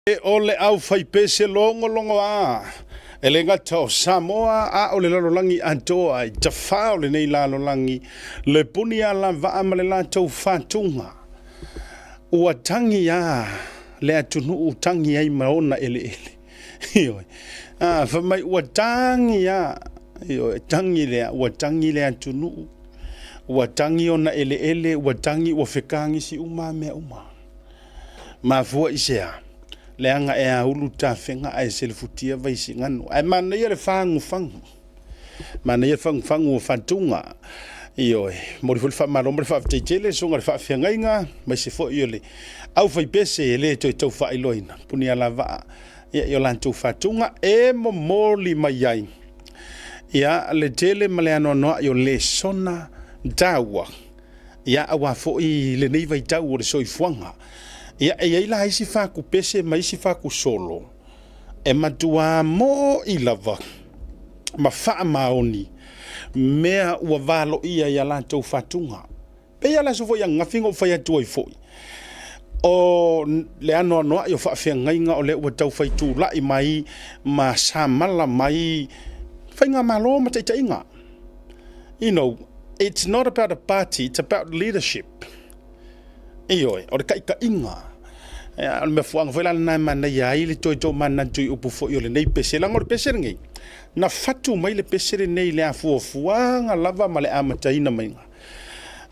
O le aufaipese logologoa, e le gata o Samoa a o le lalolagi atoa i tafā o lenei lalolagi, le puni alavaa ma le latou fatuga. Ua tagi a le atunuu tagi ai ma ona eleele. Ioe. A, fai mai ua tagi a, ioe, tagi lea, ua tagi le atunuu, ua tagi ona eleele, ua tagi ua fekagisi uma mea uma. Mafua i se a? Leaga e aulu tafega ae selefutia Vaisigano. Ae manaia le fagufagu. Manaia le fagufagu o fatuga. Ioe, momoli foi le faamalo ma le faafetai tele i le susuga i le faafeagaiga, aemaise foi o le aufaipese e le toe tau faailoaina, Punialavaa, ia i o latou fatuga e momoli mai ai ia le tele ma le anoanoai o lesona taua Ia, aua foi lenei vaitau o le soifuaga. Ia, e i ai la isi fakupese ma isi fakusolo e matuā mo'i lava ma faamaoni mea ua valoia i a latou fatuga. Pei lava le aso foi ananafi na ou fai atu ai foi, o le anoanoai o faafeagaiga o lea ua tau fai tulai mai ma samala mai faigamalo ma taitaiga. You know, it's not about a party, it's about leadership. Ioe, o le taitaiga. O le mafuaaga foi la lena e manaia ai le toe tomanatu i upu foi o lenei pese. Leaga o le pese lenei, na fatu mai le pese lenei i le afuafuaga lava ma le amataina maiga.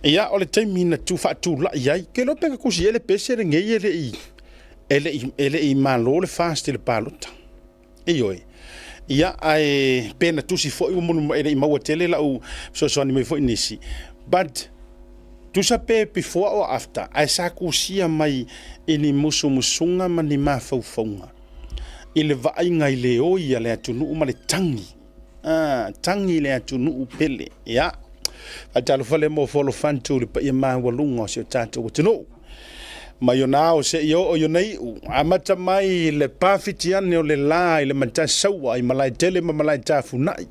Ia, o le taimi na tu faatulai ai, ke iloa pe na tusi ai le pese lenei e le i malo le FAST i le palota. Ioe. Ia, ae pe na tusi foi ua mulu e le i maua tele lau fesoasoani mai foi nisi. But, tusa pe before or after, ae sa tusia mai i ni musumusuga ma ni mafaufauga i le vaaiga i le oi a le atunuu ma le tagi. Ah, tagi le atunuu pele. Ia, faatalofa le mo Folofantu le paia maualuga o si o tatou atunuu. Mai ona ao seia oo i ona iu, amata mai le pafiti ane o le la i le Matasaua i Malaetele ma Malaetafunai,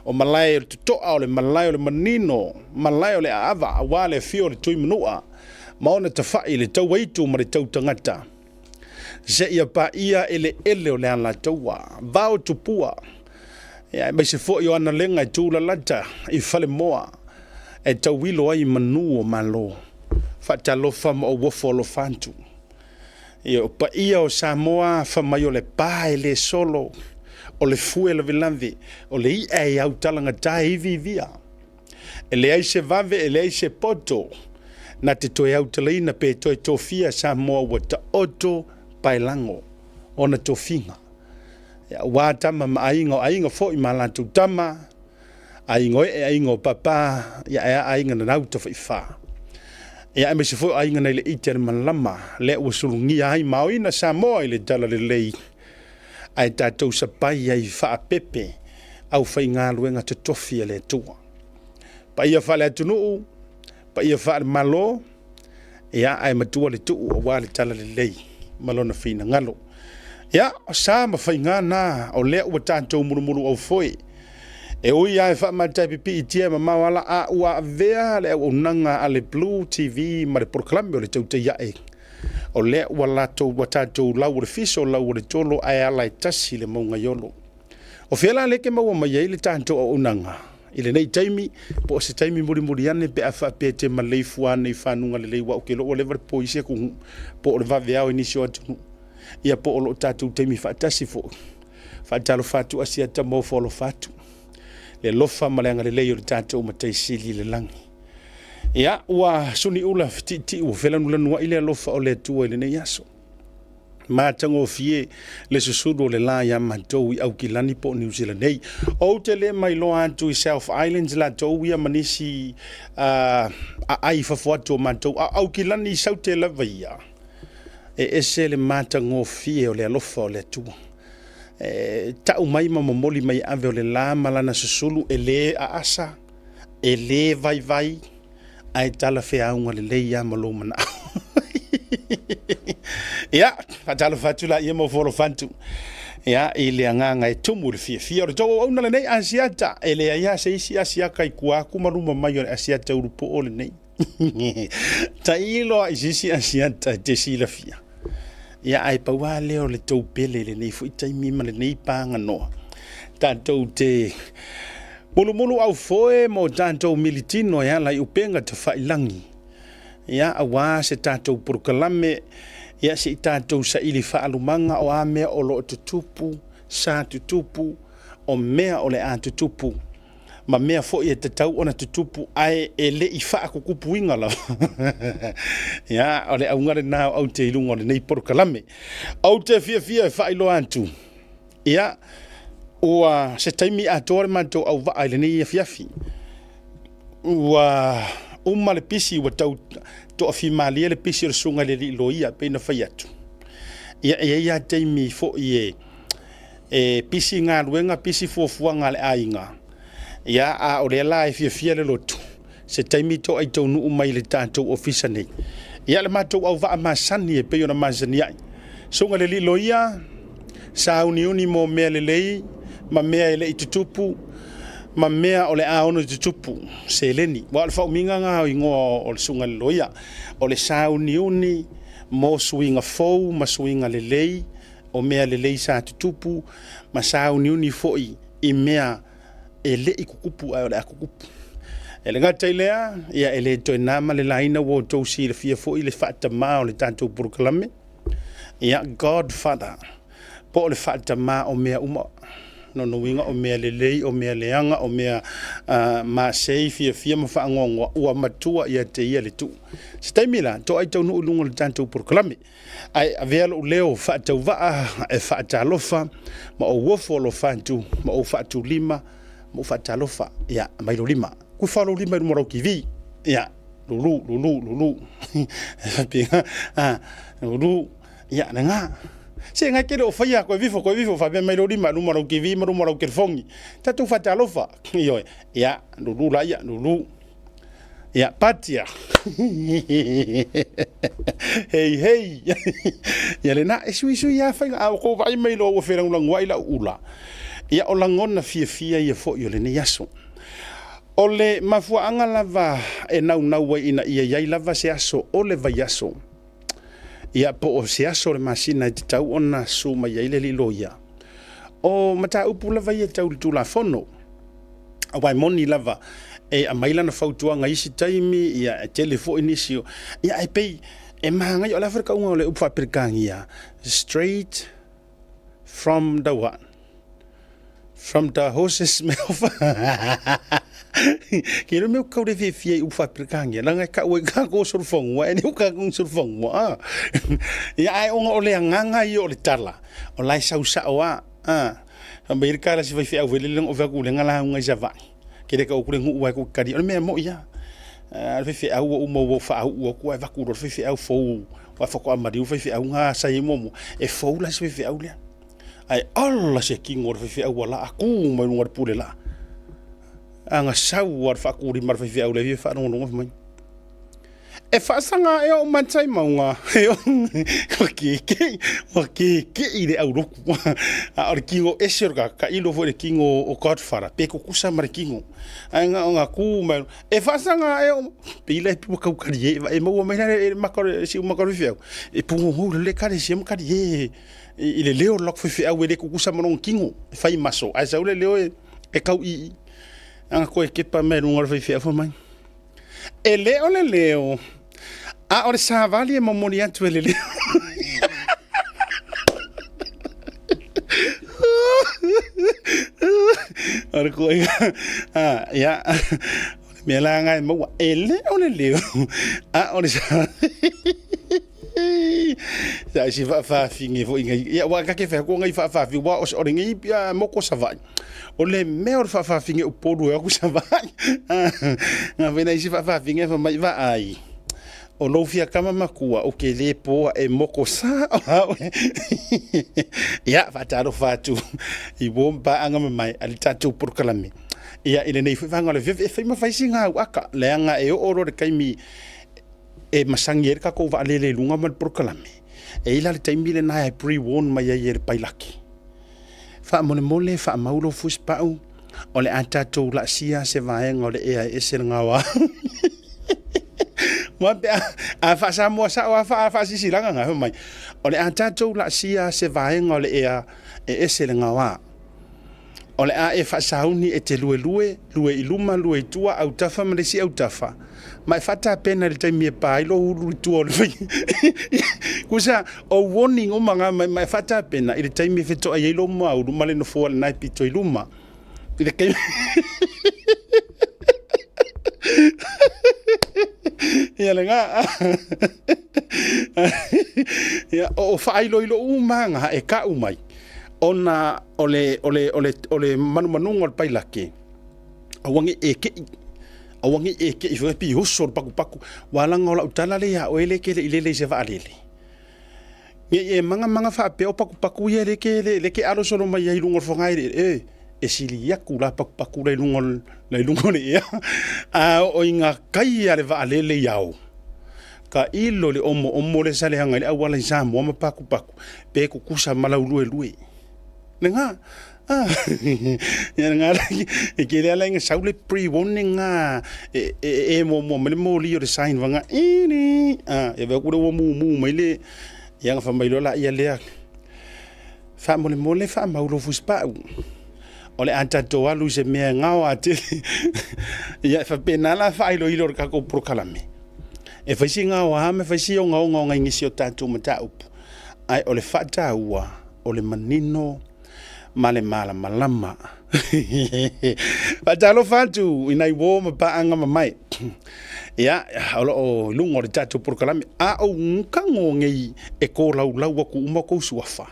o malae o le Totoa, o le malae o le Manino, malae o le Aava, aua le afio o le Tuimanua ma ona tafai, le Tauaitu ma le Tautagata, seia paia eleele o le Alataua, vao tupua, aemaise foi o analega e tulalata i Falemoa e tauilo ai manu o Malo. Faatalofa ma ou ofo alofa atu. Ia, o paia o Samoa, fa mai o le pa e le solo, o le fue lavelave, o le i'a e autalagata e iviivia. E leai se vave, e leai se poto, na te toe autalaina pe toe tofia Samoa ua taoto paelago ona tofiga. Ia, aua tama ma aiga, o aiga foi ma latou tama, aiga o ee, aiga o papa, ia ae a aiga na lautafaifa. Ia aemaise foi o aiga nai le ite a le malama, lea ua sulugia ai ma aoina Samoa i le talalelei, ae tatou sapai ai faapepe aufaigaluega totofi a le Atua. Paia faale-atunuu, paia faale-Malo, ia ae matua le tuu aua le talalelei ma lona finagalo. Ia, o sa ma faiga na o lea ua tatou mulumuluaufoe. E ui lava e faamataepipiitia e mamao ala a ua avea le auaunaga a le Blue TV ma le polokalame o le Tautai Ae, o lea ua latou ua tatou lau o le fiso, lau o le tolo ae ala e tasi le maugaiolo. O fea la lea e te maua mai ai le tatou auaunaga i lenei taimi, po o se taimi mulimuli ane pe a faapea e te maleifua ane i fanuga lelei, aua ou te iloa ua leva le po i isi atunuu, po o le vaveao i nisi o atunuu, ia po o lo o tatou taimi faatasi foi. Faatalofa atu Asiata ma ofo alofa atu. Le alofa ma le agalelei o le tatou Matai Sili i le lagi. Ia, ua suniula fetiitii ua felanulanuai le alofa o le Atua i lenei aso. Matagofie le susulu o le la iā matou i Aukilani po o Niu Sila nei. Ou te le mailoa atu i South Islands latou ia ma nisi aai i fafo atu o matou, a o Aukilani i Saute lava ia, e ese le matagofie o le alofa o le Atua. E tau mai ma momoli mai ave o le la ma lana susulu e le aasa, e le vaivai, ae talafeauga lelei lava ma lou manao. Ia, faatalofa atu laia ma ofo atu ia, i le agaga e tumu i le fiafia. O le tou auauna lenei Asiata, e leai lava se isi Asiata i tua atu ma luma mai o le Asiata ulupoo lenei. Tailo lava i se isi Asiata e te silafia. Ia, ae pau lava lea o le tou pele i lenei foi taimi ma lenei paganoa. Tatou te mulumulu aufoe mo tatou militino e ala i upega tafailagi. Ia, aua se tatou polokalame, ia se i tatou saili faalumaga o a mea o lo o tutupu, sa tutupu, o mea o le a tutupu, ma mea foi e tatau ona tutupu ae e le i faakukupuina lava. Ia, o le auga lena o aute i luga o lenei polokalame. Ou te fiafia e faailoa atu, ia, ua se taimi atoa le matou auvaa i lenei afiafi. Ua uma le pisi, ua tau toafimalie le pisi o le susuga i le alii loia, pei ona fai atu. Ia, e i ai lava taimi foi e E pisi galuega, pisi fuafuaga a le aiga, ia, a o lea la e fiafia le lotu, se taimi toai taunuu mai i le tatou ofisa nei. Ia, le matou auvaa masani e pei ona masani ai. Susuga i le alii loia, sauniuni mo mea lelei ma mea e le i tutupu ma mea o le a ono tutupu, seleni. Aua o le faaumiga lena o igoa o le susuga i le loia, o le sauniuni mo suiga fou ma suiga lelei, o mea lelei sa tutupu ma sauniuni foi i mea e le i tutupu ae o le a tutupu. E le gata i lea, ia e le toe na ma le laina ua outou silafia foi le faatamā o le tatou polokalame, ia Godfather, po o le faatamā o mea uma. Lona uiga o mea lelei, o mea leaga, o mea masei, fiafia ma faanoanoa, ua matua ia te ia le tuu. Se taimi la, toai taunuu i luga o le tatou polokalame. Ae avea lou leo faatauvaa e faatalofa ma ou ofo alofa atu ma ou faatulima ma ou faatalofa. Ia, aumai lou lima. Tufa lou lima i luma o lau TV. Ia, lulu, lulu, lulu. Ah, lulu. Ia, lena. Se ngai ke le o faia koe vifo, koe vifo, faapea mai lou lima i luma o lau TV ma luma o lau telefoni. Tatou faatalofa. Ioe. Ia, lulu la ia, lulu. Ia, Patia. Hei, hei. Ia lena, e suisui lava faiga, a ua tou vaai mai loa ua felagolagoai lau ula. Ia, o lagona fiafia ia foi o lenei aso. O le mafuaaga lava e naunau ai ina ia i ai lava se aso o le vaiaso, ia po o se aso o le masina e tatau ona susu mai ai le alii loia. O mataupu lava ia tau i le Tulafono. Aua e moni lava e aumai lana fautuaga i isi taimi, ia e tele foi nisi o... Ia ae pei e manaia, o le a foi le tauga o le upu faa-Peretania, straight from the what? From the horse's mouth. Ke le mea kau le fiafia i upu faa-Peretania, leaga e tau ai kākou o solofanua, e le o kākou ni solofanua. Ia ae ona o le agaga ia o le tala, o la e sau sao lava. Fai mai le tala si faifeau foi lele na ove atu lenga lauga i Savaii. Ke le tau atu le nuu ae tou te talia. O le mea moi lava. O le faifeau ua uma ua ou faauu atu ae avatu loa le faifeau fou aua faatoa maliu le faifeau na sa i ai muamua. E fou la si faifeau lea. Ae ola se tino o le faifeau ua laa tu mai luga o le pule laa. Ana sau lava le faatulima a le faifeau lea e fia faalogologo fai mai. E faasaga ea o matai mauga ua kekei, ua kekei le aulotu. A o le tino ese o le tagata, tailo foi i le tino o Godfather, pe tutusa ma le tino. Ae na ona tu mai, e faasaga ea o... Pei la e pei ua tau talie, e maua mai la le maka o le siumaka o le faifeau, e pugogou lelei le ekalesia ma talie i le leo o le latou faifeau e le tutusa ma lona tino, e fai maso, ae sau le leo e tau ii. Ana toe kepa mai luga o le faifeau fai mai, E le o le leo, a o le savali e momoli atu e le leo. O le kuaiga, a, ia, o le mea la lena e maua, e le o le leo, a o le savali. Sa isi faafaafine foi nei, ia, aua ta te fai atu o nei faafaafine, aua o lenei motu o Savaii, o le mea o le faafaafine Upolu e o atu Savaii. Na fai nai isi faafaafine fai mai, vaai, o lou fia tama matua, ou te le poa e moko sao au. Ia, faatalofa atu i uo ma paaga mamae a le tatou polokalame. Ia, i lenei foi vaega o le afiafi, e fai ma fai sina au aka, leaga e oo loa i le taimi e masani ai le tatou vaalele i luga ma le polokalame, e i ai la le taimi lena e pre-warn mai ai e le pailaki. Faamolemole, faamau lou fusipau, o le a tatou laasia se vaega o le ea e ese le gaoa. Ua pe a faa-Samoa sao a faasisilagaga fai mai, o le a tatou laasia se vaega o le ea e ese le gaoa. O le a e faasauni e te luelue, lue i luma, lue i tua, autafa ma le isi autafa, ma e faatapena i le taimi e pa ai lou ulu i tua o le fai. Kusa, o warning uma nga mai, ma e faatapena i le taimi e fetoai ai lou muaulu ma le nofoa lena e pito i luma. I le taimi... Ia lena. Ia, o faailoilo uma nga e kau mai, ona o le, o le, o le, o le manumanuga o le pailake, aua ne i e kei, aua ne i e kei foi pi oso le pakupaku. Ua laga o lau tala lea ia oe le ke le i lele i se vaalele. Ne i e magamaga faapea o pakupaku ia le ke le, le ke alo solo mai ai i luga o le fogaeleele. E, e sili atu la pakupaku la i luga la i luga o le ea. A oo i ngā kai a le vaalele i ao, ka ilo le omoomo le saleaga i le auala i Samoa ma pakupaku, pe kukusa ma lauluelue. Lena. Ah. Ia lena e ke lea la inga sau le pre-warning nga e e e muamua mai le moli o le sign vanga ini. Ah, e vea ku le ua mumu mai le ia nga fa mai loa la ia lea. Faamolemole faamau lou fusipau. O le a tatou alu i se mea e gaoa tele. Ia e faapena la faailoilo o le tatou polokalame. E fai si gaoa ma fai si ogaoga o nai nisi o tatou mataupu. Ae o le faataua o le manino ma le malamalama. Faatalofa atu i nai uo ma paaga mamae. Ia, o lo o i luga o le tatou polokalame. A ou kago nei e kolaulau atu uma kou suafa,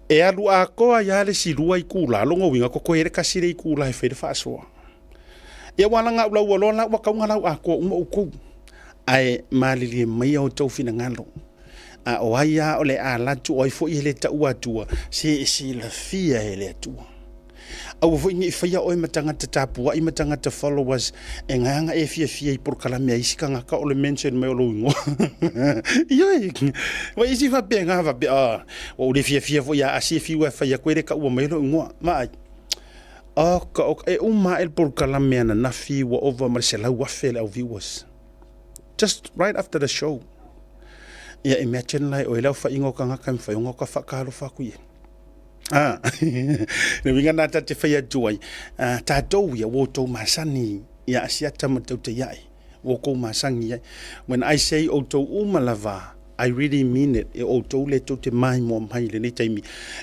e alu atoa ai lava le isi lua itula, lona uiga totoe ai le tasi le itula e fai le faasoa. Ia ua ala ona ou lauga loa la ua tatau ona lau atoa uma outou. Ae malilie maia outou finagalo. A o ai lava o le a alu atu, o ai foi e le taua atua, se e silafia e le Atua. Aua foi ne i faia oe ma tagata tapuai ma tagata followers e gaga e fiafia i polokalame a isi tagata o le mention mai o lou igoa. Ioe, ua isi faapena faapea, ah, ua ou le fiafia foi ia Asi e fiu e fai atu e le taua mai lou igoa. Vaai. Oka, oka, e uma ae le polokalame ananafi ua ova ma le 100,000 le au viewers. Just right after the show. Ia imagine la e oe le aofaiga o tagata e mafai ona ka faatalofa atu i ai. Ah, le uiga na ta te fai atu ai, ah, tatou ia ua outou masani ia Asiata ma Tautaia'i, ua outou masani ai. When I say outou uma lava, I really mean it, e outou le tou te maimoa mai i lenei taimi,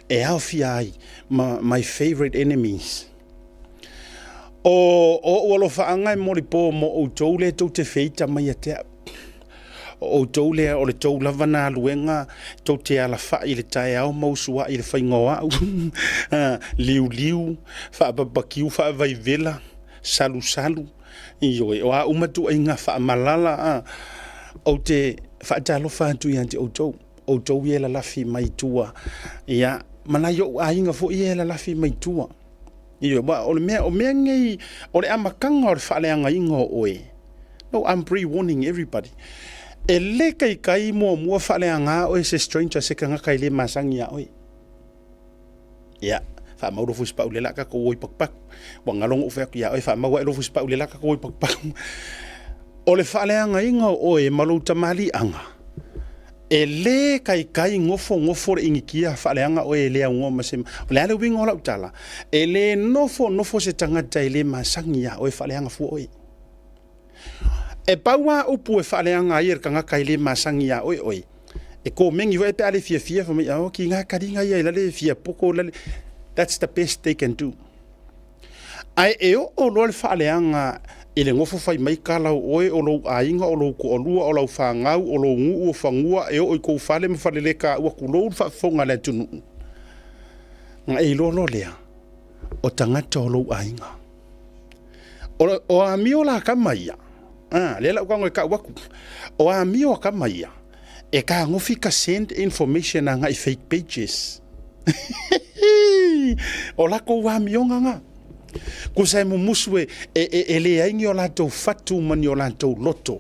e aofia ai ma my favourite enemies. O oʻu alofaaga e molipo mo outou le tou te feita mai ia te au. O outou lea o le tou lava galuega tou te alafai i le taeao ma usuai i le faiga o au, liuliu, faapapakiu, faavaivela, salusalu, ioe, o a uma ituaiga faamalala, a, ou te faatalofa atu ia te outou, outou ia e lalafi mai tua, ia, ma nai ou aiga foi ia e lalafi mai tua. Ioe, aua o le mea, o mea nei, o le amataga o le faaleagaina o oe. No, I'm pre-warning everybody. E le taitai muamua faaleaga oe se stranger, se tagata e le masani iā oe. Ia, faamau lou fusipau lea la tatou o i patupatu. Ua galo ona ou fai atu iā oe, faamau ae lou fusipau lea la tatou o i patupatu. O le faaleagaina o oe ma lou tamaliiaga, E le kaikai nofo nofo le inikia faaleaga oe e le aunoa ma se. O le a le uiga o lau tala? E le nofo nofo se tagata e le masani iā oe faaleaga fua oe. E pau lava upu e faaleaga ai e le tagata e le masani iā oe oe, e komeni foi pe a le fiafia fai mai, oh, ki ngā kariga ia i lale fia poko lale. That's the best they can do. Ae e oo loa le faaleaga i le nofo fai mai kala o oe, o lou aiga, o lou toalua, o lau fanau, o lou nuu, o fanua, e oo i kou fale ma falelekaua, tulou le faafofoga a le atunuu, ona e iloa loa lea, o tagata o lou aiga. O amio la kama ia, a, lea la ou tago e tau atu, o amio a kama ia, e tagofi ka send information agai fake pages. O lakou amioga na. Kusa e mumusu e, e, e, e leai ni o latou fatu ma ni o latou loto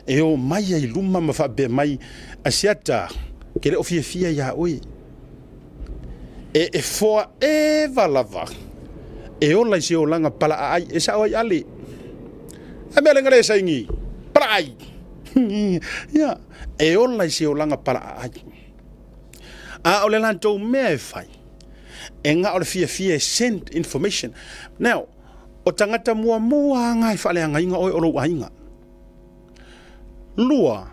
e o mai ai luma ma faapea mai, Asiata, ke le o fiafia iā oe. E, e forever lava e ola i se olaga palaaai, e sao ai ale. A mea lenga le saini, palaaai. Aai. Ia, e ola i se olaga palaaai. A o le latou mea e fai, e na o le fiafia e send information. Now, o tagata muamua aga e faaleagaina oe o lou aiga. Lua,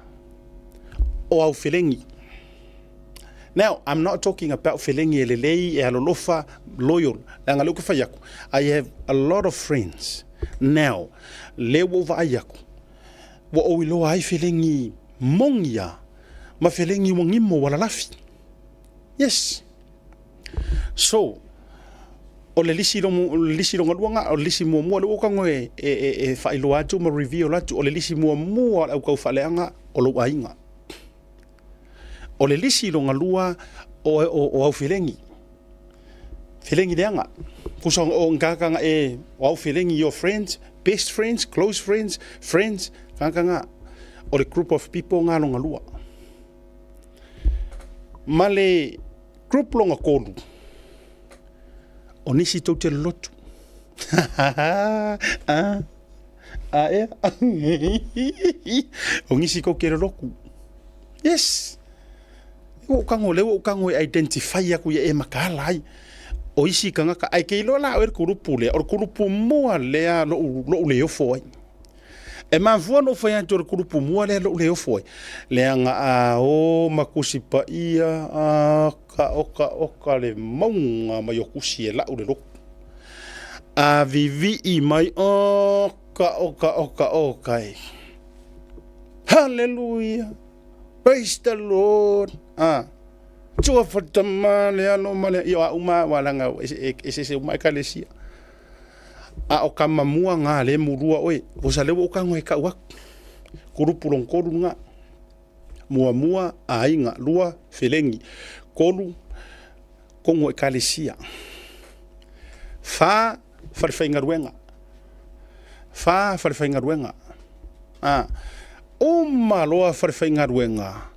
o au felegi. Now, I'm not talking about felegi e lelei, e alolofa, loyal. Leaga lea ou te fai atu, I have a lot of friends now, lea ua ou vaai atu, ua ou iloa ai felegi moni a, ma felegi ua gimo ua lalafi. Yes. So, o le lisi lisi longa lua nga, o le lisi muamua, lea ua ou tago e, e, e, e faailoa atu ma reveal atu, o le lisi muamua o le au taufaaleaga o lou aiga. O le lisi longa lua o, o, o au felegi. Felegi leaga. Kusa o ngaka nga e o au felegi your friends, best friends, close friends, friends, ngaka nga o le group of people nga longa lua. Ma le group longa kolu, o nisi tou te lolotu. ah, ah, ea. o nisi kou ke loloku. Yes. Ua ou tago, lea ua ou tago e identify aku ia e makaala ai. O isi tagata, ae ke iloa la oe le kulupu lea, o le kulupu mua lea lo'u, lo'u le ofo ai. E mafua ona ou fai atu o le kulupu mua lea lo'u le ofo ai, leaga a o ma Tusi Paia, a ka oka oka le mauga mai o tusi e la'u le lotu. A vivii mai, oka oka oka oka e. Hallelujah! Praise the Lord. Ah. Tua whatama le alo ma le ia uma wa langa eseese uma ekalesia. A o ka mamua ngā le mulua oe. O sa lewa o ka ngoe kau aku. Kurupu long kolu ngā. Muamua aiga, lua felengi. Kolu kongo ekalesia. Wha falefaigaluega. Wha falefaigaluega. A, uma loa falefaigaluega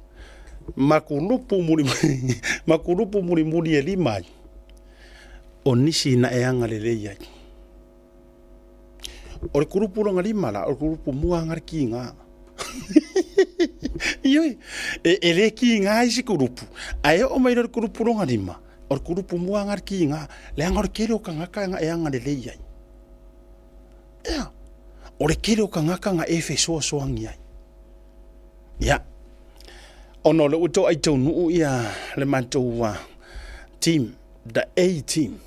ma kulupu muli ma kulupu mulimuli e lima ai, o nisi na e agalelei ai. O le kulupu longa lima la, o le kulupu mua aga le kiga. Ioe, e, e le kiga isi kulupu, ae oo mai loa le kulupu longa lima, O le kulupu mua nga le kiga, leaga o le tele o tagata na e agalelei ai. Ea, o le tele o tagata na e fesoasoani ai. Ia, ona o lea ua toai taunuu ia le matou team, the A team.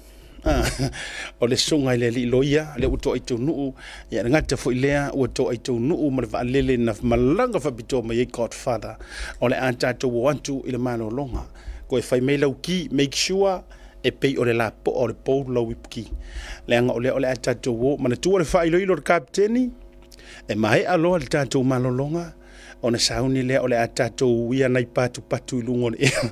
o le susuga i le alii loia, lea ua toai taunuu, ia le gata foi lea ua toai taunuu ma le vaalele na malaga faapitoa mai ai Godfather. O le a tatou o atu i le malologa. Koe fai mai lau ki, make sure e pei o le lapoa o le pou lau ipuki. Leaga o lea o le a tatou o, manatua le faailoilo o le kapiteni, e maea loa le tatou malologa, ona sauni lea o le a tatou uia nai patupatu i luga o le ea.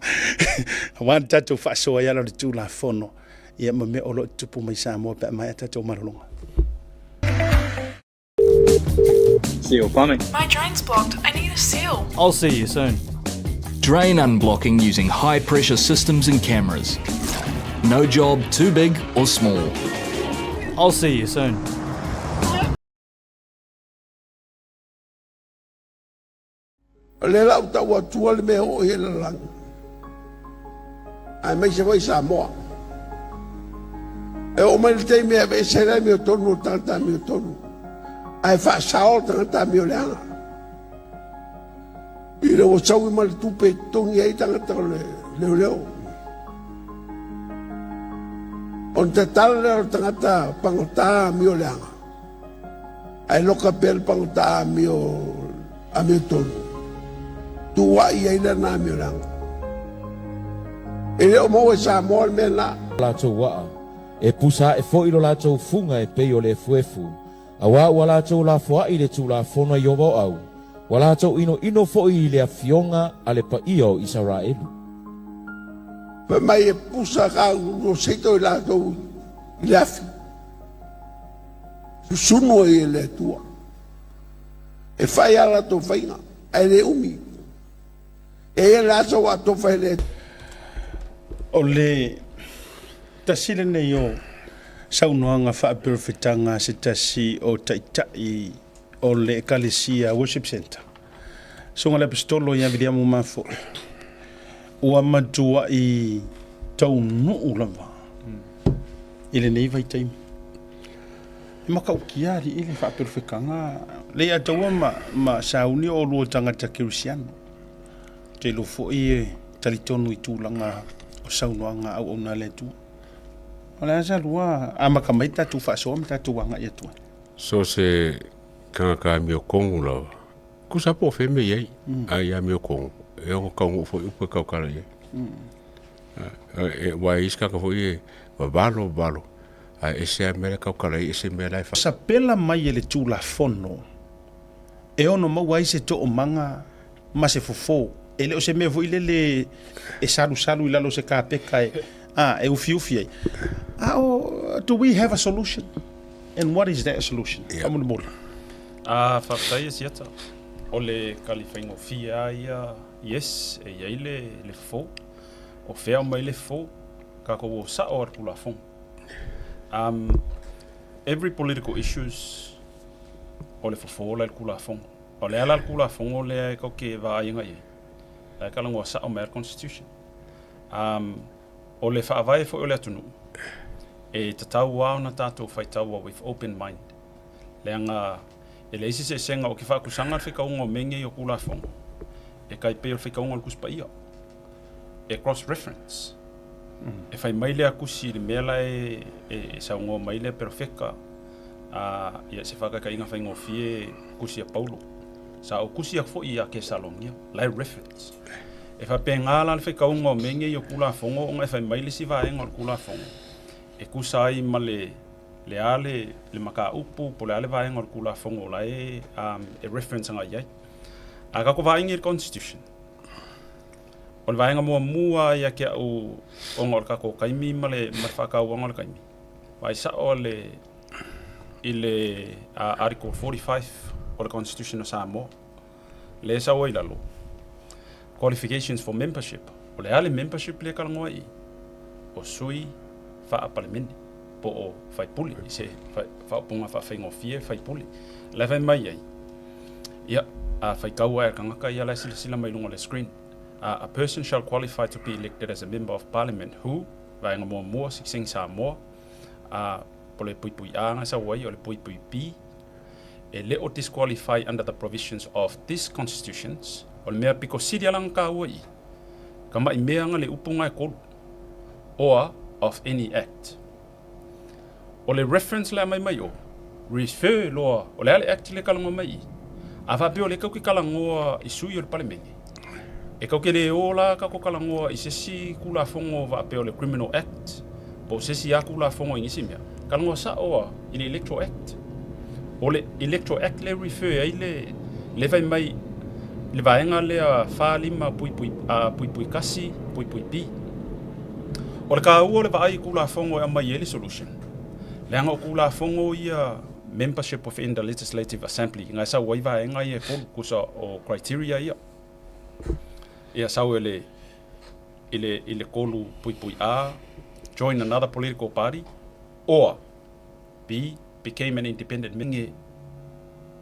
Aua le tatou faasoa i ala o le Tulafono, ia ma mea o lo o tutupu mai Samoa pe a maea tatou malologa. Seal plumbing. My drain's blocked. I need a seal. I'll see you soon. Drain unblocking using high pressure systems and cameras. No job too big or small. I'll see you soon. O lea la ua tau atua le mea oo i le lalolagi, aemaise foi Samoa. E oo mai le taimi e aveese ai le amiotonu o le tagata amiotonu, ae faasao le tagata amioleaga. Ina ua saui ma le tupe e totogi ai tagata o le leoleo. Ona tatala lea o le tagata pagota amioleaga. Ae loka pea le pagota amio amiotonu. Tuuai ai lana amioleaga. E le o maua i Samoa le mea lena. Latou waa, e pusa ae foi lo latou fuga e pei o le efuefu, auā ua latou lafoaʻi i le Tulafono a Ieova o au, ua latou inoino foi i le afioga a le paia o Isaraelu. Fai mai e pusa ka seito i latou i le afi. Susunu ai e le Atua. E fai a latou faiga, ae le umi. E i ai le aso ua atofa e le Atua. O le tasi lenei o saunoaga faaperofetaga a se tasi o taitai. o le Ekalesia Worship Centre, Susuga i le Aposetolo ia Viliamu Mafoe, ua matuai taunuu lava i lenei vaitaimi. E matautia alii le faapelofekaga le ia taua ma, ma sauni o lua tagata kerisiano. Te iloa foi e talitonu i tulaga o saunoaga auauna a le Atua. O le a sa lua amata mai tatou faasoa ma tatou agai atu ai. So se tagata amiotonu lava, tusa po o fea mea i ai, a i amiotonu, e ono taunuu foi upu e tautala i ai. Aua e i ai isi tagata foi e vavalo vavalo, ae ese lava mea la e tautala i ai, ese mea la e Sapela mai e le Tulafono e ono maua ai se toomaga ma se fofo. E le o se mea foi lele e salusalu i lalo o se kapeka e, a, e ufiufi ai. A o, do we have a solution? And what is that solution? Yeah. Faamolemole. A, faafetai e Siata. O le tali faigofie lava ia, yes, e i ai le, le fofo. O fea mai le fofo? Tatou o sao a le Tulafono. Um, every political issues o le fofo la i le Tulafono. O le a la le Tulafono lea e tatou te vaai agai i ai? La e talanoa sao mai lava le Constitution. Um, o le faavae foi o le atunuu, e tatau lava ona tatou faitaua with open mind. Leaga e leai se eseesega o ke faakusaga le faitauga o mea nei o Tulafono, e tai pei o le faitauga o le Tusi Paia. E cross reference. E fai mai lea tusi i le mea la e, e, e saunoa mai lea perofeka, a, ia, se faataitaiga faigofie tusi a Paulo. Sa ou tusi atu foi ia Kesalonia, la e reference. E faapena la le faitauga o mea nei o Tulafono ona e fai mai le isi vaega o le Tulafono e tusa ai ma le le a le, le mataupu po o le a le vaega o le Tulafono la e, um, e reference agai i ai. A tatou vaai nei i le Constitution, O le vaega muamua ia te au ona o le tatou taimi ma le, ma le faatauaga o le taimi, vaai sao le, i le uh, Article 45 o le Constitution o Samoa, lea e sau ai lalo, qualifications for membership. O le a le membership lea e talanoa i i? O sui faa-Palemene po o faipule, i se faaupuga faafaigofie, faipule. La e fai mai ai, Ia, a faitau ae a le tagata ia la e silasila mai luga o le screen. A, a person shall qualify to be elected as a member of parliament who, vaega muamua, sikseng Samoa, a, po le puipui A na sau ai, o le puipui B, e le o disqualify under the provisions of this constitutions, o le mea piko sili ala na taua i, ka mai mea nga le upu nga e kolu, or of any act. O le reference le aumai mai o, refer loa, o le a le Act lea e talanoa mai i i? A faapea o lea tatou te talanoa i sui o le Palemene, e tatou te le o la tatou talanoa i se isi Tulafono faapea o le Criminal Act po o se isi lava Tulafono i nisi mea, talanoa sao lava i le Electoral Act. O le Electoral Act lea e refer ai le, lea e fai mai le vaega lea 45 puipui, puipui 1 puipui B. O le taua o le vaai i Tulafono e aumai ai le solution, leaga o Tulafono ia membership within the Legislative Assembly, na e sau ai vaega ia e tolu, tusa o criteria ia. Ia sau e le, i le, i le tolu puipui A, join another political party, or B, became an independent member,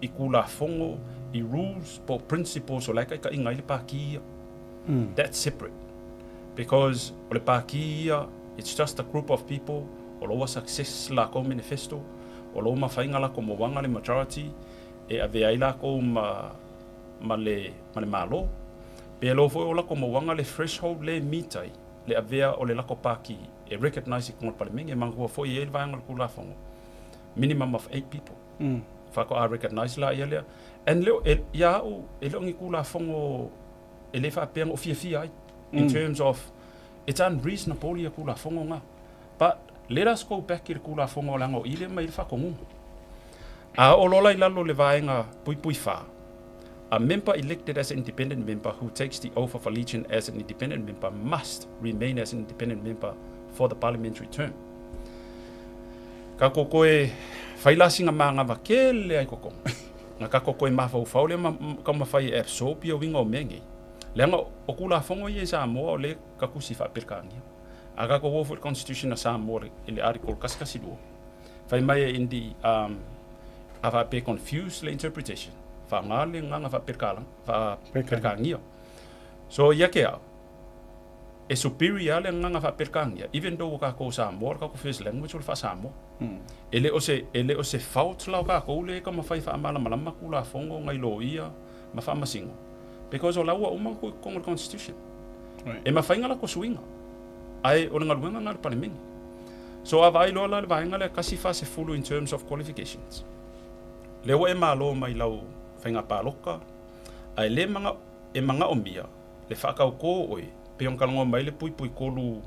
i Tulafono, i rules po o principles o la e taitaiga ai le Pāti ia. That's separate. Because o le Pāti ia, it's just a group of people o lo ua success lakou manifesto, o lo ua mafai ona lakou mauaga le majority e avea ai lakou ma, ma le, ma le Malo. Pe lo foi o lakou mauaga le threshold le e meet ai le avea o le lakou Pāti e recognise i totonu o le Palemene. Manatua foi e i ai le vaega o le Tulafono, minimum of 8 people. Faatoa recognise laia lea. And leo, e, ia au, e le o ni Tulafono e le faapea na ou fiafia ai in terms of it's unreasonable ia Tulafono na. But let us go back i le Tulafono leaga o i lea e aumai ai le faatonuga. A oo loa la i lalo o le vaega puipui fa, a member elected as an independent member who takes the oath of allegiance as an independent member must remain as an independent member for the parliamentary term. Tatou toe fai la sina manava tele ai totonu. Na tatou toe mafaufau lea ma taumafai e absorb ia uiga o mea nei. Leaga o Tulafono ia i Samoa o lea ka tusi faa-Peretania. A tatou o foi i le Constitution a Samoa i le Article 112, fai mai e in the um, A faapea e confuse le interpretation, faaaoga le agaga faa-Perekania. So ia ke au, e superior le agaga faa-Perekania even though ua tatou Samoa o le tatou first language o le faa-Samoa. E le o se, e le o se fault la o tatou lea e taumafai e faamalamalama Tulafono nai loia ma faamasino because o la ua uma ona tuu i totonu o le Constitution. E mafai ona latou suiga ae o le galuega lena a le Palemene. So a vaai loa la i le vaega lea 140 in terms of qualifications, lea ua e malo mai lau faiga palota ae le manao, e manaomia le faatautō oe pei ona talanoa mai le puipui 3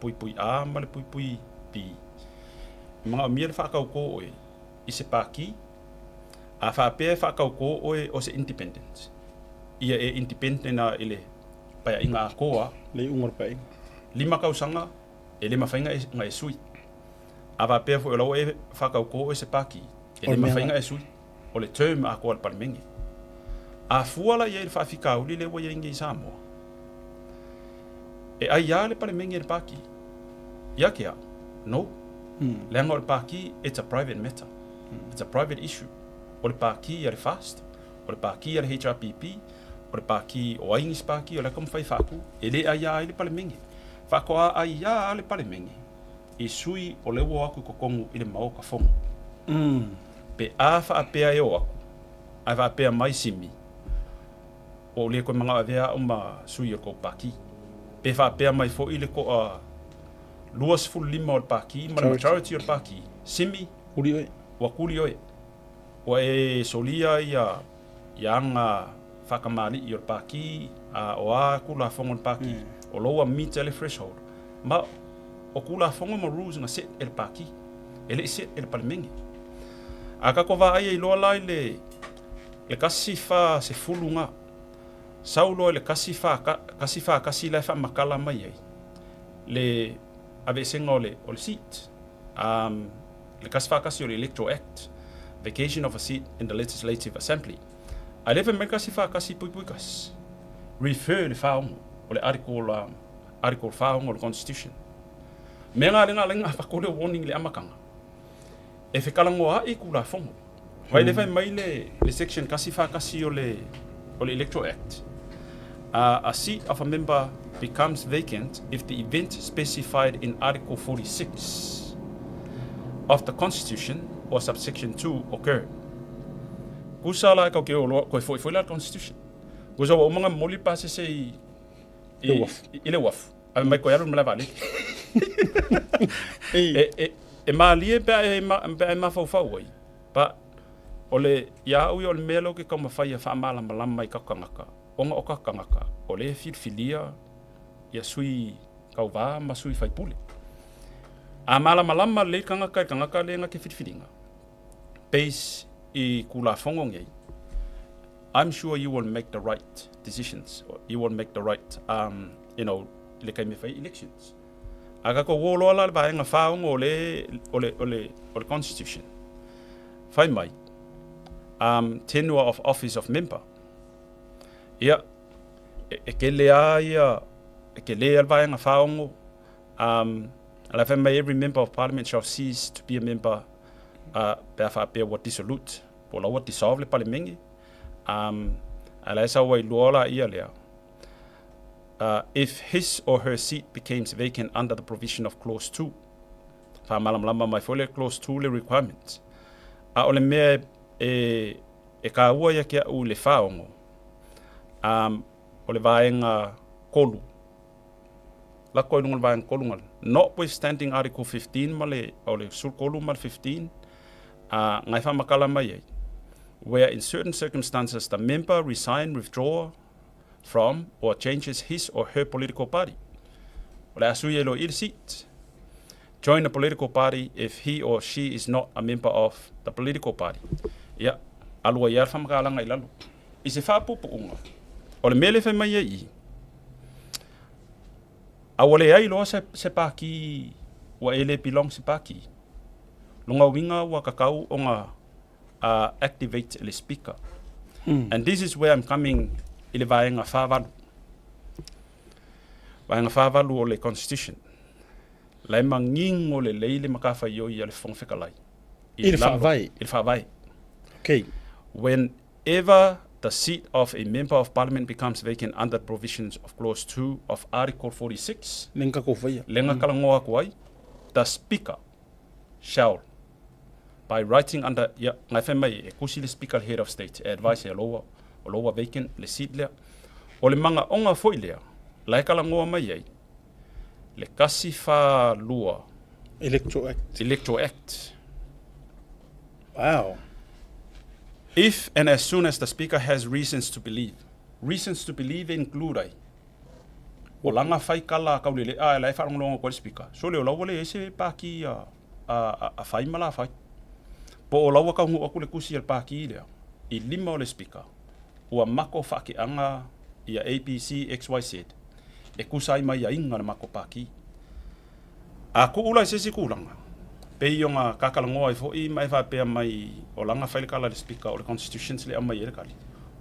puipui A ma le puipui B. E manaomia le faatautō oe i se pākī, a faapea e faatautō oe o se independent, ia e independent lava i le paeaiga atoa. Le iuga o le paeaiga. 5 tausaga e le mafai ona e sui. A faapea foi o la ua e faatautō oe i se pākī, e le mafai ona e sui. O le term atoa a le Palemene. A fua la i ai i le faafitauli lea ua i ai nei i Samoa, e aiā le Palemene i le Pākī? Ia ke au, no. Leaga o le Pākī, it's a private matter. It's a private issue. O le Pākī a le FAST, o le Pākī a le HRPP, o le Pākī o ai nisi Pākī, o le a taumafai e faatu, e le aiā ai le Palemene. Faatoa aiā lava le Palemene i sui o lea ua o atu i totonu i le Maota Fono. Pe a faapea e o atu, ae faapea mai Simi, ua ou le toe manao e avea au ma sui o le tou Pākī. Pe faapea mai foi le toa 25 o le Pākī ma le majority o le Pākī, Simi, Kuli oe. Ua kuli oe. Ua e solia ia ia aga faatamalii o le Pākī, a o a Tulafono o le Pākī, o lou ua meet le threshold. Ma o Tulafono ma rules na set e le Pākī, e le i set e le Palemene. A tatou vaai ai loa la i le le 140 na, sau loa i le 141 la e faamatala mai ai le aveesega o le o le seat. Um, le 141 o le Electoral Act, vacation of a seat in the Legislative Assembly. Ae lea fai mai le 141.1, refer le 46 o le article, um, article 46 o le Constitution. Mea nga le nga le nga avatu le warning i le amataga, e fetalanoa'i Tulafono. Vai lea fai mai le, le section 141 o le, o le Electoral Act, a seat of a member becomes vacant if the event specified in Article 46 of the Constitution or subsection 2 occur. Kusa la e kau ke o loa, koe foi foi la le Constitution. Kusa ua uma nga momoli pasese i, i, i le uafu. Ave mai koe alu i le malae vaalele. E, e, e malie pe a e, pe a e mafaufau ai. But, o le, ia au ia o le mea lea ou te taumafai e faamalamalama i tatou tagata, ona o tatou tagata, o lea e filifilia ia sui tauva ma sui faipule. A malamalama lelei le tagata i le tagata lea na te filifiliga, base i Tulafono nei, I'm sure you will make the right decisions, you will make the right, um, you know, i le taimi e fai elections. A tatou o loa la i le vaega 46 o le, o le, o le, o le Constitution, fai mai, um, tenure of office of member. Ia, e, e kele a ia, e kele a le vaega 46, um, la fai mai every member of parliament shall cease to be a member uh, pe a faapea ua dissolute, po o la ua dissolve le Palemene, um, a la e sau ai loa la ia lea, uh, if his or her seat becomes vacant under the provision of clause 2. Faamalamalama mai foi le clause 2 le requirement. A o le mea e, e kāua ia ke au i le 46, um, o le vaega kolu, lako i luga o le vaega kolu ngale, notwithstanding article 15 ma le, o le 13 ma le 15, a ngai whaamakala mai ai, where in certain circumstances the member resign, withdraw from or changes his or her political party. O le a sui e lo i le seat. Join a political party if he or she is not a member of the political party. Ia, alua ia le whamakalanga i lalo. I se whaapupuunga, o le mea le whai mai ai i, a ua leai loa se, se pākī, ua e le belong se pākī. Longa uiga ua kakau ona uh, activate le speaker. And this is where I'm coming i le vaega 48. Vaega 48 o le Constitution. La e manino lelei le matafaioi a le Fofoga Fetalai. I le faavae. I le faavae. Okay. Whenever the seat of a member of parliament becomes vacant under the provisions of clause 2 of article 46, Le nga kou faia. Le nga talanoa atu ai, the speaker shall by writing under, ia, ngai fai mai e kusi le speaker le head of state e advise e loua, o loua vacant le seat lea. O le magaoga foi lea, la e talanoa mai ai, le 142 Electoral Act. Electoral Act. Wow. If and as soon as the Speaker has reasons to believe, reasons to believe include ai, o lana fai kala a kaulele'a e la e faalogologo atu ai le Speaker, sole o la ua leai se pākī a, a, a, a fai ma la fai. Po o la ua taunuu atu le tusi a le pākī lea i lima o le Speaker, ua mako faakeaga ia ABC, XYZ e tusa ai ma aiaiga o le mako pākī. A tuu la i se isi tulaga, pei ona katalanoa ai foi ma e faapea mai o lana fai le tala i le Speaker o le Constitutions le aumai ai le tali,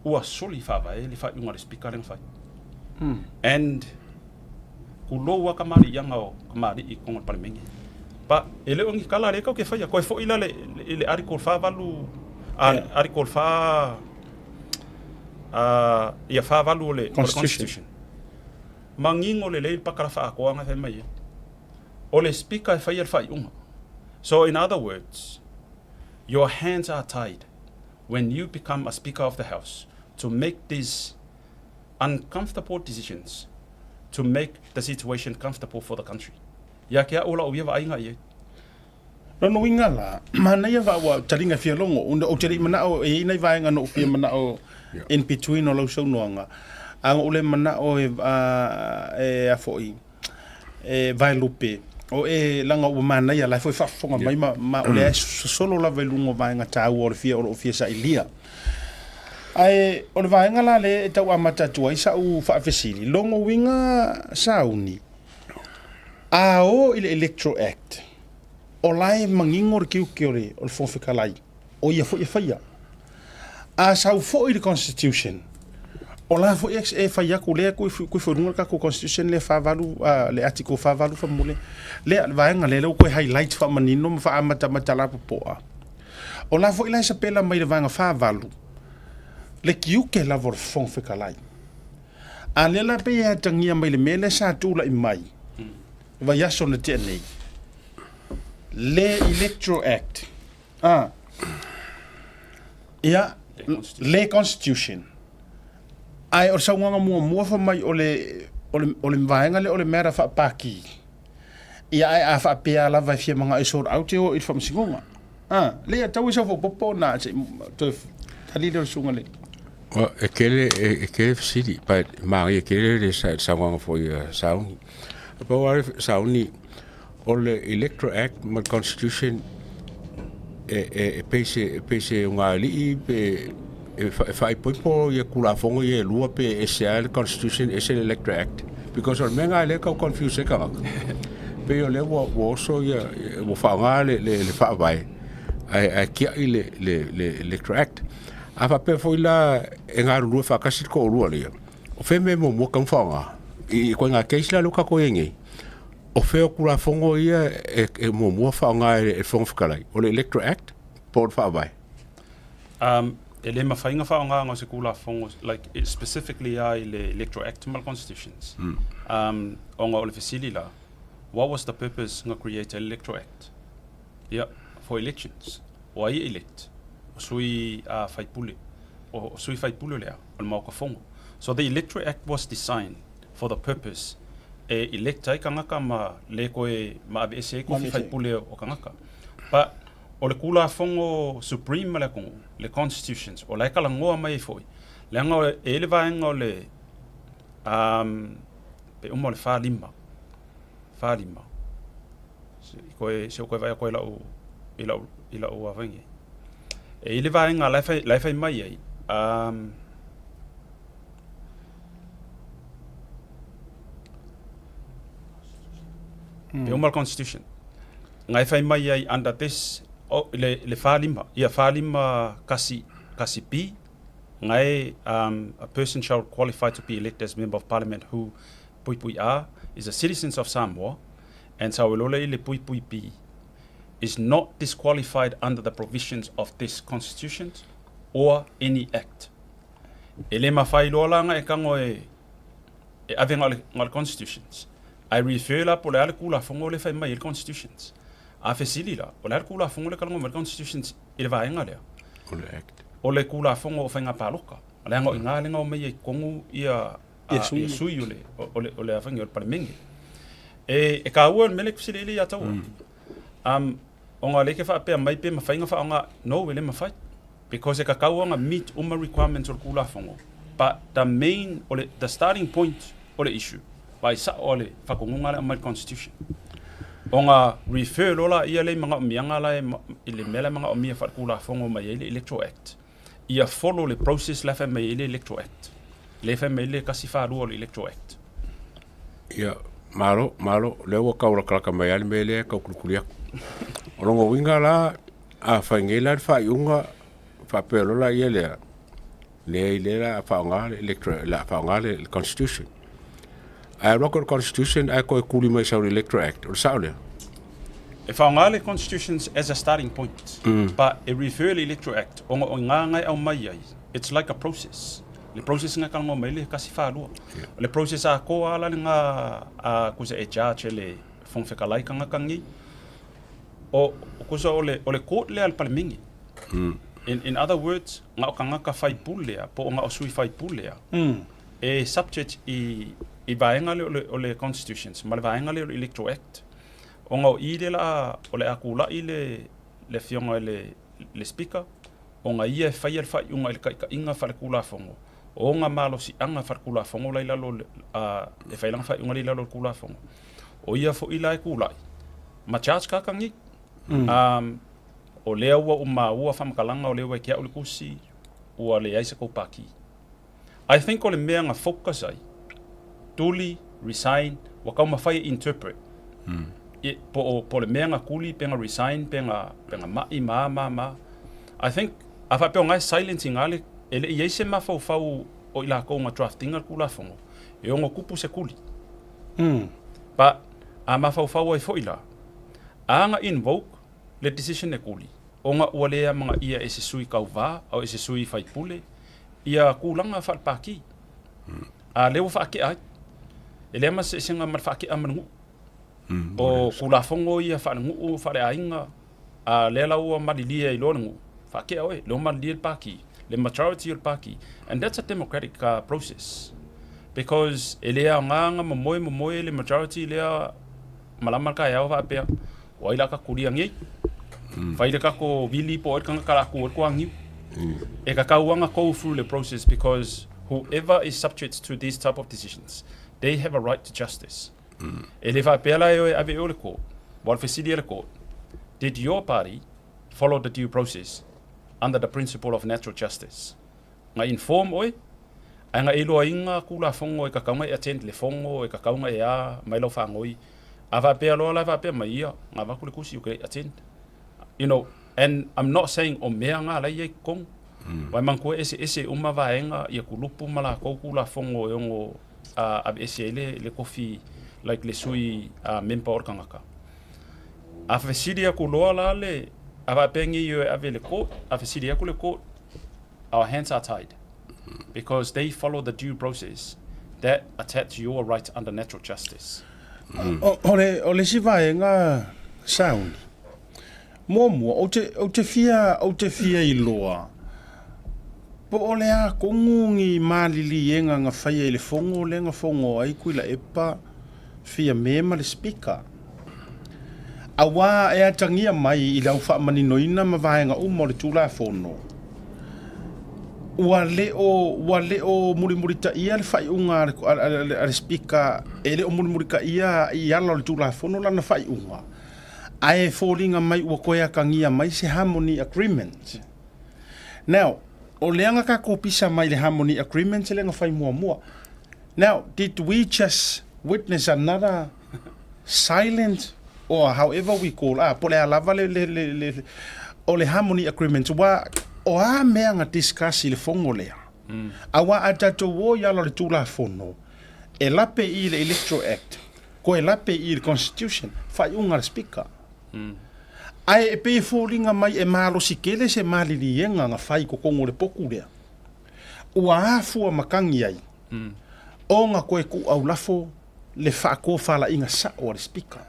ua soli faavae le faaiuga a le Speaker lea na fai. And tulou lava kamaliiaga o kamalii i totonu o le Palemene. But e le o ni tala lea tatou te faia, toe foi la i le Article 48, Article 4, ia 48 o le Constitution. Manino lelei le pakala faaatoa na fai mai ai. O le Speaker e faia le faaiuga. So in other words, your hands are tied when you become a Speaker of the House to make these uncomfortable decisions to make the situation comfortable for the country. Ia ke a'u la'u ia vaaiga i ai. Lona uiga la, manaia va ua taliga fia logo, ona ou te le i mana'o e i ai nai vaega na ou fia mana'o in between o lau saunoaga, a na ou le mana'o e, e a foi, e vaelupe, o e leaga ua manaia la e foi faafofoga mai ma, ma o lea e sosolo lava i luga o vaega taua o le fia o lo o fia sailia. Ae o le vaega la lea e tau amata atu ai sa'u faafesili, lona uiga sauni, a o i le Electoral Act, o la e manino le tiute o le, o le Fofoga Fetalai, o ia foi e faia. A sau foi le Constitution, o la foi e fai atu lea kui kui foi luga le tatou Constitution lea 48, le Article 48 faamolemole, lea le vaega lea lea ua toe highlight faamanino ma faamatamata lapopoa. O la foi la e sapela mai le vaega 48, le tiute lava o le Fofoga Fetalai. A lea la pei e atagia mai le mea lea sa tulai mai le vaiaso na tea nei, le Electoral Act, a, ia, le Constitution, ae o le saunoaga muamua fai mai o le, o le, o le vaega lea o le matter faapaki. Ia ae a faapea lava e fia manao e sort out e o i le faamasinoga. A, lea tau e sau faaopoopo ona se i toe tali lea o le susuga le. Well, e tele, e, e tele fesili, but manaia tele le saunoaga foi a Sauni. E pau lava le Sauni, o le Electoral Act ma le Constitution, e, e, e pei se, e pei se ugaalii pe e, fa, e faaipoipo ia Tulafono ia e lua pe ese lava le Constitution, ese le Electoral Act. Because o le mea lena lea e tau confuse ai tagata. Pei o lea ua, ua oso ia, ua faaaoga le, le, le faavae, ae, ae tiai le, le, le Electoral Act. A faapea foi la e galulue faatasi le toalua lea, o fea mea e muamua tatau ona faaaoga? I ituaiga case la lea ua tatou i ai nei, o fea o Tulafono ia e, e muamua faaaoga e le Fofoga Fetalai? O le Electoral Act po o le Faavae? E le mafai ona faaaogaina o se Tulafono, like specifically lava i le Electoral Act ma le Constitutions. Ona o le fesili la, what was the purpose na create ai le Electoral Act? Ia, for elections. O ai e elect? O sui faipule. O sui faipule o le a? O le Maota Fono. So the Electoral Act was designed for the purpose e elect ai tagata ma le toe ma aveese ai kofi faipule o tagata. But o le Tulafono Supreme a le atunuu, le Constitutions, o la e talanoa mai ai foi, leaga e i ai le vaega o le pe uma o le 45, 45. Koe, se o koe vaai atu ai lau, i lau, i lau avaingi. E i le vaega la e fai, la e fai mai ai, Pe uma le Constitution. Nga e fai mai ai under this, oh, le, le 45, ia 45 kasi, kasi B, nga e, a person shall qualify to be elected as member of parliament who, puipui A, is a citizen of Samoa, and Sauelole i le puipui B, is not disqualified under the provisions of this Constitution. Or any Act. E le mafai loa la ona e tago e e ave na o le, na o le Constitutions. Ae refer la po o le a le Tulafono lea e fai mai ai le Constitutions. A fesili la, o le a le Tulafono lea e talanoa mai ai le Constitutions i le vaega lea? O le Act. O le Tulafono o Faiga Palota. Leaga o i ina lea na omai ai i totonu ia Ia sui. Ia sui o le, o le, o le, o le Palemene. E, e taua le mea lea e te fesili ai le ia taua. Ona o lea e te faapea mai pe mafai ona faaaoga, no e le mafai. Because e tatau ona meet uma requirements o le Tulafono, but the main, o le, the starting point o le issue, vaai sao a le faatonuga lea e aumai i le Constitution. Ona refer loa laia lea i manaomiaga la e, i le mea la e manaomia faale-Tulafono mai ai le Electoral Act, ia follow le process la e fai mai ai le Electoral Act, lea e fai mai ai le 142 o le Electoral Act. Ia, malo, malo, o lea ua tau latalata mai lava le mea lea e tau kulikuli atu. O lona uiga la, a fai nei la le faaiuga faapea loa la ia lea, leai lea la a faaaoga le electoral, la a faaaoga le constitution. Ae alu atu le constitution ae toe tuli mai sau i le electoral act, o le sao lea? E faaaoga le constitutions as a starting point, but e refer le electoral act ona o i ina na e aumai ai, it's like a process. Le process na e talanoa mai ai le 142. O le process atoa lava la lena a kusa e charge e le Fofoga Fetalai tagata nei. O kusa o le, o le court lea a le Palemene. In other words, na o tagata faipule a, po o na o sui faipule a, e subject i, i vaega lea o le, o le Constitutions ma le vaega lea o le Electoral Act. Ona o i lea la a, o le a tulai le, le afioga i le, le Speaker, ona ia e faia le faaiuga i le taitaiga faale-Tulafono, o ona malosiaga faale-Tulafono la i lalo o le, a, e fai lana faaiuga lea i lalo o le Tulafono. O ia foi la e tulai ma charge kaka nei. O lea ua ou maua faamatalaga o lea ua i te au le tusi, ua leai se tou paki. I think o le mea na focus ai, tuli, resign, ua taumafai e interpret. I, po o, po o le mea na tuli pe na resign pe na, pe na mai ma a ma a ma. I think, a faapea o na e silent i na le, e le i ai se mafaufau o i latou na draft ina le Tulafono, e ono tupu se tuli. But, a mafaufau ai foi la, a na invoke le decision e tuli, ona ua le amanaia e se sui tauva o e se sui faipule ia tulaga faale-pati. A lea ua faatea ai. E leai ma se eseesega ma le faatea ma le nuu. O Tulafono ia faale-nuu, faale-aiga, a lea la ua malilie ai loa le nuu, faatea oe, lea ua malilie le pati, le majority o le pati. And that's a democratic process. Because e le aoga ona momoe momoe le majority lea malama le taeao faapea, o ai la ka kulia nei? Fai le kako vili po o ai le tagata la ku ai le toagiu. E tatau ona go through le process because whoever is subject to these type of decisions, they have a right to justice. E le faapea la e o e ave e o le court. Ua o le fesili a le court, did your party follow the due process under the principle of natural justice? Na inform oe, ae na iloaina Tulafono e tatau ona e attend le fono, e tatau ona e a mai lau faanoi. A faapea loa la e faapea mai, ia, na avatu le tusi ou te le i attend. You know, and I'm not saying o mea na la e i ai i totonu. Aua e manatua e eseese uma vaega ia kulupu ma latou Tulafono e ono aveese ai le, le tofi like le sui member o le tagata. A fesili atu loa la le, a faapea nei e o e ave i le court, a fesili atu le court, our hands are tied because they follow the due process that attach your right under natural justice. O le, o le isi vaega sound. Muamua, ou te, ou te fia, ou te fia iloa, po o le a tonu ni maliliega na faia i le fono lea na fono ai Tuilaepa Fiame ma le Speaker. Aua e atagia mai i lau faamaninoina ma vaega uma o le Tulafono, ua le o, ua le o mulimulitaia le faaiuga a le, a le, a le Speaker, e le o mulimulitaia i ala o le Tulafono lana faaiuga, ae e foliga mai ua toe atagia mai se Harmony Agreement. Now, o lea na tatou pisa mai i le Harmony Agreement lea na fai muamua. Now, did we just witness another silent or however we call, ah, po o le a lava le, le, le, le, o le Harmony Agreement, ua, o a mea na discuss i le fono lea? Aua a tatou o i ala o le Tulafono, e lape i le Electoral Act, koe lape i le Constitution, faaiuga a le Speaker. Ae e pei e foliga mai e malosi tele se maliliega na fai i totonu o le potu lea, ua afua matagi ai ona toe tuuaulafo le faatofalaiga sao a le Speaker.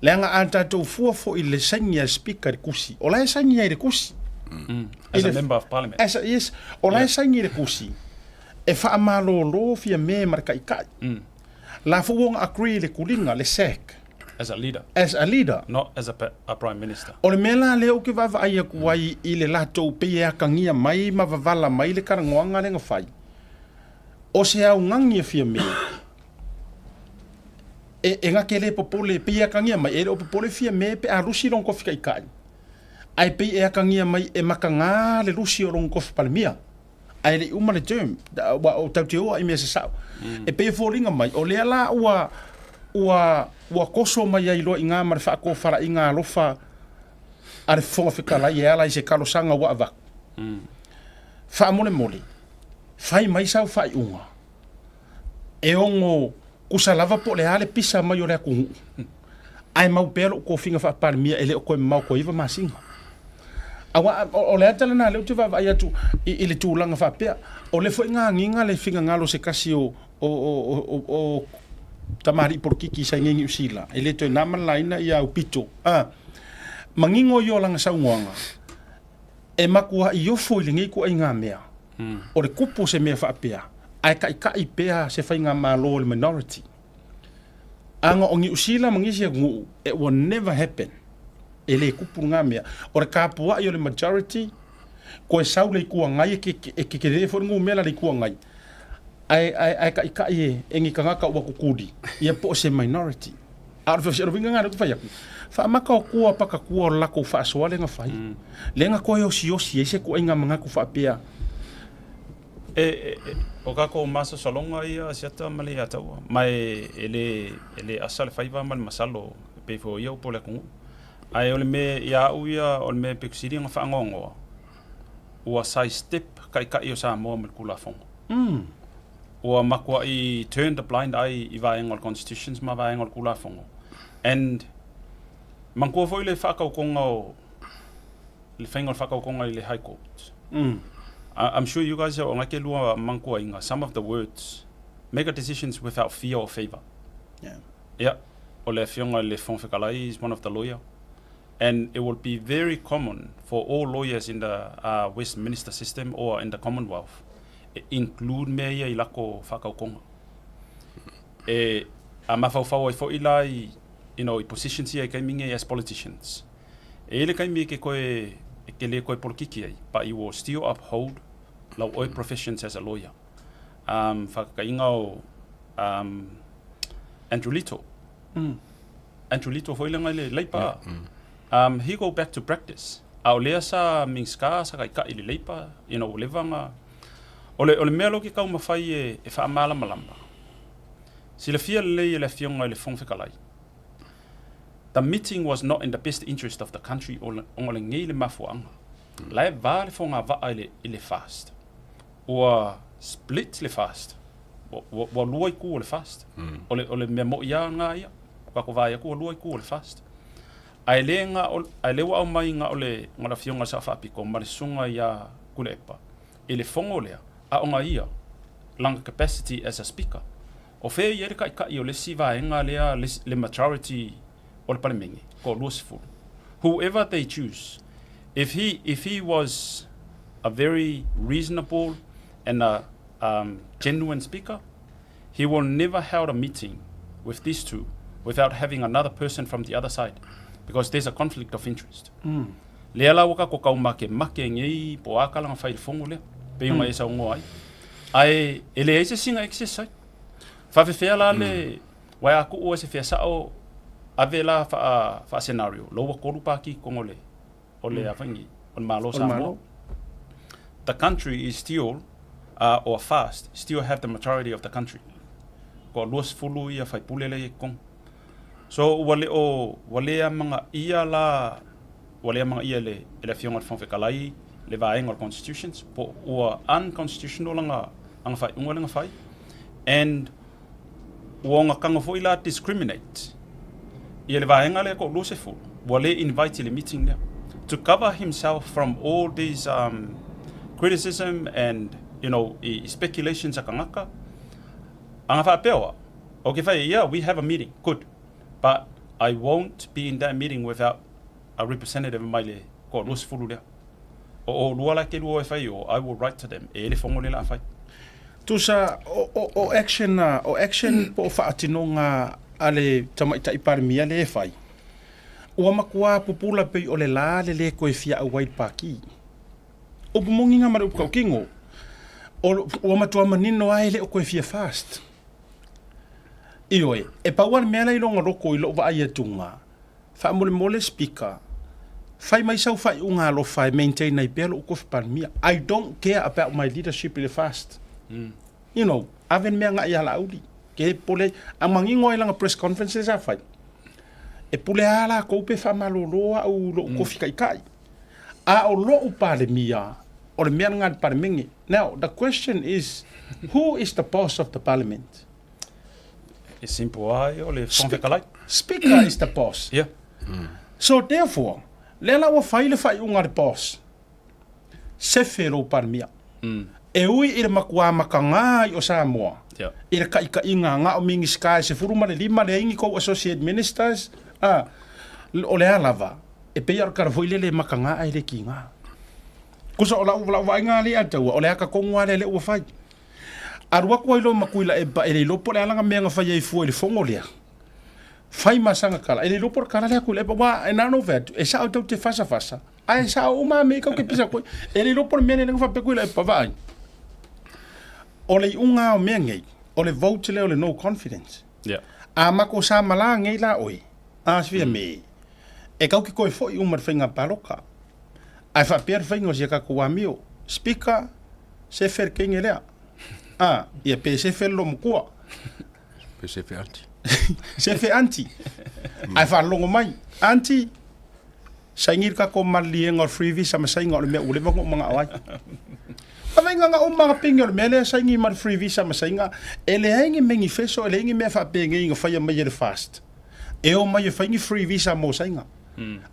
Leaga a tatou fua foi i le saini a le Speaker i le tusi, o la e saini ai i le tusi. As a member of parliament. As a, yes, o la e saini i le tusi e faamalolo Fiame ma le Taitai. La foi ua ona agree i le tuliga, le sack. As a leader. As a leader. Not as a prime minister. O le mea la lea ou te vaavaai atu ai i le latou pei e atagia mai ma vavala mai le talanoaga lea na fai, o se augani a Fiame e, e na te le popole, pei e atagia mai e le o popole Fiame pe a lusi lona tofi taitai, ae pei e atagia mai e mataga le lusi o lona tofi Palemia. Ae le i uma le term, ua o tatou te o lava i mea sasao. E pei e foliga mai, o lea la ua, ua, ua toso mai ai loa i ina ma le faatofalaiga alofa a le Fofoga Fetalai e ala i se talosaga ua avatu. Faamolemole, fai mai sau faaiuga e ono tusa lava po o le a le pisa mai o le atunuu, ae mau pea lou tofiga faa-Palemia e le o toe mamao toe 9 masina. Aua o le ata lena lea ou te vaavaai atu i le tulaga faapea, o lea foi na agiga le finagalo o se tasi o tamalii polokiki sa i inei i Niu Sila, e le toe na ma le laina ia Aupito, manino ia o lana saunoaga, e matuai ofo i lenei ituaiga mea, o le tupu o se mea faapea, ae taitai pea se faigamalo a le minority. Aga o Niu Sila ma nisi atunuu, it will never happen. E le tupu lena mea. O le tapuai o le majority, koe sau le Itu Agai, e kekelē foi le numera a le Itu Agai, ae, ae, ae taitai e, e ni tagata ua tutuli, ia po o se minority. A o le uiga lena lea ou te fai atu, faamata o tua pakatua o le latou faasoa lea na fai, lea na toe osiosi ai se ituaiga manatu faapea. E, e, o kakou masalosaloga ia Asiata ma le Iataua, ma e, e le, e le asa le faiva ma le masalo e pei foi o ia upu o le atunuu. Ae o le mea ia au ia, o le mea pito sili ona faanoanoa, ua side step taitai o Samoa ma le Tulafono. Ua matuai turn the blind eye i vaega o le Constitutions ma vaega o le Tulafono. And manatua foi le faatautoga o le faiga o le faatautoga i le High Court. I'm sure you guys o ngake lua mantuaina some of the words make a decisions without fear or favor. Yeah. Yeah. O le afioga i le Fofoga Fetalai is one of the lawyer and it will be very common for all lawyers in the Westminster system or in the Commonwealth e include mea ia i lako faakaukoga. E a mafaufau ai foi la i you know, i positions ia i taimi nei as politicians. E i ai le taimi e ke koe e ke le koe polokiki ai, but you will still uphold lau oe professions as a lawyer. Um, whakakaiga o um, Andrew Little. Andrew Little foi lea i le Labour. Um, he go back to practice. A o lea sa Minisita sa taitai i le Labour, you know, ua leva ona... O le, o le mea lea ou te taumafai e, e faamalamalama, silafia lelei e le Afioga i le Fofoga Fetalai, the meeting was not in the best interest of the country ona o lenei le mafuaaga. La e va le fogavaa i le, i le FAST. Ua split le FAST. Ua, ua, ua lua itu o le FAST. O le, o le mea moi lava lena ia. Ua tatou vaai atu ua lua itu o le FAST. Ae le na o, ae lea ua aumai na o le, na o le Afioga i le Sao Faapito ma le Susuga ia Tuilaepa i le fono lea, a o na ia lana capacity as a Speaker. O fea e i ai le Taitai o le isi vaega lea, le, le majority o le Palemene, ko 20. Whoever they choose, if he, if he was a very reasonable and a um, genuine speaker, he will never held a meeting with these two without having another person from the other side because there's a conflict of interest. Lea la ua kako kau make make nei po a kala nga fai le fono lea, pei ona e saunoa ai. Ae e leai se singa exercise. Faafefea la le wae a kuu ai se fea sao ave la faa faa scenario lo ua tolu paki kono le o le afangi o le Malo o Samoa. The country is still or fast still have the majority of the country. Ko 20 ia faipule lea i totonu. So ua le o ua le amagaia la ua le amagaia e le e le Afioga i le Fofoga Fetalai le vaega o le Constitutions po ua unconstitutional lana lana faaiuga lea na fai and ua ogataga foi la discriminate ia le vaega lea toa 20. Ua le invite i le meeting lea. To cover himself from all these um, criticism and you know, i, i speculations a kangaka. Anga faapea oa, okay fai, yeah, we have a meeting, good. But I won't be in that meeting without a representative mai le koa 20 lea. O o lua la ke lua e fai o, I will write to them, e ele fongo le la fai. Tusa, o, o, o action, o action po o faatinoga a le Tamaitai Palemia lea e fai, ua matua pupula pei o le la le lē toe fia auai i le Pākī. Upu moni ma le upu tautino, o, ua matua manino lava e le o toe fia fast. Ioe, e pau lava le mea la i lona loko i lou vaai atuga, faamolemole Speaker, fai mai sau faaiuga alofa e maintain ai pea lou tofi Palemia. I don't care about my leadership i le fast. You know, ave le mea agai ia Laauli. Ke pole, a manino ai lana press conference lea sa fai. E pule lava latou pe faamalolo au lou tofi taitai. A o lou Palemia, o le mea lena a le Palemene. Now, the question is, who is the boss of the parliament? E simple lava ia o le Fofoga Fetalai. Speaker is the boss. Yeah. So therefore, lea la ua fai le faaiuga a le boss, sefe lou Palemia. E ui i le matua matagā i o Samoa, Yeah. i le taitaiga na o Minisita e 15 leai ni tou associate ministers, a, o le a lava, e pei lava o le tala foi lele e matagā ae le kigā. Tusa o lau, lau vaaiga lea taua, o le ata tonu lava lea lea ua fai. Alu atu ai loa ma Tuilaepa e le iloa po o le a lana mea na fai ai fua i le fono lea. Fai ma sana tala, e le iloa po o le tala lea a Tuilaepa, aua e na ona ou fai atu, e sao tou te fasafasa, ae sao uma lava mea ia tou te pisa atu ai. E le iloa po o le mea lea na faapea Tuilaepa, vaai, o le iuga lava o mea nei, o le vote lea o le no confidence. Yeah. A matou sa malā nei la oe, a fia me, e kau ke toe foi uma le faiga palota. Ae faapea le faiga o si a tatou amio, Speaker, sefe le teine lea. A, ia pe sefe le loomatua. Pe sefe aunty. Sefe aunty. Ae faalogo mai, aunty, saini le tatou maliliega o le free visa ma Saina o le mea ua leva ona ou manao ai. A faiga na uma na pigi o le mea lea saini ma le free visa ma Saina, e leai ni manifesto, e leai ni mea faapenei na faia mai e le FAST. E o mai e fai ni free visa mo Saina.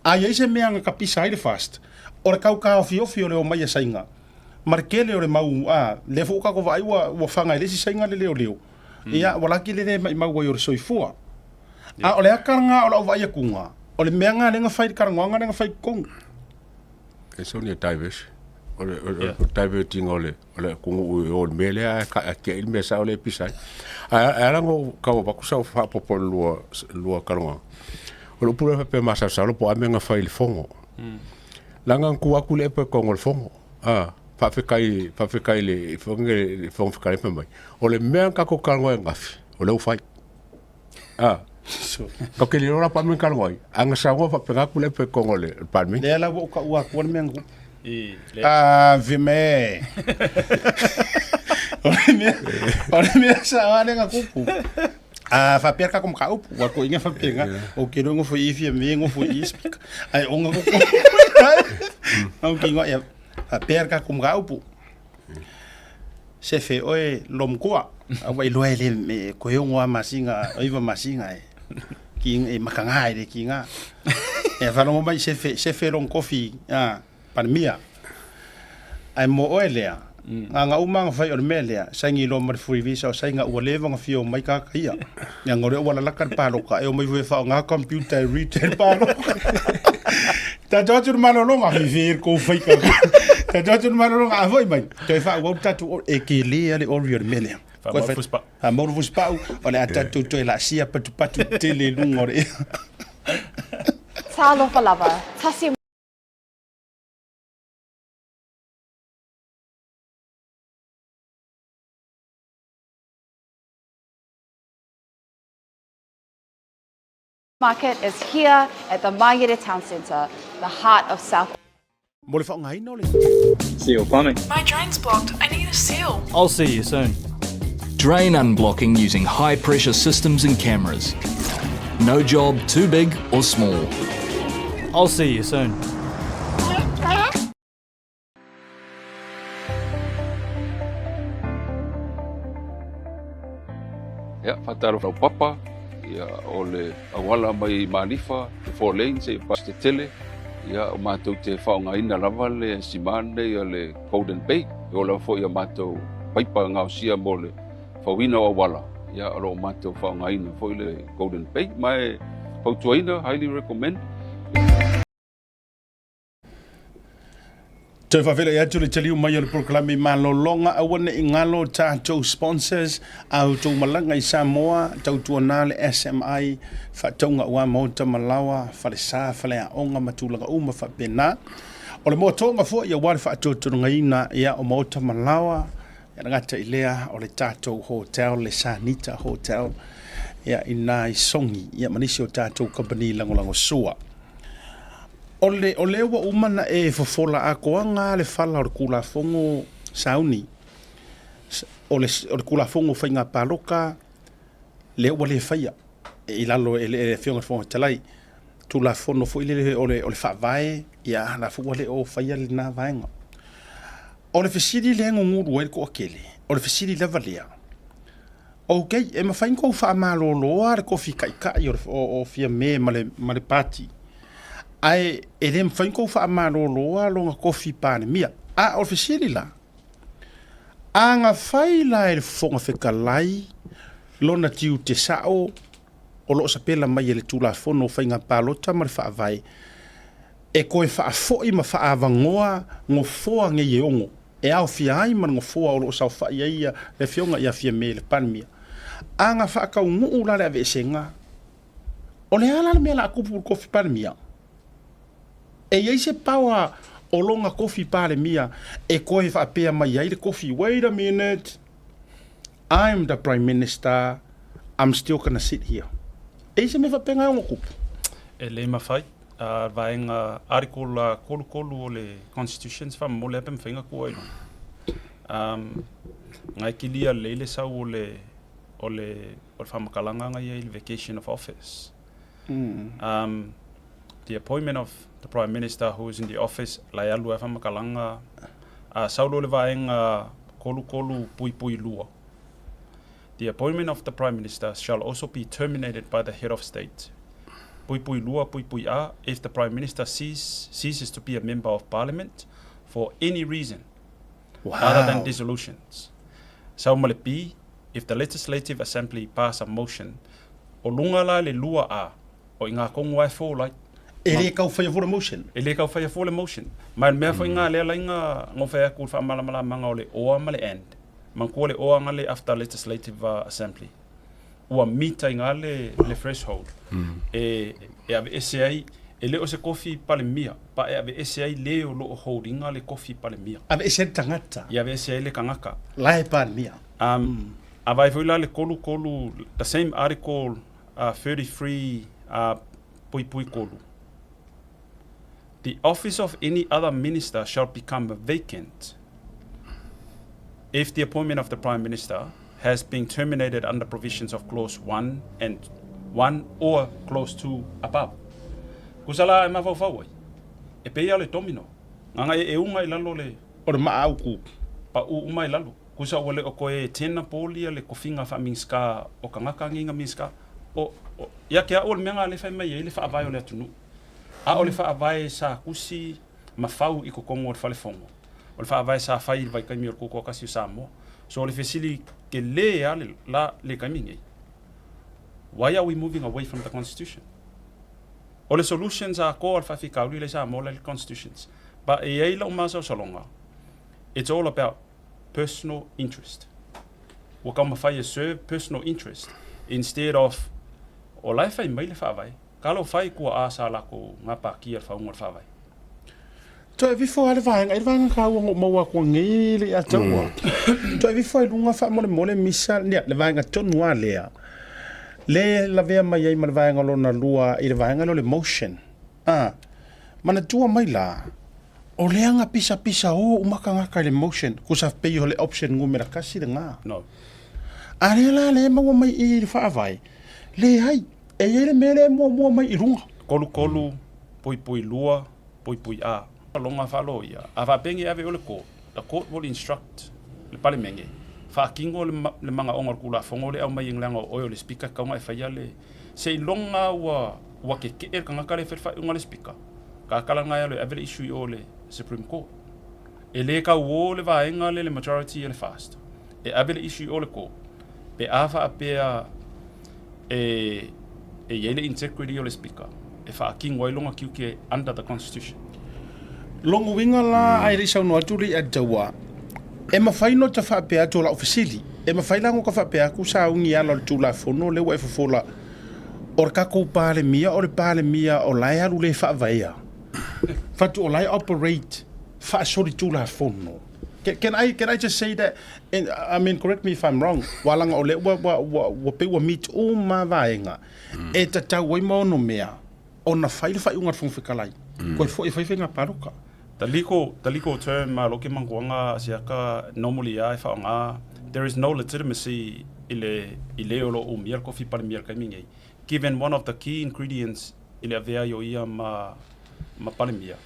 A i ai se mea na tapisa ai le FAST, o le tau taofiofi o le omai a Saina, ma le tele o le mau, a, lea foi ua tatou vaai ua, ua faga e le isi Saina le leoleo, ia, ua laki le le maimau ai o le soifua. A o le aka lena o lau vaai atuga, o le mea lena lea na fai i le talanoaga lea na fai i totonu. It's only a diversion. O le, o le, o le diverting o le, o le atunuu i o i le mea lea ae ka- ae tiai le mea sao lea e pisa ai. Ae ae ala ona ou tau avatu sau faaopoopo i le lua, lua talanoaga, o le upu lea faapea masalosalo po o a mea na fai i le fono. Leaga na tu atu le epo i totonu o le fono, a, faafetai, faafetai i le le Fofoga Fetalai fai mai, o le mea na tatou talanoa ai ananafi, o lea ua fai. A, tatou te le iloa la po o a mea na talanoa ai, ae na saunoa faapena atu le epo i totonu o le Palemene. Lea la ua ou taua atua le mea na tupu. I le Ave me. O le mea, o le mea sao lava lea na tupu. A faapea le tatou mataupu, ua toeaiina faapena, ou te iloa e nofo i i Fiame, nofo i i Speaker. Ae ona nofo Ou te iloa, ia, faapea le tatou mataupu. Sefe oe lomatua, aua iloa e le e koe ono lava masina, 9 masina e ki e makaga e le kiga. E faalogo mai sefe, sefe lona tofi a Palemia. Ae mo oe lea, na ona uma lava ona fai o le mea lea, saini loa ma le free visa o Saina ua leva ona fia omai tagata ia. Leaga o lea ua lalaka le palota, e omai foi e faaaoga computer e read ai le palota. Tatou atu i le malologa, fifi le kou faika. Tatou atu i le malologa, a foi mai, toe faaauau le tatou, e tele lava le ori o le mea lea. Faamau le fusipau. Faamau le fusipau, o le a tatou toe laasia patupatu tele i luga o le ea. Talofa lava, tasi Market is here at the Mangere Town Centre, the heart of South. Mo le faaaogaina o le. Seal plumbing. My drain's blocked. I need a seal. I'll see you soon. Drain unblocking using high pressure systems and cameras. No job too big or small. I'll see you soon. Ia, faatalofa lau papa. Ia, o le auala mai Malifa, le four lane seia pae Tetele, ia, o matou te faaaogaina lava le sima lenei a le Golden Bay. E oo lava foi i a matou paipa gaosia mo le fauina o auala, ia, o lo o matou faaaogaina foi le Golden Bay. Ma e fautuaina, highly recommend. Toe faafeiloai atu le taliu mai o le polokalame malologa aua ne i galo tatou sponsors a outou malaga i Samoa tautuana le SMI faatauga aua maota ma laoa falesa faleaoga ma tulaga uma faapena o le moatoga foi aua le faatotogaina ia o maota ma laoa Ia le gata i lea o le tatou hotel le Sanita Hotel ia i na i Sogi ia ma nisi o tatou kamupani lagolago sua. O le, o lea ua uma na e fofola atoaga le fala o le Tulafono sauni, o le, o le Tulafono o Faiga Palota, lea ua le faia i lalo e le Afioga i le Fofoga Fetalai. Tulafono foi lele o le, o le Faavae, ia la foi ua le o faia lena vaega. O le fesili lea e gugulu ai le toatele, o le fesili lava lea, Ok, e mafai ona tou faamaloloa le tofi taitai o, o, o Fiame ma le, ma le pati, ae e le mafai ona tou faamaloloa lona tofi Palemia. A o le fesili la, a na fai la e le Fofoga Fetalai lona tiute sao o lo o sapela mai e le Tulafono o Faiga Palota ma le Faavae, e toe faafoi ma faaavanoa nofoa nei e ono, e aofia ai ma le nofoa o lo o saofai ai le Afioga ia Fiame i le Palemia. A na faataunuu la le aveesega, o le a la le mea o le a tupu i le tofi Palemia? E i ai se power o lona tofi Palemia e toe faapea mai ai le tofi, wait a minute, I'm the Prime Minister, I'm still gonna sit here. E i ai se mea faapena e ono tupu? E le mafai. A vaega article 33 o le Constitution se faamomoli lava pe mafai ona tuu ai i luga. Um, ngai kilia lelei le sau o le o le o le faamatalaga nga i ai le vacation of office. Um, the appointment of the Prime Minister who is in the office, la e alu ai faamatalaga a sau loa le vaega 33.2. The appointment of the Prime Minister shall also be terminated by the Head of State. Puipui lua, puipui A, if the Prime Minister cease, ceases to be a member of Parliament for any reason wow. other than dissolutions. Sau ma le B, if the Legislative Assembly pass a motion, o luga la le lua A, o i ngā kongo ai fō lai. E le kau whaia fō le motion? E le kau whaia fō le motion. Mai le mea fo i ngā lea lai ngā ngō whaia ku whaamalamalamaga o le oa ma le and. Manatua le oa nga le after Legislative Assembly. Ua mita i nga le, le threshold. E, e aveese ai, e le o se kofi Palemia, pa e aveese ai le o loo hold inga le kofi Palemia. Aveese ai le tagata. I aveese ai le tagata. La e Palemia. Um, A vai foi la le kolu kolu, the same article 33 puipui kolu. The office of any other minister shall become vacant if the appointment of the Prime Minister has been terminated under provisions of clause 1 and 1 or clause 2 above. Kusa la e mafaufau ai. E pei o le domino. Nganga e e unga i lalo le... O le maa uku. Pa u uma i lalo. Kusa ua le o koe e tena poli le kofinga wha minska o kangaka nginga minska. O, o, ia ke a o le mea ngā le whai mai e le whaavae o le atunu. A o le faavae sa kusi ma fau i kokongo o le falefono. O le faavae sa fai i le vaitaimi o le Tutoatasi o Samoa. So o le fesili tele a le la le taimi nei, why are we moving away from the constitution? O le solutions atoa o le faafitauli lea i Samoa la i le constitutions. But e i ai lau masalosaloga, it's all about personal interest. Ua taumafai e serve personal interest instead of o la e fai mai le faavae. Talofa i kua a sa lakou nga pakia le faauga o le faavae. Toe vifo a le vaega, i le vaega kaua ngo maua kua ngei le ia taua. Toe vifo ai lunga wha mole mole misa, nia, le vaega tonu a lea. Le lavea mai ai ma le vaega lona lua i le vaega lea o le motion. Ah, manatua mai la, o lea nga pisa pisa o uma kangaka i le motion, kusa pei o le option numera kasi le ngā. No. A lea la le maua mai i le faavae, leai, E i ai le mea lea e muamua mai i luga. 33 puipui 2 puipui A. Loga faaloia, a faapea e ave o le court, the court will instruct le Palemenge, Faatino le magaoga o le Tulafono lea e aumai i leaga o oe o le Speaker e tatau ona e faia le seiloga lava ua tetee le tagata lea e fai le faaiuga a le Speaker, tatala lena e alu e ave le issue i o i le Supreme Court. E le tauo le vaega lea le majority a le FAST e ave le issue i o i le court pe a faapea e e i ai le integrity o le Speaker e faatino ai lona tiute under the Constitution. Lona uiga la ae le i saunoa atu le Editor, e mafai ona ta faapea atu o lau fesili, e mafai la ona ta faapea atu sauni i ala o le Tulafono lea ua e fofola, o le tatou Palemia o le Palemia o la e alu le faavaea, fatu o la e operate faasolitulafono. Can, can I can I just say that and, I mean correct me if I'm wrong wa langa o le ua ua ua ua pei ua meet uma vaega e tatau ai ma ono mea ona fai le faaiuga a le Fofoga Fetalai koe foi e fai faiga palota. The legal, the legal term ma loke manguanga siaka normally a e whaonga, there is no legitimacy i le, i le o lo umia le kofi palemia le kaimi nei. Given one of the key ingredients i le avea i o ia ma, ma palemia,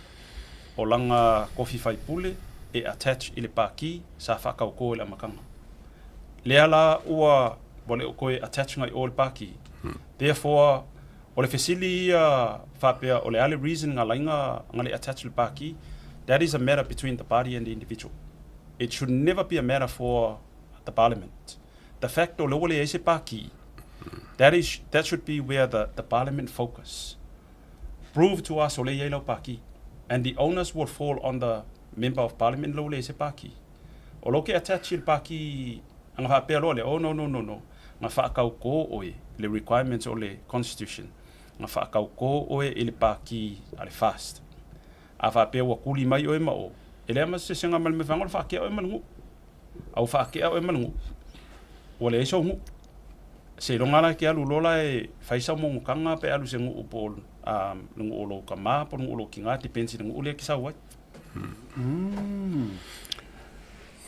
o langa kofi faipule e attach i le pākī sa whakaukō i le amakanga. Lea la ua, ua le o koe attach ngai o le pākī. Therefore, o le fesili ia faapea o le a le reason nga lainga nga le attach le pākī, that is a matter between the party and the individual. It should never be a matter for the parliament. The fact o le ua leai se pākī, that is, that should be where the, the parliament focus. Prove to us o le iai lau pākī. And the onus will fall on the member of parliament lo leai se pākī. O lo ke attach i le pākī anga faapea loa lea, oh no no no no, nga whaakaukō oe le requirements o le constitution, nga whaakaukō oe i le pākī a le FAST. A faapea ua kuli mai oe ma o, e leai ma se sesega ma le mea whainga o le whaakea oe ma le nuu. A ua faakea oe ma le nuu, ua leai sou nuu. Seiloga la e ke alu loa la e fai sau mogotaga pe alu i se nuu po o le nuu o lou tama po o le nuu o lou tina, depends i le nuu lea e te sau ai.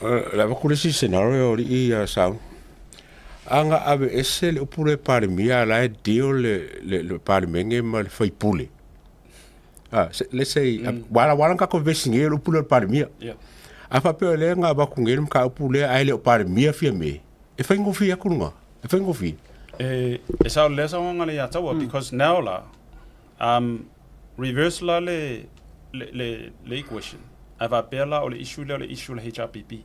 Le avatu le isi scenario alii ia Sauni. A na aveese le upu lea Palemia a la e deal le Palemene ma le faipule. Let's say, wala wala na tatou vevesi nei i le upu lea o le Palemia. A faapea o lea na avatu nei le mataupu lea ae le o Palemia Fiame, e faigofie atu luga, e faigofie. E sao lea saunoaga le ia Taua, because now la, reverse la le le le equation. A faapea la o le issue lea o le issue o le HRPP.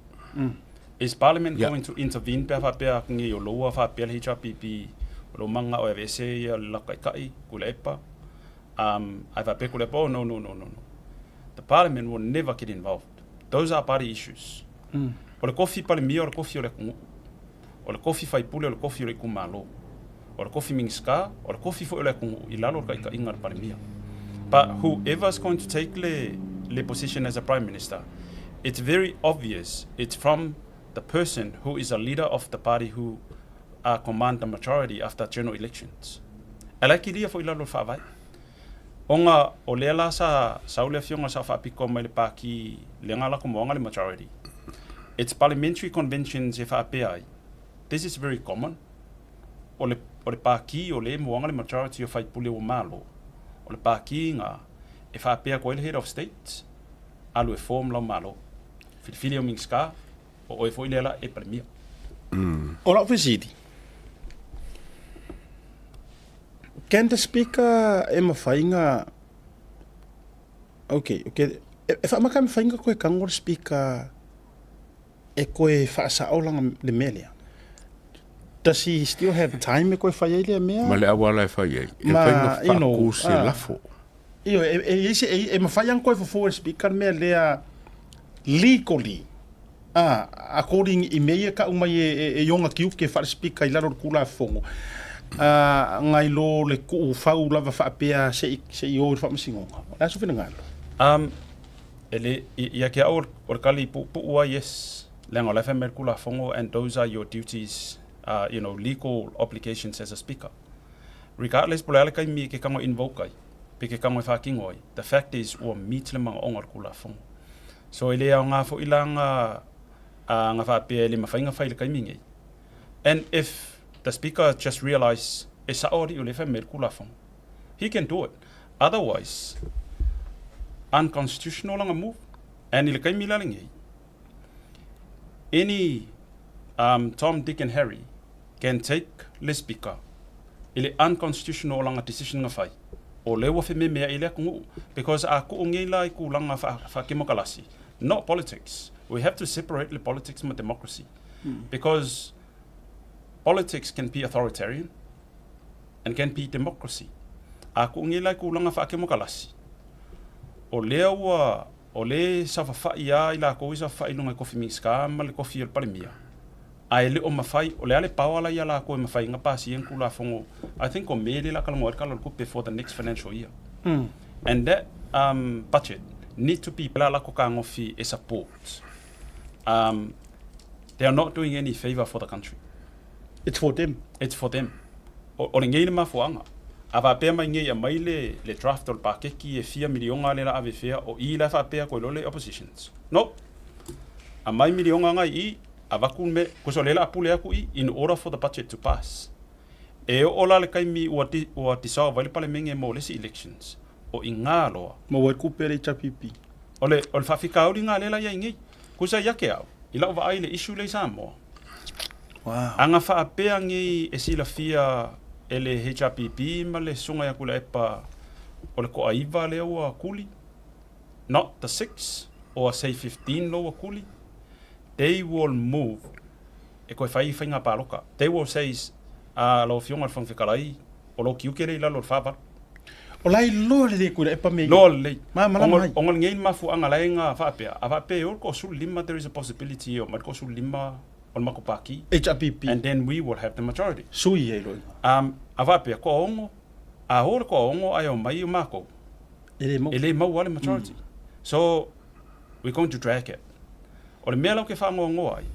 Is Parliament going to intervene pe a faapea atu nei o loua faapea le HRPP o lo maga o e aveese ia le latou taitai, Tuilaepa, ae faapea Tuilaepa, oh no, no, no, no, no. The Parliament will never get involved. Those are party issues. O le kofi Palemia o le kofi o le atunuu. O le kofi faipule o le kofi o le itumalo. O le kofi Minisita, o le kofi foi o le atunuu i lalo o le taitaiga a le Palemia. But whoever's going to take le, le position as a Prime Minister, it's very obvious it's from the person who is a leader of the party who command the majority after general elections. E like ilia foi i lalo o le faavae. Ona o lea la sa sau le afioga sa faapitoa mai le Pāti lea na lako moaga le majority. It's parliamentary conventions e faapea ai. This is very common. O le, o le Pāti o lea e moaga le majority o faipule ua malo. O le Pāti na e faapea atu ai le head of state, alu e form lau malo. Filifili au Minisita, o oe foi lea la e Palemia. O lau fesili, can the speaker e mafai na okay, okay, e faamaka e mafai na koe kago le speaker e koe faasao lana le mea lea? Does he still have time e koe fai ai lea mea? Ma le auala e fai ai, e Ma, fai na you know, faaku se lafo. Ioe, e, e, e, e mafai lava ona koe fofo e le speaker le mea lea legally. A, according i mea ia kau mai e, e, e ona tiute faale-speaker i lalo o le Tulafono, a, nai lo le tuufau lava faapea se i, se i o i le Faamasinoga. O le a sou finagalo? E le, ia te au o le kali puupuu lava, yes, leaga o la e fai mai le Tulafono and those are your duties, you know, legal obligations as a speaker. Regardless po o le a le taimi e ke tago e invoke ai, pe ke tago e faatino ai, the fact is ua meet le manaoga o le Tulafono. So e le aoga foi la nga nga faapea e le mafai ona fai i le taimi nei. And if the speaker just realise e sao alii o lea e fai mai le Tulafono, he can do it. Otherwise, unconstitutional lana move. And i le taimi la lenei, any um, Tom, Dick and Harry can take le Speaker i le unconstitutional o langa decision nga fai, o lea ua fememeai le atunuu because a kuu ngei la i kulaga faa-kemokalasi, not politics. We have to separate le politics ma democracy because politics can be authoritarian and can be democracy. A kuu ngei la i kulaga faa-kemokalasi, o lea ua o le saofafai a i lakou i saofafai i luga i kofi Minisita ma le kofi o le Palemia, ae le o mafai, o le a le power la ia lakou e mafai ona pasia ni Tulafono, I think o Me lea o le a talanoa ai le Tala o le Tupe for the next financial year. And that um, budget need to be la lako kagofi e support. Um, they are not doing any favor for the country. It's for them. It's for them. O, o lenei le mafuaaga. A faapea mai nei aumai le, le draft o le pakeki e fia miliona lea la ave fea, o i la e faapea koe loa le oppositions. No. Aumai miliona nga i i, avatu le mea, cause o lea la a pule atu i, in order for the budget to pass. E oo la le taimi ua, di, ua dissolve ai le Palemene mo le isi elections, o i nga loa. Maua ai kupe le HRPP. O le, o le faafitauli nga lea la i ai nei. Kusa ia te au, i lau vaai i le issue lea i Samoa. Wow. A na faapea nei e silafia e le HRPP ma le Susuga ia Tuilaepa o le toaiva lea ua kuli, not the six or say 15 lo ua kuli, they will move e toe fai faiga paloka. They will say, ah, lau Afioga i le Fofoga Fetalai, o lou tiute lea i lalo o le 48. O la e iloa lelei e Tuilaepa mea ia. Iloa lelei. Malamalama ai. Ona lenei le mafuaaga la e na faapea, a faapea e o le toasefululima there is a possibility e omai le toasefululima o le matou pati. HRPP. And then we will have the majority. Sui ai loa. A faapea, toaono, a o le toaono ae omai o matou. E le maua. E le maua le majority. So, we're going to drag it. O le mea la ou te faanoanoa ai,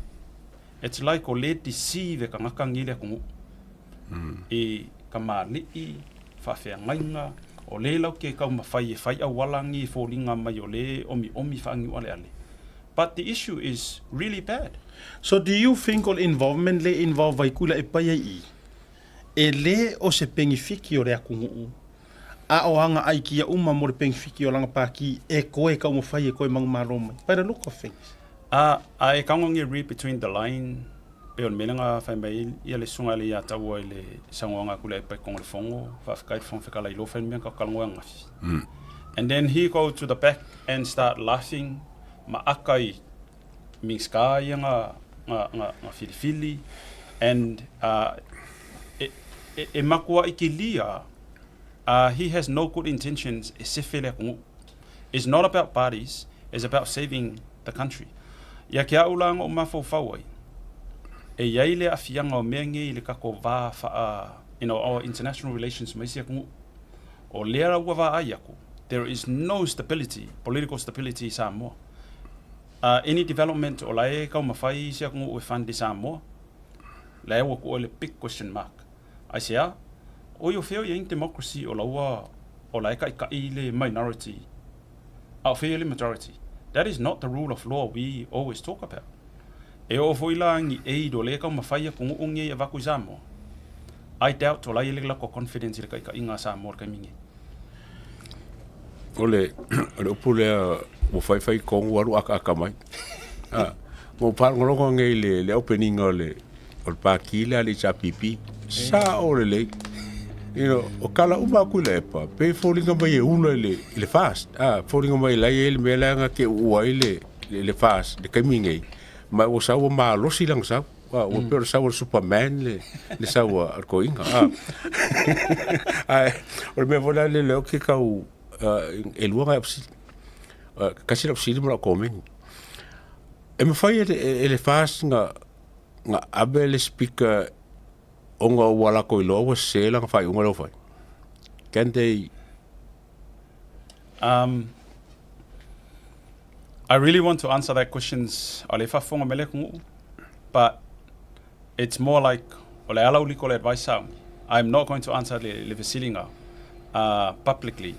it's like o le deceive e tagata nei le atunuu. I kamali'i, faafeagaiga, o le lau te taumafai e fai auala ni e foliga mai o le omiomi faaniualeale. But the issue is really bad. So do you think o le involvement le involve ai Tuilaepa ia i i, e le o se penifiki o le atunuu, a o aga aikia uma mo le penifiki o lana pākī e koe taumafai e koe manumalo mai, by the look of things? A, a e tago read between the line pei o le mea lea na fai mai ai ia le susuga ia ia Taua i le saunoaga a Tuilaepa i totonu o le Fono, faafetai i le Fofoga Fetalai i lou fai mea na tatou talanoa ananafi. And then he go to the back and start laughing ma aka i Minisita ia na, na, na, na filifili and uh, e, e, e makuaʻi kilia uh, he has no good intentions e sefe le atunuu. It's not about parties, it's about saving the country. Ia ke a'u la na ou mafaufau ai, e i ai le aafiaga o mea nei i le tatou va faa, you know, our international relations ma isi atunuu. O lea la ua vaai atu, there is no stability, political stability i Samoa. Any development o la e taumafai isi atunuu e fund i Samoa, la e ua tuu ai le big question mark. Aisea? Oi o fea o i ai ni democracy o la ua, o la e taʻitaʻi le minority a o fea le majority? That is not the rule of law we always talk about. E oo foi la ni aid o lea e taumafai atunuu nei e avatu i Samoa, I doubt o la e i ai le latou confidence i le taitaiga a Samoa i le taimi nei. O le, o le upu lea ua faifai tonu alu akaaka mai. Ah, ua ou faalogologo nei i le, le opening o le, o le pākī lea a le HRPP. Sao lelei. You know, o kala uma aku i le epa, pe foliga mai e ula i le, i le fast. Ah, foliga mai la i le mea lea nga ke uua ai le, le, le fast, le taimi nei. Ma ua sau ua malosi lana sau. Ua ua pei o le sau o le Superman le, le sau a le toeaina. Ah. Ae, o le mea foi la le leo ke kau, e lua ngai au fesili. Tasi lau fesili ma lau komeni. E mafai e le, e le FAST na, na ave le speaker ona ua latou iloa ua sese lana faaiuga lea ua fai? Can they I really want to answer that questions o le faafofoga mai le atunuu but it's more like o le ala uliko le advice sa I'm not going to answer le, le fesiliga publicly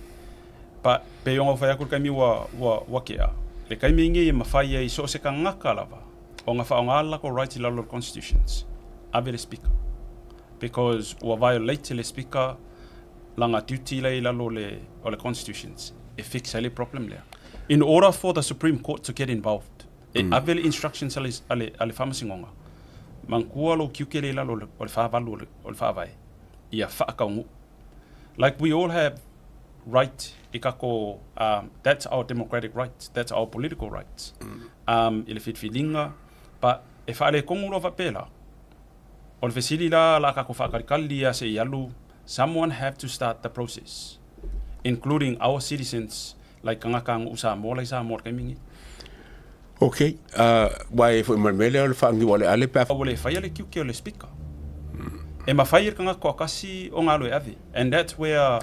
but pei ona ou fai atu i le taimi ua, ua, ua kea le taimi nei e mafai ai so o se tagata lava ona faaaoga le latou right i lalo o le constitutions ave le speaker because ua violate le speaker lana duty lea i lalo o le, o le constitutions e fix ai le problem lea. In order for the Supreme Court to get involved, e ave le instructions a le, a le, a le Faamasinoga. Manatua lou tiute lea i lalo o le 48 o le Faavae, ia faataunuu. Like we all have right i tatou, that's our democratic rights, that's our political rights i le filifiliga, but e faaletonu loa faapela. O le fesili la, o le a tatou faatalitali lava se i alu, someone have to start the process, including our citizens like tagatanuu Samoa la i Samoa i le taimi lenei. Ok, aua e foi ma le mea lea o le faaniu aleale pe a. Ua le faia le tiute o le Speaker. E mafai e le tagata toatasi ona alu e ave. And that's where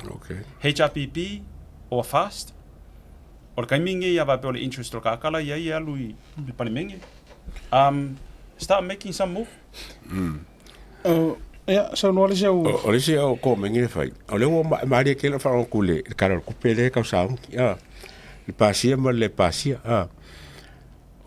HRPP or FAST, o le taimi lenei a faapea o le interest o le tagata la e i ai e alu i le Palemene, um, start making some move. Ia, saunoa le isi au. O le isi au komeni e fai, o lea ua malie tele lau faalogo atu i le Tala o le Tupe lea e tau sauni, a, le pasia ma le le pasia, a.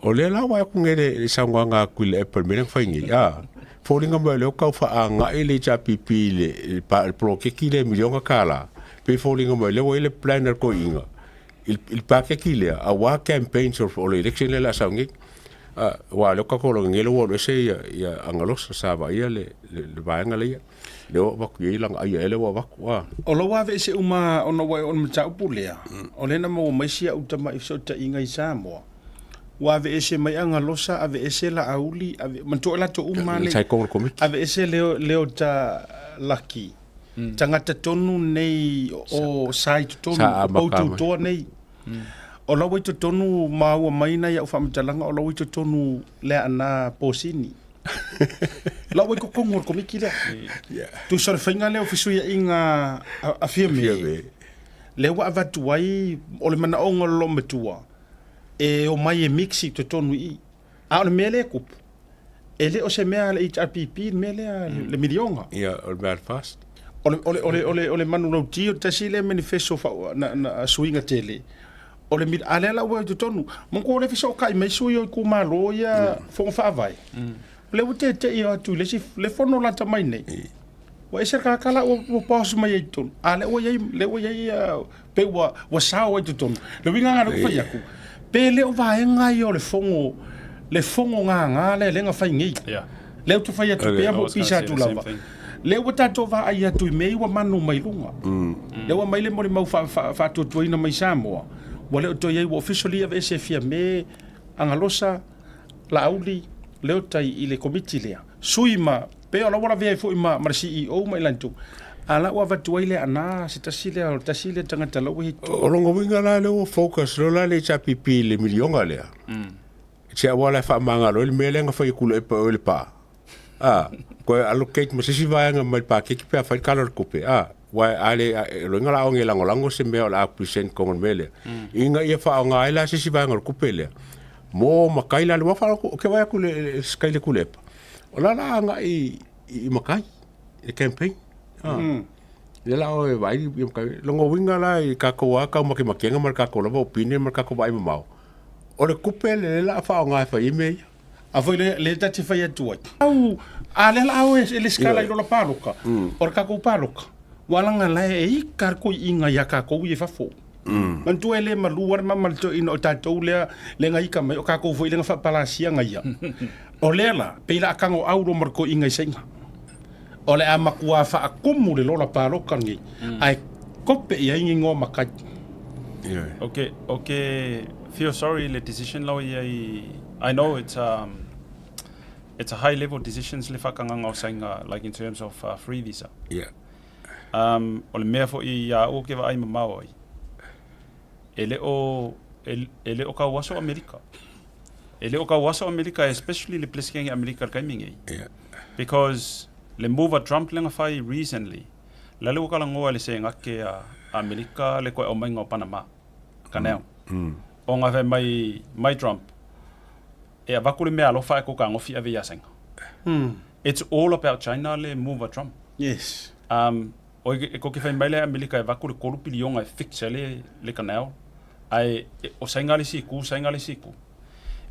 O lea la ua vaai atu nei i le saunoaga a Tuilaepa i le mea lea na fai nei, a, foliga mai o lea ua tau faagai le HRPP i le poloketi lea miliona tala, pei e foliga mai o lea ua i ai le plan a le toeaina i le paketi lea aua campaigns o le election lea o le a sau nei. Aua o lea ua tatou iloa nei lea ua alu ese ia Agalosa sa vaaia le vaega lea, lea ua avatu i ai lana ai lea ua avatu. O lou aveese uma ona ua e oo i le mataupu lea, o lea na maua mai si au tamai fesootaiga i Samoa, ua aveese mai Agalosa, aveese Laauli, ave, manatua e latou uma lava le, aveese Leota Laki, tagata tonu nei o sa i totonu, o poututoa nei. O la ua i totonu maua mai nai au faamatalaga o la ua i totonu le aana posini. La ua i totonu o le komiti lea. Tusa o le faiga lea o fesuiaiga a Fiame, lea ua avatu ai o le manaoga o le loomatua e omai e mix i totonu i i. A o le mea lea e tupu, e le o se mea a le HRPP le mea lea, le miliona. Ia, o le mea a le FAST. O le, o le, o le, o le, o le manulauti, o le tasi lea manifesto fa, na, na, suiga tele, o le, a lea la ua i totonu, manatua o lea e fesootai mai sui o itumalo ia fono faavae, o lea ua tete'i atu i le isi, le fono lata mai nei, ua ese le tagata la ua, ua pass mai ai i totonu, a lea ua i ai, lea ua i ai, pei ua, ua sao ai i totonu. Le uiga lena o lea ua fai atu, pe le o vaega ia o le fono, le fono gaga lea lea na fai nei. Yeah. Lea ou te fai atu pea ma ou pisa atu lava. Lea ua tatou vaai atu i mea ia ua manu mai luga. Lea ua aumai le molimau faatuatuaina mai Samoa, ua le o toe i ai, ua officially aveese e Fiame, Agalosa, Laauli, Leotai i le komiti lea. Sui ma, pei o la ua lavea ai foi ma, ma le CEO ma i latou. A la ua avatu ai le ana se tasi lea, o le tasi lea tagata la ua i O lona uiga la lea ua focus loa la le HRPP i le miliona lea. Se auala e faamagalo ai le mea lea na fai e Tuilaepa o i le pā. A, toe allocate ma se isi vaega mai le paketi pe a fai le Tala o le Tupe. A, aua a le, o lona uiga la aoga e lagolago se mea o le a present i totonu o le mea lea. Ina ia faaaoga ai la se isi vaega o le tupe lea mo matai la le ua faalogo, ou te vaai atu i le sky i le Tuilaepa, o la la agai i matai i le campaign. A, lea la o e vaai i matai. Lona uiga la i tatou lava taumakemakega ma le tatou lava opinion ma le tatou vaai mamao, O le tupe lea o le a faaaoga e fai ai mea ia. A foi lea, lea ta te fai atu ai. Au, a lea la a o e lesitala i lola paloka, o le tatou paloka, ua laga la e ika le toiina ia tatou ia i fafo. Manatua e le malu a le mama le toeaina o tatou lea lea na ika mai, o tatou foi lea na faapalasia na ia. O lea la, pei la a tago au loa ma le toeaina i Saina. O le a matua faatumu le lola paloka lenei, ae kope i ai ni igoa matai. Okay, okay, feel sorry le decision la ua i ai, I know it's um, it's a high level decisions le whakanganga o Sainga, like in terms of free visa. Yeah. O le mea foi ia au ke vaai mamao ai, e le o, e le o kau aso Amerika. E le o kau aso Amerika, especially le President Amerika le taimi nei. Yeah. Because le move a Trump le na fai recently, la le ua talanoa i le Senate a Amerika le toe aumaiga o Panama Canal. Ona fai mai mai Trump, e avatu le mea alofa ae tou tagofi ave ia Saina. It's all about China le move a Trump. Yes. O e tou te fai mai le Amerika e avatu le 3 piliona e fix ai le canal, ae o Saina le isi itu, Saina le isi itu.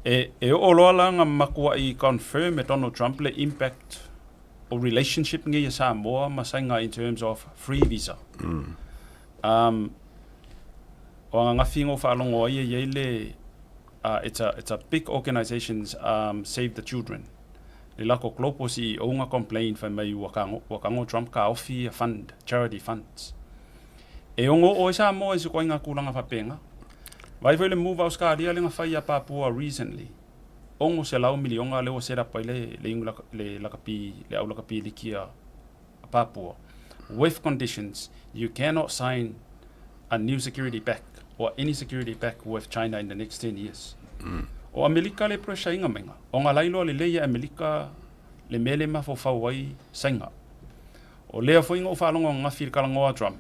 E oo loa la na matuai confirm e Donald Trump le impact o relationship nei a Samoa ma Saina in terms of free visa. O ananafi na ou faalogo ai e i ai le, it's a, it's a big organizations, Save the Children. Le lako global CEO nga complain fai mai ua kago ua kago Trump kaofi ia fund, charity funds. E ono oo ai Samoa i se koaiga kulaga faapega. Vaai foi le move a Auscalia lea na fai ia Papua recently, 600 miliona lea ua set up ai le le igu le lakapi le au lakapi liki a Papua with conditions you cannot sign a new security pact or any security pact with China in the next 10 years. O Amelika le pressure inga mainga. O nga lailoa lelei e Amelika le mea le mafaufau ai Sainga. O lea foi na ou faalogo ananafi i le talanoa a Trump.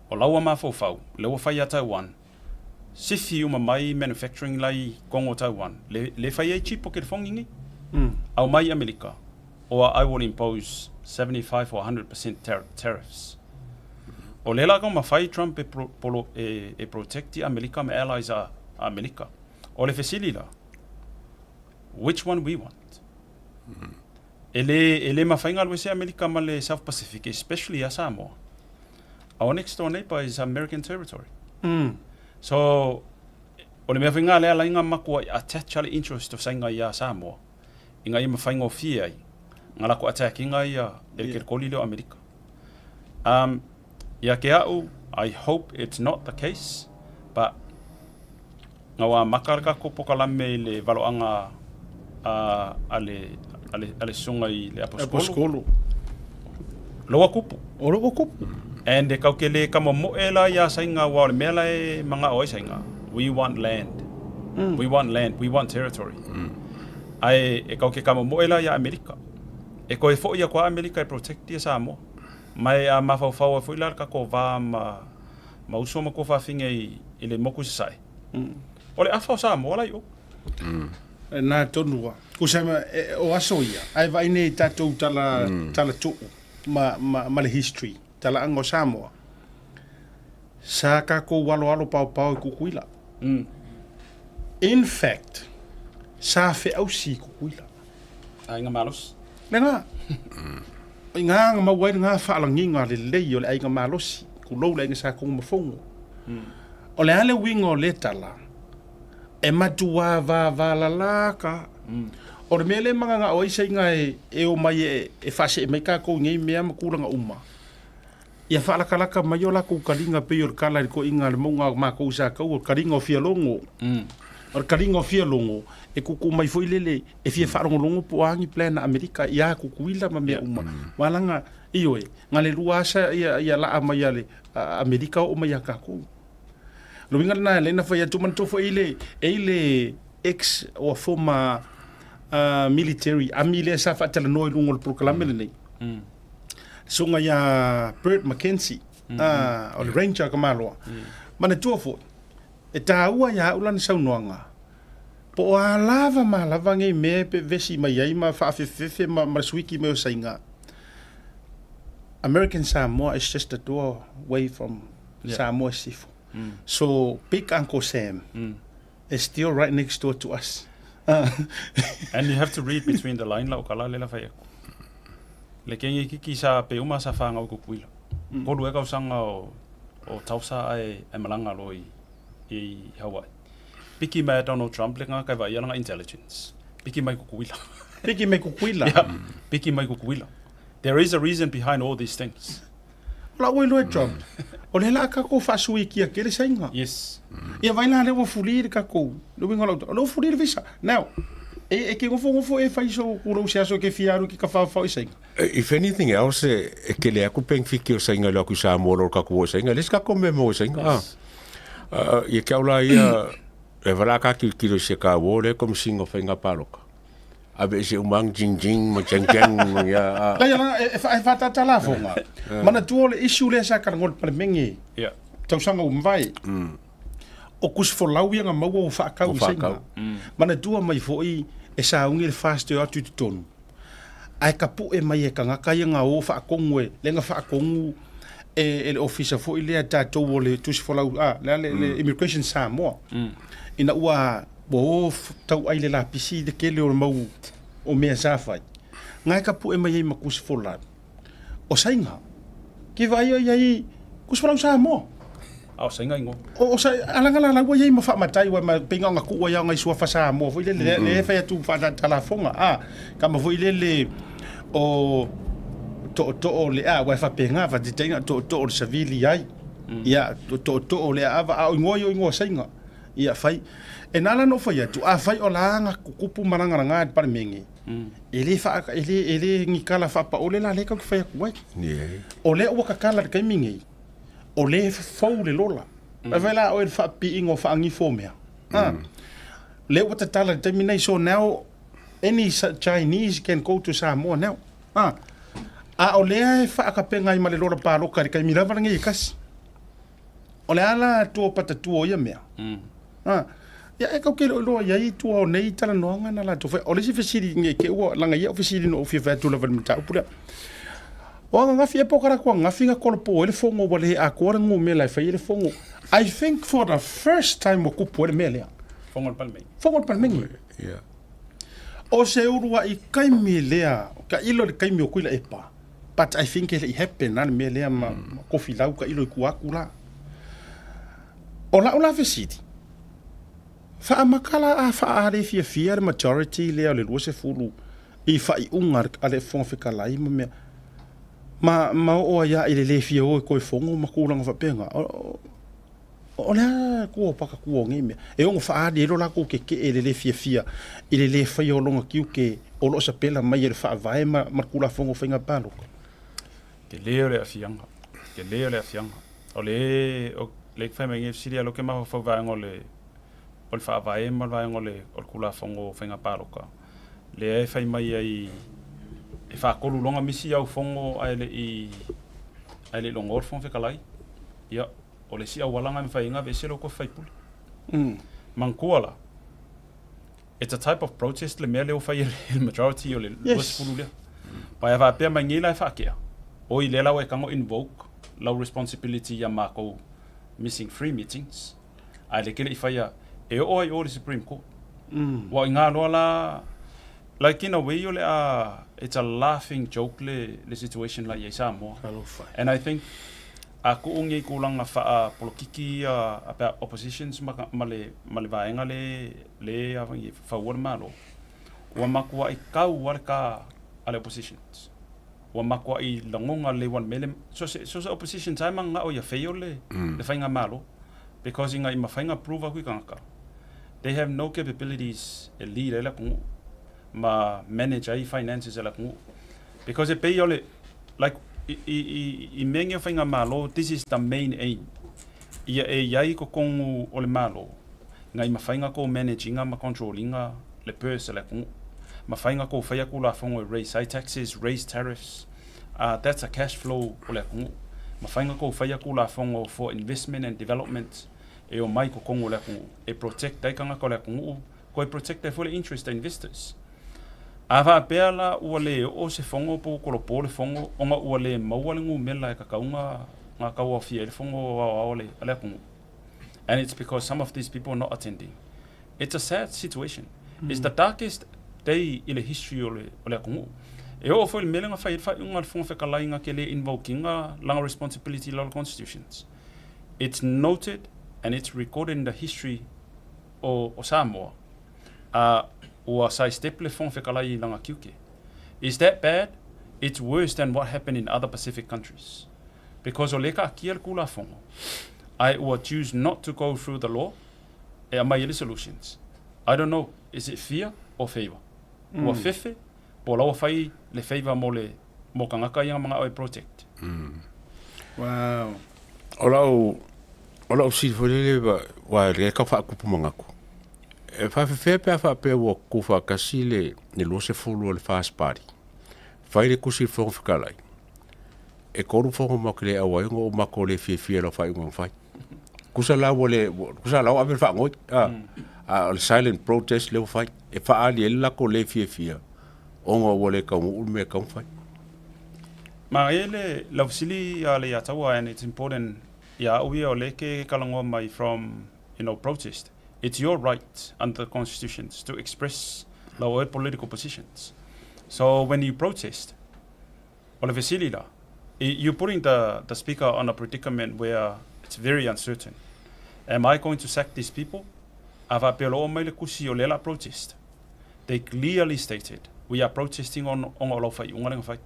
O laua mafaufau, lea ua fai ia Taiwan, sifi uma mai manufacturing la i Kongo o Taiwan, le, le fai ai chip o kelefoni nei. Aumai i Amelika, or I will impose 75 or 100% tariffs. O lea la kau mafai Trump e, pro, polo, e, e protect i Amelika ma allies a, a Amelika. O le fesili la, which one we want? E le, e le mafai ona alu ese Amerika ma le South Pacific, especially ia Samoa. Our next door neighbor is American territory. So, o le mea foi lena lea ala ai ona matua attach le interest o Saina ia Samoa, ina ia mafaigofie ai na latou attack ina ia e le kelikoli lea o Amerika. Ia te a'u, I hope it's not the case, but na ua amata le tatou pokalame i le valoaga a, a le, a le, a le susuga i le Aposikolo. Loa kupu. O loa kupu. And e kau ke le kamomoe la ia Saina aua o le mea la e manga'o ai Saina, we want land. We want land, we want territory. Ae e kau ke kamomoe la ia Amerika. E koe fo'i aku a Amerika e protect ia Samoa. Ma e a mafaufau ai foi la le tatou va ma, ma uso ma tuafafine i, i le moku i Sasae. O le afa o Samoa la i o. E nā tonu a. Kusa ma, e, o aso ia, ae vaai nei i tatou tala, tala tuu ma, ma, ma le history, talaaga o Samoa. Sa tatou aloalo paopao i Kukuila. In fact, sa feausi i Kukuila. Aiga malosi. Lena. I ngā nga mau ai ngā faalagiga lelei o le aiga malosi, kulou le aiga sa kongo mafongo. O le a le uiga o le tala, e matua vāvālalā ka. O le mea lea e magagao ai saiga e, e o mai e, e faasee mai kākou i nei mea ma tulaga uma, ia faalakalaka mai o lakou kaliga pei o le kala i le toeaiga a le mauga o makou i Sakaua, o le kaliga o Fialogo. O le kaliga o Fialogo, e tuutuu mai foi lele e fia faalogologo po o a ni plan a Amerika ia Tutuila ma mea uma. Aua leaga, ioe, na le lua asa ia, ia laa mai a le a Amerika oo mai ia tatou. O le uiga lena e ala ai ona fai atu, manatua foi e i le, e i le ex or former uh, military army lea sa faatalanoa i luga o le polokalame lenei. Susuga ia Bert McKenzie, uh, o le Ranger Kamaloa. Manatua foi, e taua ia au lana saunoaga, Po o a lava ma lava nei mea e pevesi mai ai ma faafefefe ma, ma le suiki mai o Saiga. American Samoa is just a door way from yeah. Samoa Sifo. So Big Uncle Sam is still right next door to us. And you have to read between the line lau kala lela fai aku. Le kengi kiki sa pe uma sa whangau kukuila. Kolu e kausaga o, o tausa ai e malanga lo i, i Hawaii. Piki mai a Donald Trump le ngā kai vai langa intelligence. Piki mai kukuila. Piki mai kukuila. Yeah. Piki mai kukuila. There is a reason behind all these things. O la ua iloa e Trump, o lea la a kakou faasuikia kele saiga. Yes. Ia vai la lea ua fuli le kakou, le uiga o lau tala, o lea ua fuli le visa. Now, e, e ke gofogofo e fai so kulou se aso e ke fia alu ki ka whaowhao i saiga. If anything else, e kele aku pengfiki o saiga i lo aku i Samoa lo kakou o saiga, le isi kakou mea mo saiga. Yes. Ia ke au la ia, e vala ka kilokilo i se ka wo le komisinga o whainga paloka. Ave i se umang jing jing ma jang jang ma ia. La ia la e e whātata la fonga. Manatua o le issue lea sa karango le palemenge. Yeah. Tausaga ua mavae. O kusifolau ia nga maua ua whaakau i saiga. Manatua mai foi e saungi le fast e o atu i totonu. Ae kapu'e mai e kagaka ia nga o faakogu e le nga faakogu e, e le ofisa foi lea tatou o le tusi folau a le, le, le Immigration Samoa ina ua ua o tau'ai le lapisi i le kele o le mau o mea sa fai nga e kapu'e mai ai ma tusi folau o saiga ki vaai o iai tusi folau Samoa. A o saiga igoa. O sa alaga la la ua iai ma faamatai ua ma pei ona kuua ia ngai suafa Samoa foi lele mm. le fai atu faatalafoga a kama foi lele o tootoo le a ua faapena faataitaiga tootoo o le savili ai ia tootoo o le aava a o igoa ia o igoa saiga ia fai e na ala ona ou fai atu afai o laga kukupu ma lagalaga i le Palemene e le faa e le e le ni tala faapaole la lea tatou te fai atu ai o lea ua tatala i le taimi nei o lea e fou le lola mm. Fai la oe le faapiiga o faagifo o mea mm. Lea ua tatala i le taimi nei, so now any Chinese can go to Samoa now. Ah. A o lea e faakapega ai ma le lola paloka i le taimi lava lenei e tasi. O le a la tua patatua o ia mea? Mm. Ah. Ia e kau ke loa i ai tua o nei talanoaga na latou fai. O le isi fesili nge ke ua langa ia o fesili no o fia fai atu lava le mataupu lea. O ananafi e po kala ku ananafi na kolopo e le fogo ua le atoa le numela e fai ai le fogo. I think for the first time ua kupu ai le mea lea. Fogo le Palemene. Fogo le Palemene. Yeah. O se uluai taimi lea, tailo i le taimi o Tuilaepa, but I think e le i happen la le mea lea ma, ma Tofilau tailo i tua atu la. O lau la fesili, faamata la a faa-le fiafia le majority lea o le 20 i faaiuga a le Fofoga Fetalai ma mea, ma, ma oo ai lava i le le fia o e toe fono ma tulaga faapena. O, o le a tua o pakatua o nei mea? E ono faaali ai lo latou tetee i le le fiafia i le le faia o lona tiute o lo o sapela mai e le Faavae ma, ma le Tulafono o Faiga Palota. Tele o le aafiaga, tele o le aafiaga. O le, o le fai mai nei fesili a lo ke mafaufau vaega o le, o le Faavae ma le vaega o le, o le Tulafono o Faiga Palota. Lea e fai mai ai e faatolu loga misi au fono ae le i ae le i logoa le Fofoga Fetalai. Ia, o le isi auala lena e mafai ai ona aveese lou tofi faipule. Manatua la, it's a type of protest le mea lea ua fai e le majority o le 20 lea. But a faapea mai nei la e faatea, oi lea la ua e tago invoke lau responsibility ia matou missing three meetings, Ae le ke le i faia e oo ai o le Supreme Court. Ua i ngā loa la, like in a way o le a, it's a laughing joke le, le situation la i ai Samoa. And I think, a kuu nei tulaga whaa polokiki ia about oppositions ma, ma le, ma le vaega le, le a i whaua le malo. Ua matua i kau a le ka a le oppositions. Ua matua i lagonga le wan mele, so se, so se oppositions ai manga o ia whei o le, le whainga malo. Because ina i mafai ona prove aku i tagata, they have no capabilities e lead ai le atunuu ma manage ai finances a le atunuu. Because e pei o le, like, i, i, i, i mea nei o faigamalo, this is the main aim. Ia e i ai i totonu o le Malo, ina i mafai ona tou manage ina ma control ina le purse a le atunuu. Mafai ona tou faia Tulafono e raise ai taxes, raise tariffs, that's a cash flow o le atunuu. Mafai ona tou faia Tulafono for investment and development e omai i totonu o le atunuu e protect ai tagata o le atunuu, toe protect ai foi le interest a investors. A faapea la ua le oo se fono po ua tolopo le fono ona ua le maua le numela e tatau ona tauaofia ai le fono aoao a le atunuu, and it's because some of these people are not attending. It's a sad situation. It's the darkest day i le history o le, o le atunuu. E oo foi i le mea lea na fai ai le faaiuga a le Fofoga Fetalai na te le invoke ina lana responsibility i lalo constitutions. It's noted and it's recorded in the history o, o Samoa. A ua sidestep le Fofoga Fetalai i lana tiute. Is that bad? It's worse than what happened in other Pacific countries. Because o lea e taatia le Tulafono, ae ua choose not to go through the law, e aumai ai le solutions. I don't know, is it fear or favour? Ua fefe, po o la ua fai le favour mo le, mo tagata ia na manao e protect. Wow. O lau, o lau fesili foi lele, aua o lea e tau faatupu manatu, e faafefea pe a faapea ua tutufaatasi le 20 o le First Party, fai le tusi i le Fofoga Fetalai, e tolu fono matou te le auai ona ua matou le fiafia i lau faaiuga na fai. Tusa la ua le, tusa la ua ave le faanoi, a, a o le silent protest lea ua fai, e faaali ai le latou le fiafia ona ua le taunuu le mea e tatau ona fai. Manaia le lau fesili a Leiataua and it's important ia au ia o lea ke talanoa mai from you know protest. It's your right under the constitutions to express lau oe political positions. So when you protest, O le fesili la, You're putting the, the speaker on a predicament where it's very uncertain. Am I going to sack these people? A faapea loa oo mai le kusi o lea la protest. They clearly stated, we are protesting on ona o lau faaiuga lea na fai.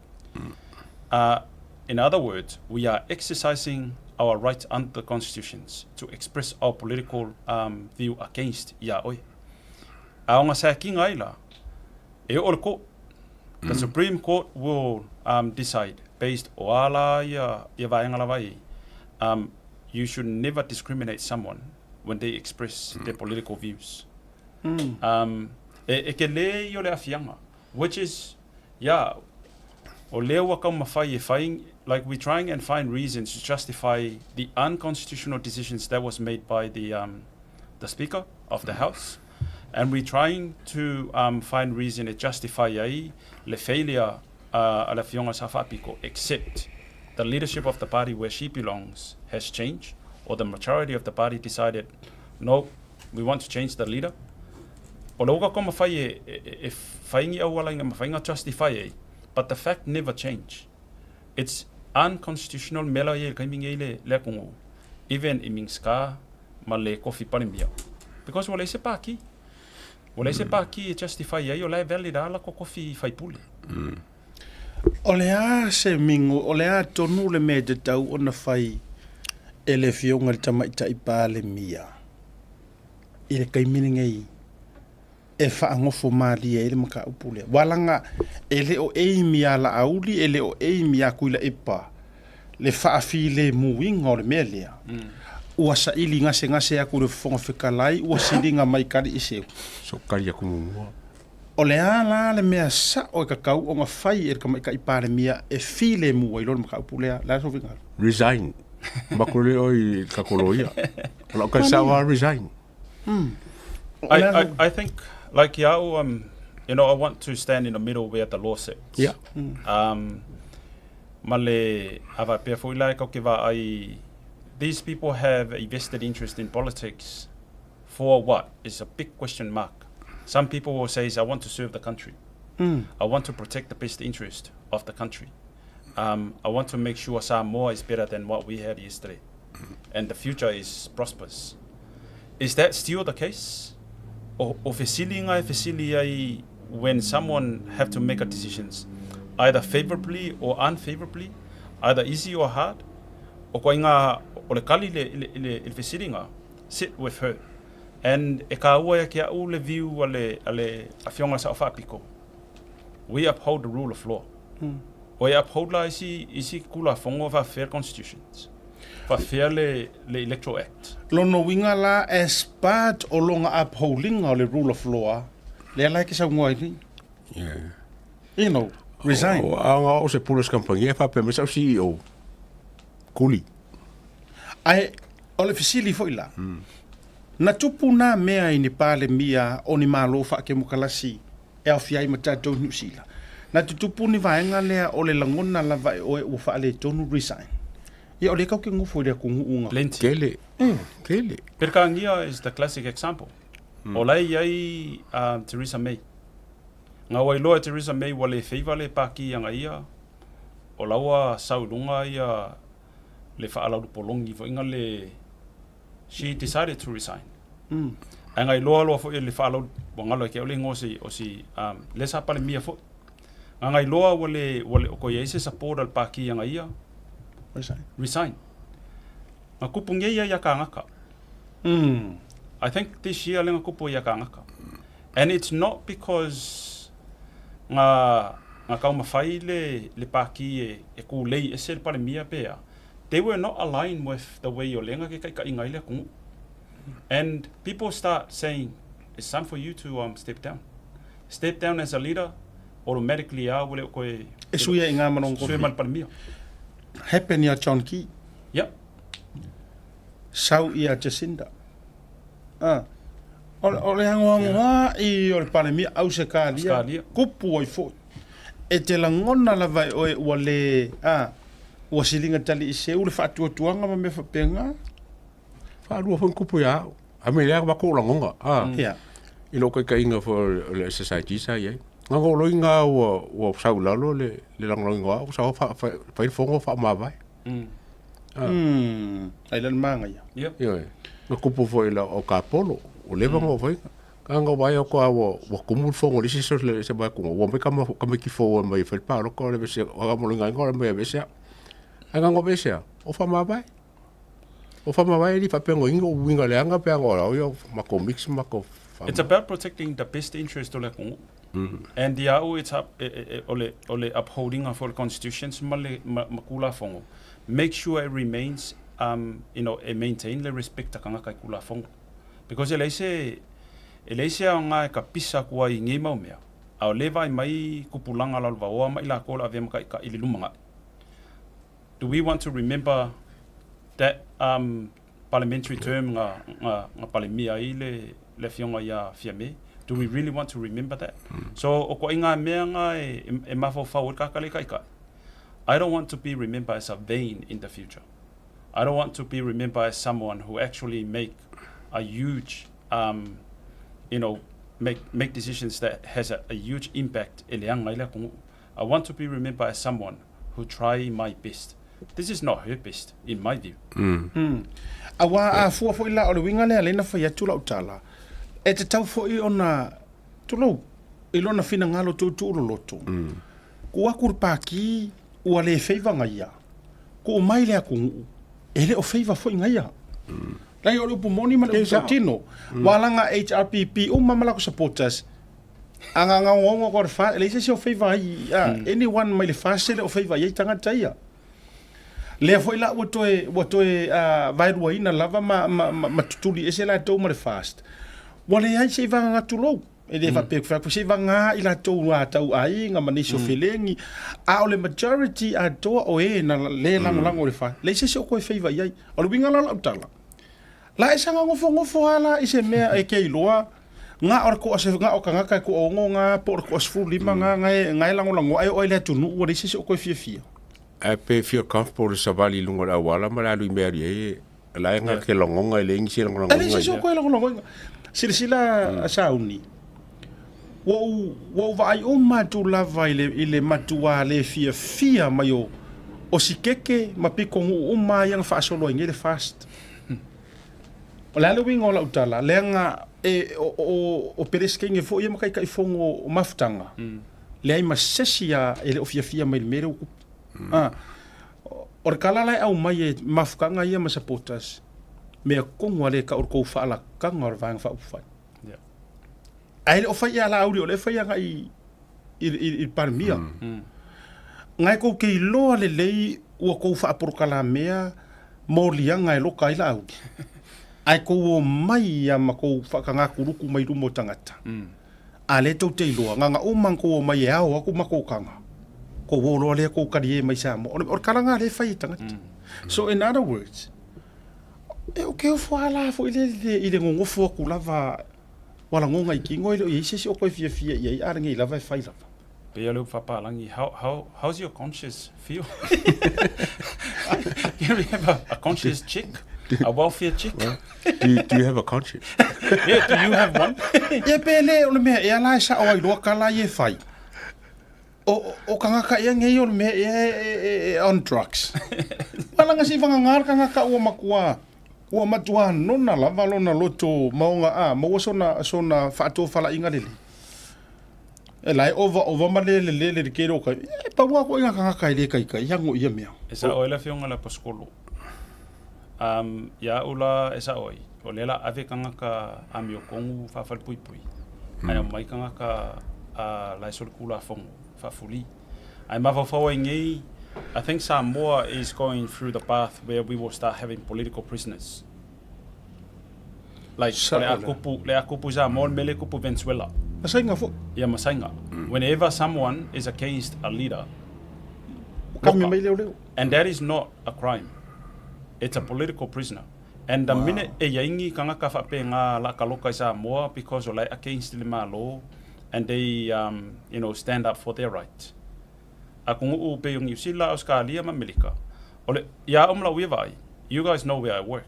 In other words, we are exercising our right under the constitutions to express our political um, view against iā oe. A o nga sacking ai la, e oo le court. The Supreme Court will um, decide based o a la ia, ia vaega lava i, um, you should never discriminate someone when they express their political views. Um, e, e ke lē i o le afianga, which is, yeah, o lea ua taumafai e fai, like we trying and find reasons to justify the unconstitutional decisions that was made by the, um, the Speaker of the House, and we trying to um, find reason e justify ai le failure a le Afioga Sa Faapiko, except the leadership of the party where she belongs has changed, or the majority of the party decided, no, we want to change the leader. O le uka koma fai e, e, e whaingi auala inga mawhainga justify ai, but the fact never change. It's unconstitutional mela i le kaimi ngei le, le akungu, even i Minska ma le kofi palemia. Because ua leai se pākī. Ua leai se pākī e justify ai o la e valid a la ko kofi faipule. O le a se mingo, o le a tonu le mea e tatau ona fai e le Afioga i le Tamaitai Palemia i le taimi lenei e faagofo malie ai le mataupu lea. Ua laga e le o aim iā Laauli, e le o aim iā Tuilaepa le faafilemuina o le mea lea. Ua saili gasegase atu i le Fofoga Fetalai, ua siliga mai tali i seu. So kali aku muamua. O le a la le mea sao e tatau ona fai e le Tamaitai Palemia e filemu ai loa le mataupu lea? Le a sou finagalo? Resign. Maku le oi i ka koloia. O lau kai sao a resign. I, I, I think, like iau, um, you know, I want to stand in the middle where the law sits. Yeah. Um, ma le a faapea foi la e kau ke vaai, these people have a vested interest in politics for what is a big question mark. Some people will say, I want to serve the country. I want to protect the best interest of the country. Um, I want to make sure Samoa is better than what we had yesterday and the future is prosperous. Is that still the case? O, o fesiliga e fesili ai when someone have to make a decisions, either favorably or unfavorably, either easy or hard, o koaiga o le kali i le, i le, i le, i le fesiliga, sit with her. And e kāua ia ki a'u le view a le, a le Afioga i le Sao Faapiko, we uphold the rule of law. O e uphold la isi, isi Tulafono faapefea constitutions, faapefea le, le Electoral Act. Lona uiga la as part o lona upholding-a o le rule of law, lea la e ke saunoa ai nei. Yeah. You know, resign. O, a o se pule se kampangi e faapea mai sau CEO. Kuli. Ae o le fesili foi la, na tupu nā mea i ni Palemia o ni Malo Faakemokalasi e aofia ai ma tatou i Niu Sila? Na tutupu ni vaega lea o le lagona lava e oe ua faaletonu resign? Ia o lea kau ke nofo i le atunuu nga. Plenty. Tele. Tele. Peretānia is the classic example. O la e i ai a Theresa May. Nga ua iloa e Theresa May ua le favour le pākī anga ia, o la ua sau i luga ia le faalaulu polongi foi nga le she decided to resign. Ae nga iloa loa foi e le faalaulu ua galo ia te au le igoa o si o si um lea sa Palemia foi. Nga nga iloa ua le ua le o toe i ai se support a le Pākī anga ia Resign. resign. Nga kupu ngei ia ia kāngaka. I think this year le nga kupu ia kāngaka. And it's not because nga nga taumafai le le Pākī e e kūlei ese le Palemia pe a, they were not aligned with the way o lea ke kaikaʻiga ai le atunuu. And people start saying, it's time for you to um, step down. Step down as a leader, automatically a ua le o koe E sui ai i ngā manawa sui ma le Palemia. Happen iā John Key. Yep. Sau iā Jacinda. Ah. O, o le agoagoa i o le Palemia Ausetalia, Australia. kupu ai foi. E te lagona lava e oe ua le, a, ua siliga tali i seu le faatuatuaga ma mea faapena. Faalua foi ni kupu ia au. A me lea makou lagona, a. Ia. I lou taitaiga foi o le SSIG sa i ai. Gagoloiga ua ua sau i lalo le le lagolagoina o au sa o fa fai le fono faamavae. Ai la le magaia. Ioe. Na tupu foi i lau au kapolo, ua leva ona ou faia. Ana ou vaai atu lava ua ua tumu le fono i le isi aso i se vae atu ua omai tama tamaiti fou e omai e fai le palota o le aveese o le aiga o le omai e aveese au. Ae na ona aveese lava, o faamavae. O faamavae e le i faapea na i ai ni uiga leaga pe a na o au matou mix ma matou It's about protecting the best interest o le atunuu. And ia au it's up, e, e, e, o le, o le upholding foi o le constitutions ma le ma, ma Tulafono. Make sure it remains um, you know, e maintain le respect a tagata i Tulafono. Because e leai se, e leai se aoga e kapisa atu ai i nei mau mea, a o lea e vaai mai tupulaga lalovaoa ma i latou o le a avea ma taitai i le lumanai. Do we want to remember that um, parliamentary term nga, nga, nga palemia ai le, le afioga ia Fiame? Do we really want to remember that? So, o koʻi ngā mea nga e, e, e mafaufau ai le kākale kaikai. I don't want to be remembered as a vain in the future. I don't want to be remembered as someone who actually make a huge, um, you know, make, make decisions that has a, a huge impact e leaga ai le atunuu. I want to be remembered as someone who try my best. This is not her best, in my view. Aua a fua foi la o le uiga lea lea na fai atu lau tala, e tatau foi ona, tulou, i lona finagalo tuutuu loloto, tuu atu le paki ua le feiva gaia, tuu mai le atunuu, e le o feiva foi gaia. Leai o le upu moni ma le upu tautino, ua laga HRPP uma ma latou supporters, A gagaogaoga koa le fa, e leai se isi o feiva ai, a, anyone mai le FAST e le o feiva i ai tagata ia. Lea foi la ua toe, ua toe uh, vaeluaina lava ma, ma, ma, ma tutuli ese latou ma le FAST. Ua leai se i vagaga tulou. E le faapea ku fai se i vagā i latou a tau aiga ma nisi o felegi. A o le majority atoa o e na le lagolago i le FAST, leai se isi o koe feiva i ai. O le uiga la o lau tala, La e saga nofonofo a la i se mea e ke iloa nga o le toa se nga o tagata e toaono nga po o le toasefululima nga nga e nga e lagolagoa ae oo ai le atunuu ua leai se isi o toe fiafia. Ae pe feel comfortable le savali i luga o le auala ma le alu i mea alu i ai e la e nga ke lagona e leai nisi e lagolagoina. E leai se isi o toe lagolagoina. Silasila a Sauni, ua ou ua ou vaai uma atu lava i le i le matuā le fiafia mai o o sikeke ma pitonuu uma ia na faasolo ai nei le FAST. O le a le uiga o lau tala, leaga e, o, o, o Peresetene foi ia ma Taitaifono o Mafutaga, leai ma se isi a, e le o fiafia mai i le mea lea ua tupu. A, o le tala la e aumai e Mafutaga ia ma supporters, mea tonu a le tau o le tou faalataga o le Vaega Faaupufai. Ae le o fai ia Laauli, o lea e fai agai i, i, i, i le Palemia. Ngai kou te iloa lelei ua tou faapolokalamea moliaga e loka ai Laauli, ae tou omai ia ma tou faatagakuluku mai luma o tagata. A lea tou te iloa, na ona uma ona tou omai e ao atu matou taga, tou o loa lea tou talie mai Samoa. O le, o le tala lena lea e fai e tagata. So in other words, e o ke ofo a la foi le, le, i le nonofo atu lava ua lagona i kino e le o i ai se isi o toe fiafia i ai, a lenei lava e fai lava. Pei o le upu faapalagi, how, how, how's your conscience feel? Can we have a, a conscience check? A welfare check? Well, do, you, do you have a conscience? Yeah, do you have one? Ia pe le o le mea ea la e sao ai loa kala ia e fai. O, o kangaka ea nei o le mea ea e, e, e, e on drugs. Wala nga si whangangar kangaka ua makua. Ua matua nona lava lona loto maoga a maua sona sona faatofalaiga lelei. E la e ova ova ma le lele le tele o kai. E pau lava koe i ngā kāngaka e le kaikai ango ia mea. E sao ai le afioga i le Aposikolo. Um, ia au la e sao ai, o lea la ave kangaka amiotonu faafalepuipui, mm. ae aumai kangaka uh, la e solitulafono faafuli. Ae mafaufau ai nei, I think Samoa is going through the path where we will start having political prisoners. Like, o le a kupu, le a kupu i Samoa, le mea lea e kupu Venezuela. Masaiga foi. Ia, masaiga. Whenever someone is against a leader, Kami mai leoleo. And that is not a crime. It's a political prisoner. And the minute e iai ni kangaka faapena la ka loka i Samoa because o la e against le Malo and they um, you know, stand up for their right. Atunuu pei o Niu Sila, Ausekalia ma Amerika, o le, iā au ma lau ia vaai, you guys know where I work.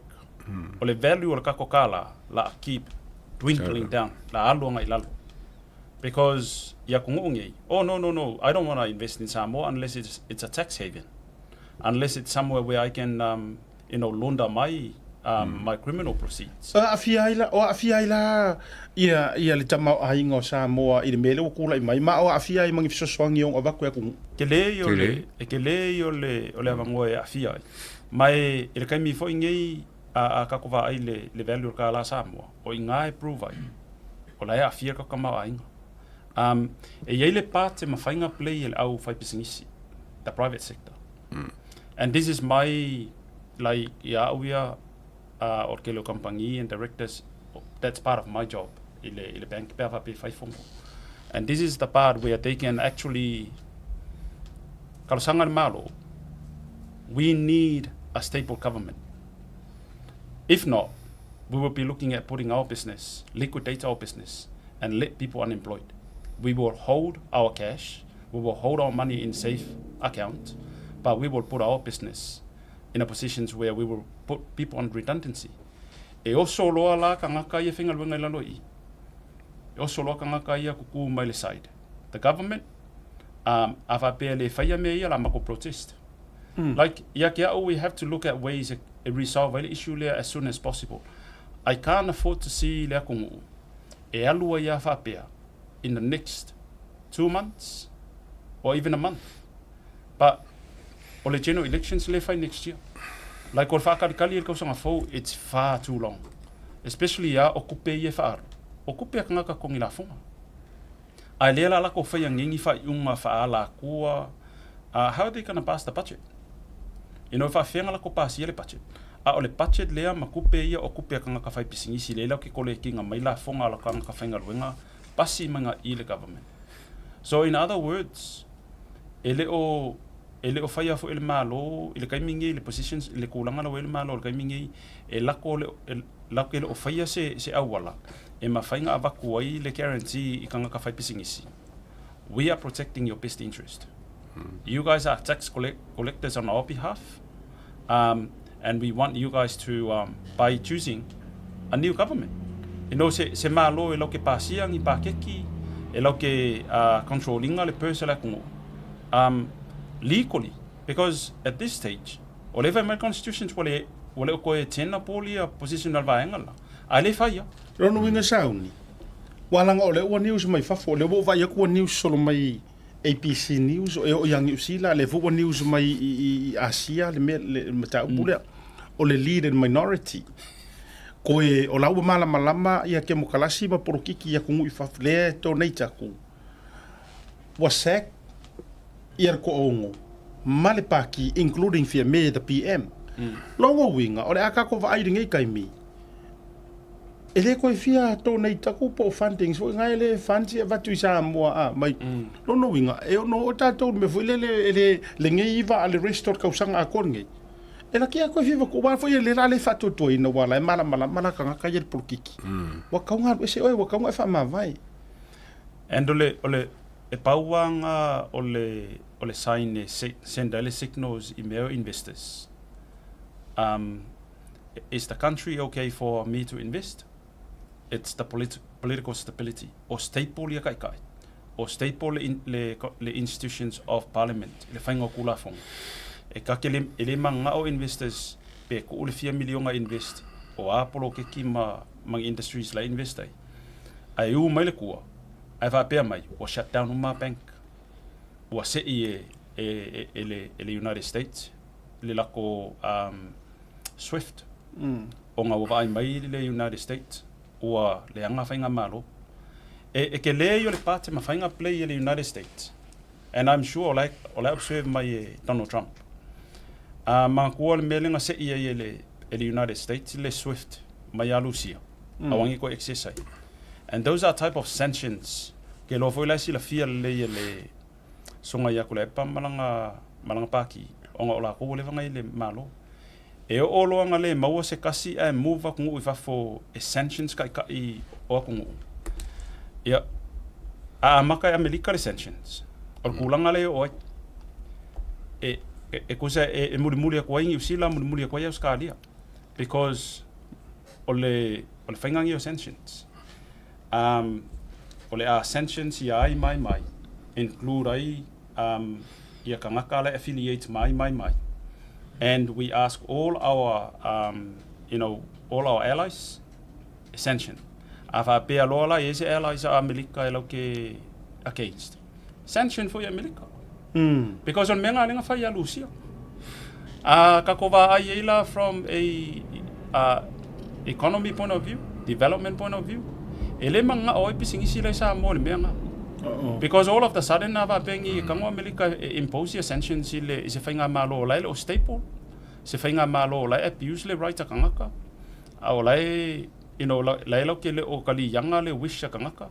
O le value o le kako kālā, la keep dwindling down, la alu agai i lalo. Because i atunuu nei, oh no no no, I don't want to invest in Samoa unless it's a tax haven. Unless it's somewhere where I can um, you know, launder my um, my criminal proceeds. O aafia ai la, o aafia ai la ia, ia le tamaoaiga o Samoa i le mea lea ua tulai mai, ma o aafia ai ma ni fesoasoani e ono avatu e atunuu. Tele ia o le, e tele ia o le, o le avanoa e aafia ai. Ma e, i le taimi foi nei, a, a tatou vaai i le, le value o le kālā Samoa, o i ina e prove ai, o la e aafia le tatou tamaoaiga. Um, e i ai le part e mafai ona play e le au faipisinisi, the private sector. And this is my, like, ia au ia, uh, o le tele o kamupani and directors, that's part of my job i le, i le bank pe a faapea e fai fono. And this is the part where they can actually talosaga le Malo, we need a stable government. If not, we will be looking at putting our business, liquidate our business, and let people unemployed. We will hold our cash, we will hold our money in safe account, but we will put our business in a positions where we will put people on redundancy. E oso loa la tagata ia faigaluega i lalo i i. E oso loa tagata ia kuku mai le side. The government, um, a faapea e le faia mea ia, la matou protest. Like, ia te au, we have to look at ways e, e resolve ai le issue lea as soon as possible. I can't afford to see le atunuu e alu ai a faapea in the next 2 months or even a month. But o le general elections le fai next year. Like o le faakalikali i le tausaga fou, it's far too long. Especially ia o kupe ia e faaalu. O kupe a tagata totogi lafoga. Ae lea la latou faia nei ni faaiuga faaalatua, how are they gonna pass the budget? You know, e faafefea ona latou pasia le budget? A o le budget lea ma tupe ia o tupe a tagata faipisinisi lea latou te kolekina mai lafoga a tagata faigaluega pasi mai i le government. So in other words, e le o faia foi le Malo i le taimi nei le positions i le tulaga la ua i ai le Malo i le taimi nei e lako le e lako e le o faia se auala e mafai ona avatu ai le guarantee i tagata faipisinisi. We are protecting your best interest. You guys are tax collectors on our behalf. And we want you guys to, by choosing a new government, se Malo e lau ke pasia ni pakeki, e lau ke controlling le purse le atunuu. Legally, because at this stage, o le fai mai constitutions ua le o koe tena poli a position al vaenga la. A le fai ia. Lona uiga sauni, ua laga o lea ua news mai fafo, o lea ua ou vaai atu ua news solo mai ABC News e oo ia Niu Sila, lea foi ua news mai i Asia le mea le mataupu lea. O le leader minority. Koe o la ua malamalama ia kemokalasi ma polokiki i atunuu i fafo, lea e donate atu. Ua sack ia le toaono ma le paki including Fiame the PM. Lona uiga, o le a tatou vaai i lenei taimi, e le toe fia donate atu po o fundings foi na e le funds e avatu i Samoa a mai. Lona uiga, e ono oo tatou i le mea foi lele e le lenei iva a le rest o le tausaga atoa lenei. E laki a koe fia vatu, aua foi e le la le faatuatuaina aua o la e malamalama la tagata ia i le polokiki. Ua tatau ona alu ese oe, ua tatau ona e faamavae. And o le e pau lava o le sign e send ai le signals i mea o investors. Is the country okay for me to invest? It's the political stability. O stable ia kaikai. O stable le institutions of parliament, le whainga o kulafonga. E kake le, e le mangao investors pe ku le fia miliona invest o a polokeki ma industries la invest ai. Ai u mai le kua, ai faapea mai, ua shut down uma bank. Ua sei e le United States, le lako SWIFT. O ngā ua vaai mai le United States, ua leaga whainga malo. E ke le i o le pate ma whainga play e le United States. And I'm sure o la observe mai e Donald Trump. Ma kua le mea lenga sei ai e le United States le SWIFT mai a Lucia. Awangi ko access ai. And those are type of sanctions. Ke lo foi la si la fia le i le songa ia kula e pa malanga paki o nga o la ko le vanga i le malo. E o loanga le maua se kasi e move aku ngu i fafo e sanctions kai kai o aku ngu. Ia, a maka e Amerika le sanctions. O le kulanga le o ai. E kusa e muri muri aku ai New Zealand, muri muri aku ai Australia. Because o le whaingangi o sanctions. O le a sanctions ia ai mai mai, include ai um, ia kangaka la affiliate mai mai mai. And we ask all our, um, you know, all our allies, sanction. A faapea loa la i ai se allies a Amerika e lau ke against. Sanction foi Amerika. Because o le mea nga lenga fai ia Lusia. A ka ko vaai ai la from a economy point of view, development point of view, e le mangao ai pisinisi la i Samoa i le mea nga. Because all of the sudden a faapea ngi ka ngo Amerika e impose ia sanctions i le i se faigamalo o la e le o stable, se faigamalo o la e abuse le right a kangaka, a o la e you know la e lau ke le o kaliaga le wish a kangaka.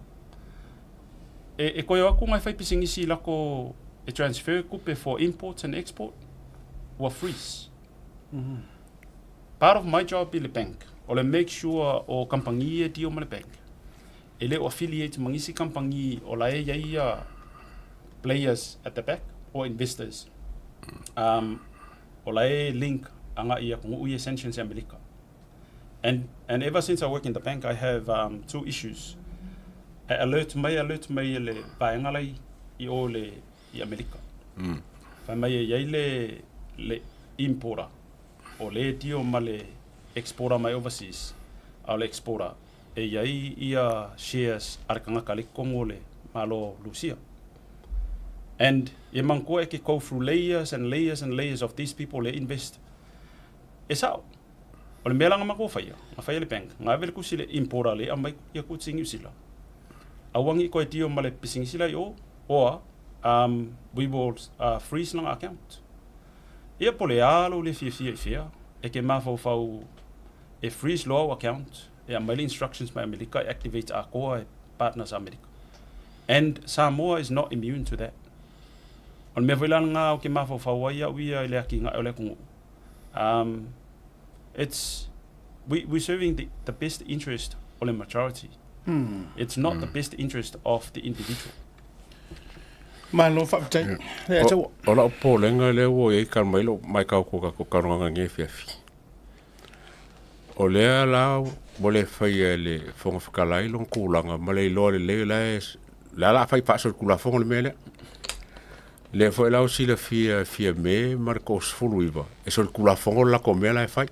E, e koe o aku ngai fai pisinisi lako e transfer kupe for imports and export ua freeze. Part of my job i le bank o le make sure o kampangi e deal ma le bank e le o affiliate ma nisi kampangi o la e iai ia players at the back or investors um, o la e link anga ia ko i sanctions e Amerika. And, and ever since I work in the bank, I have um, two issues. E alert mai, alert mai e le vaenga lai i o le i Amerika. Fai mai e iai le, le importer o le dio ma le exporter mai overseas, a o le exporter e iai ia shares a le kangaka le kongo le malo Lucia. And e mangkoa e ke go through layers and layers and layers of these people le invest. E sao, o le mea la nga makou faia, nga faia le bank, nga ave le kusi le importer le aumai ia kutsi New Zealand. Aua ngi koe dio ma le pisingisi la i o, oa, um, we will freeze langa account. Ia po le a lou le fiafia i fea, e ke mafaufau e freeze loa au account, e aumai le instructions mai Amerika e activate atoa e partners a Amerika. And Samoa is not immune to that. O le mea foi la lena ou te mafaufau ai au ia i le atinae o le atunuu. Um, it's, we, we're serving the, the best interest o le majority. It's not the best interest of the individual. Malo faafetai. Le O, o lau popolega lea ua i ai kala mai lou matau ko tatou talanoaga nei afiafi. O lea la ua le faia e le Fofoga Fetalai lona tulaga ma le iloa lelei o la e le a la fai faasolitulafono le mea lea. Lea foi la ua silafia e Fiame ma le 39 e solitulafono le latou mea la e fai.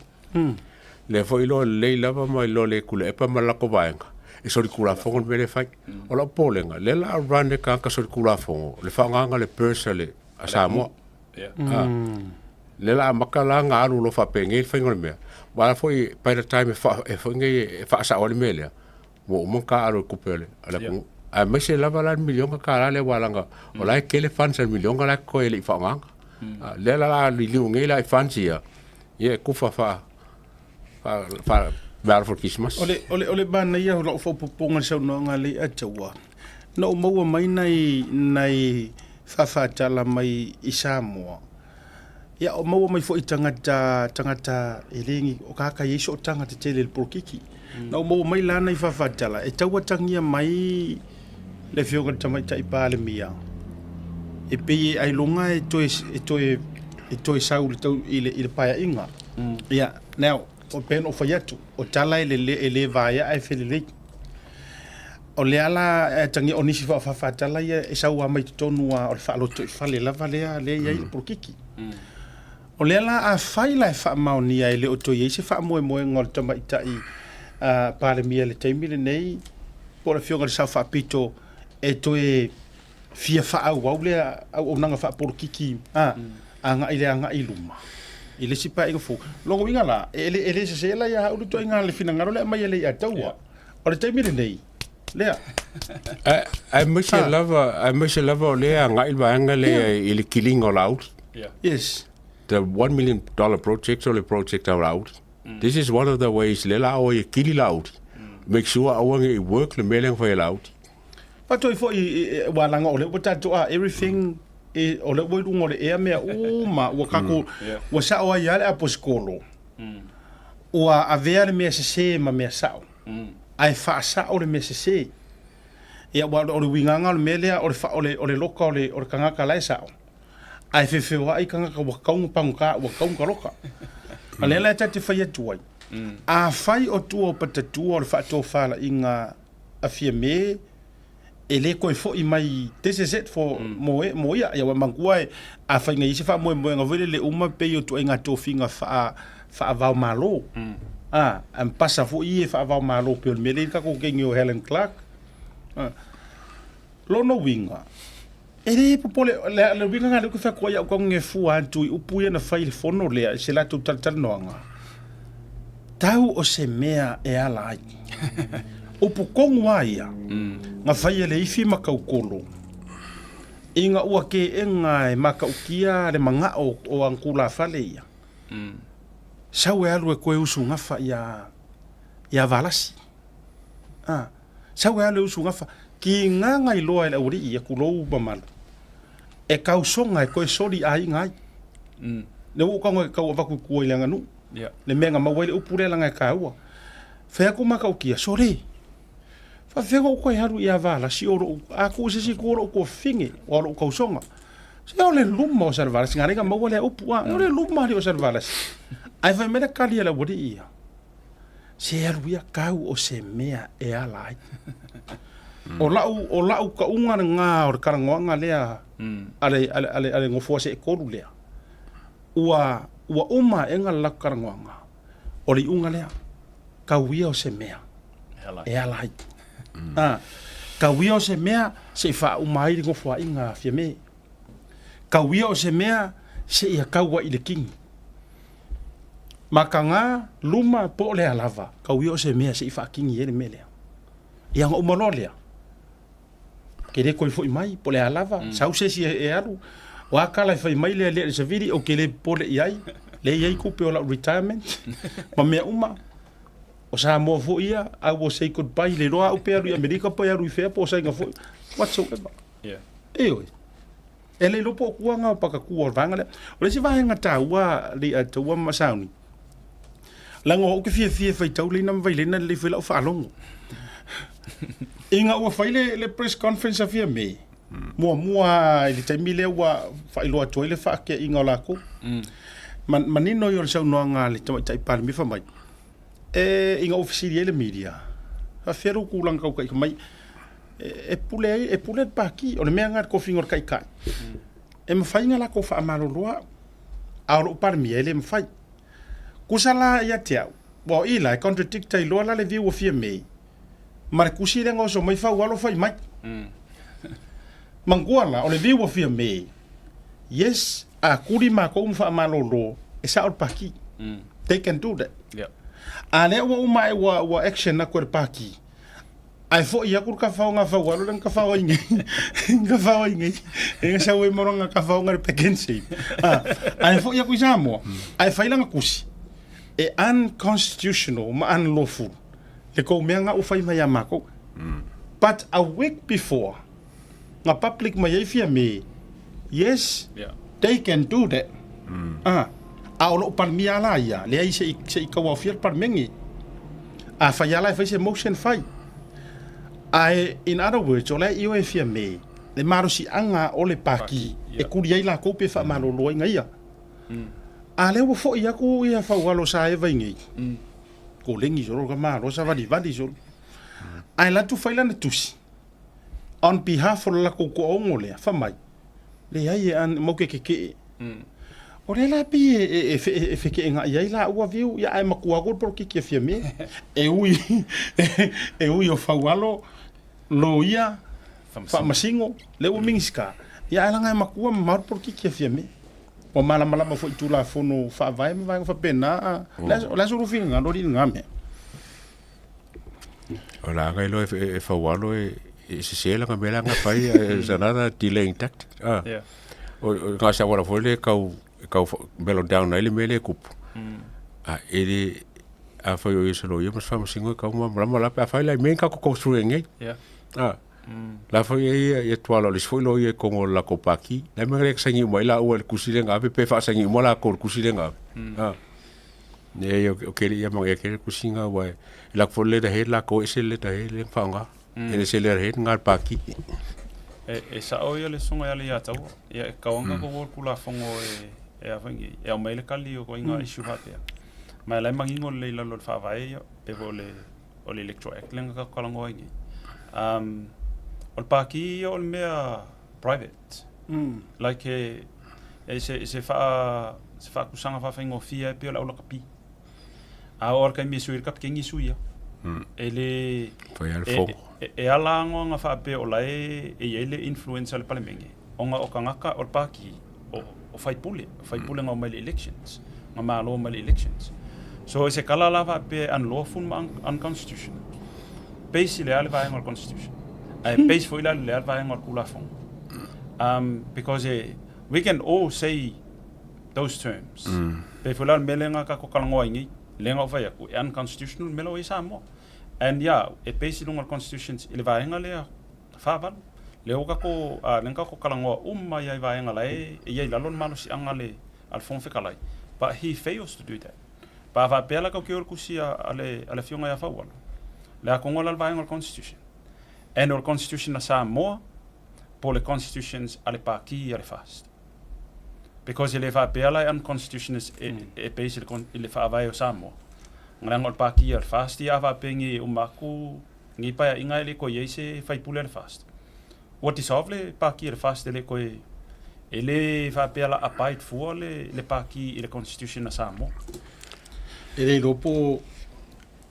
Lea foi iloa lelei lava ma iloa le Tuilaepa ma le latou vaega e solitulafono le mea lea e fai. O lau popolega, lea la a run e tagata solitulafono le faaaogaina o le purse a le a Samoa. Ah. Lea la amata la ona alu loa faapenei le faiga o le mea. Aua foi by the time e faa e foi nei e faasao ai le mea lea, ua uma ona taaalo i tupe a le a le atunuu. Aemaise lava la le miliona tala lea aua leaga o la e tele funds a le miliona la e totoe e le i faaaogaina. Lea la la liliu nei la i funds ia, ia e kufa faa faa faa meaalofa o le Kerisimasi. O le, o le, o le manaia o lau faaopoopoga i le saunoaga a Leiataua, na ou maua mai nai, nai faafaatala mai i Samoa, ia o maua mai foi i tagata, tagata e le ni, o kāka i ai sootaga tetele i le polokiki. Na ou maua mai la nai faafaatala e tau atagia mai le Afioga i le Tamaitai Palemia e pei e ailoga e toe, e toe, e toe sau i le tau, i le, i le paeaiga. Ia, now, o pei ona ou fai atu, o tala e lele, e le vaea ae felelei. O lea la e atagia o nisi faafaatala ia e sau lava mai totonu lava o le faalotoifale lava lea lea e i ai le polokiki. O lea la afai la e faamaonia e le o toe i ai se faamoemoega o le tamaitai Palemia i le taimi lenei po o le Afioga i le Sao Faapito e toe fia faaauau lea auaunaga faapolokiki agai i le agai i luma i le isi paeaiga fou. Lona uiga la, e le, e le sese la ia au le ituaiga le finagalo lea e aumai e Leiataua. O le taimi lenei, lea. Aemaise lava, aemaise lava o lea e agai le vaega lea i le kiliga o Laauli. Yes. The $1 million project o le project a Laauli. This is one of the ways lea la o e kili Laauli. Make sure aua ne i work le mea lea na fai e Laauli. Faatoi foi ua laga o lea ua tatou a everything e o lea ua i luga o le ea mea uma ua tatou ua sao ai lava le aposikolo ua avea le mea sese ma mea sao ae faasao le mea sese. Ia aua o le uigaga o le mea lea o le o le o le loka o le o le tagata la e sao ae feofeoai tagata ua tatau ona pagota ua tatau ona taloka. O lea la ta te fai atu ai, afai o tua o patatua o le faatofalaiga a Fiame. E le toe fo'i mai, this is it for, mo e, mo ia. Ia ua manatua e, afai na i ai se faamoemoega foi lele uma pei o ituaiga tofiga faa, faava-o-Malo. A, ae pasa foi ia faava-o-Malo pei o le mea lea i le tatou kegi o Helen Clark. A, lona uiga, e le popole, le, le uiga lena lea ou te fai atu ai au tau e fua atu i upu ia na fai i le fono lea i se latou talatalanoaga, tau o se mea e ala ai. Upu tonu lava ia, na fai e le ifi ma tautolo, ina ua teena e matautia le manao o ana tulafale ia, sau e alu e toe usugafa ia ia Valasi. A, sau e alu e usugafa, tiga na iloa e le aualii ia tulou mamalu, e tausoga e toe soli aiga ai. Lea ua ou tago e tau avatu i tua i le aganuu, le mea na maua ai le upu lea leaga e taua. Fai atu matautia, sole, faafefea ona ou toe alu ia Valasi o lou, a tuu i se isi itu o lou tuafafine, aua o lou tausoga. Se o le luma o Salevalasi, na ala ai ona maua lea upu, a, o le luma alii o Salevalasi. Ae fai mai le tali a le aualii ia, se alu ia tau o se mea e ala ai. O lau, o lau tauga lena o le talanoaga lea a le, a le, a le, a le nofoa seetolu lea, ua, ua uma aega le latou talanoaga, o le iuga lea, tau ia o se mea e ala ai. A, tau ia o se mea se i faauma ai le nofoaiga a Fiame. Tau ia o se mea se i tau ai i le kini. Makaga, luma, po o le a lava, tau ia o se mea se i faakini ai le mea lea. Ia ona uma loa lea, ke le toe foi mai, po o le a lava, sau se isi e alu, o a tala e fai mai le alii a le savili, ou te le popole i ai, lea e i ai tupe o lau retirement ma mea uma. O Samoa foi ia, I will say goodbye, le iloa au pe alu i Amerika pe alu i fea po o Saina foi, whatsoever. Yeah. Ioe. E le iloa po o tua nga o pakatua o le vaega lea. O le isi vaega taua le a taua ma sauni, leaga o au ou te fiafia e faitau leina ma vailena lelei foi lau faalogo. Ina ua fai le, le press conference a Fiame, muamua i le taimi lea ua faailoa atu ai le faateaina o latou. Man, manino ia o le saunoaga a le Tamaitai Palemia fai mai, e, ina ua fesili ai le media, faafefea lou tulaga tau taitai mai, e, e pule ai, e pule le Pati, o le mea lena i le tofiga o le Taitai. E mafai ona latou faamalolo au, a o lou Palemia e le mafai. Tusa la ia te au, aua o i la e contradict ai loa la le view o Fiame ma le tusi lea na oso mai Faualo fai mai. Manatua la, o le view o Fiame, yes, a tuli matou ma faamalolo, e sao le Pati. They can do that. Yeah. A lea ua uma ae ua, ua action atu e le Pati, Ae foi aku le kafaoga a Faualo lea na kafao ai nei. Na kafao ai nei. E na sau ai ma lona kafaoga le pack and save. Ah, ae foi aku i Samoa, ae fai lana tusi, e unconstitutional ma unlawful le tou mea na ua fai mai ia matou. But a week before, na public mai ai Fiame, yes, Yeah. they can do that. Ah, a o lou Palemia la ia, leai se i, se i tauaofia le Palemene. A fai lava la e fai se motion fai. Ae in other words, o la e ioe Fiame le malosiaga o le Pati e kuli ai latou pe faamalolo ai na ia. A lea ua foi atu ia Faualo sa eva i nei, koleni solo ka malo savalivali solo. Ae alu atu fai lana tusi on behalf o le latou toaono lea, fai mai, leai e an, mau ke kekee. O lea la pei e, e, e, e feteenai ai laua viu, ia ae matua atu le polokiki a Fiame. E ui, e ui o Faualo, loia, faamasino, lea ua Minisita, ia ae leaga e matua mamao le polokiki a Fiame. Ua malamalama foi i Tulafono Faavae ma vaega faapena. O le a sou finagalo alii i lena mea? O la aga iloa e Faualo e sese lana mea la na fai, it's another delaying tactic. Ah. Yeah. O o se auala foi lea e tau e tau mellow down ai le mea lea e tupu. A e le afai o ia se loia ma se faamasino e tau malamalama la pe afai la i mea ni tatou go through ai nei. Yeah. Ah. La foi e ia ia tuala o le isi foi loia i totonu o le latou paki. Le mea lea e saini uma ai laua i le tusi lea na ave pe faasaini uma latou i le tusi lea na ave. Ah. Leai o ke ia ma ia ke le tusi na aua e lako foi le letterhead latou e ese le letterhead lea na faaaoga. E le ese letterhead na le paki. E, e sao ia le susuga ia Leiataua. Ia e tatau lava ona tatou o i le Tulafono e, e a foi nei, e aumai le tali o ituaiga issue faapea. Ma o la e manino lelei i lalo o le Faavae ia, pe foi o le, o le Electoral Act lea na tatou talanoa ai nei. Um, O le pākī ia o le mea private. Like he, e se, se wha, se whaakusaga whawhaingofie e pei o le aulakapi. A oo lava i le taimi e sui ai le kapikeni e sui lava. E le, Fai lava le e, fogo. e, e ala agoaga faapea o la e, e i ai le influence a le Palemene, ona o tagata o le Pākī, o, o faipule, o faipule na omai i le elections, na malo mai i le elections. So e se kala la faapea e unlawful ma unconstitutional. Base i le a le vaega o le constitution. Ae base foi la i le a le vaega o le Tulafono. Because e, we can all say those terms. Pei foi la o le mea lea na tatou talanoa ai nei, lea na ou fai atu, e unconstitutional le mea la ua i ai Samoa. And yeah, e base i luga o le constitutions i le vaega lea 48. Lea ua tatou, lea na tatou talanoa uma ai i vaega la e i ai i lalo le malosiaga a le Fofoga Fetalai, but he fails to do that. Pe a faapea la tatou te o i le tusi a le Afioga ia Faualo, le a kogola le vaega o le Constitution. And o le Constitution a Samoa po o le Constitutions a le Pākī a le FAST. Because e le faapea la e unconstitutional e base i le Faavae o Samoa. Leaga o le Pākī a le FAST ia a faapea nei e uma atu Nei paeaiga e le toe i ai se faipule a le FAST. Ua dissolve le pākī a le FAST e le toe, e le faapea la abide fua le, le pākī i le Constitution a Samoa. E le iloa po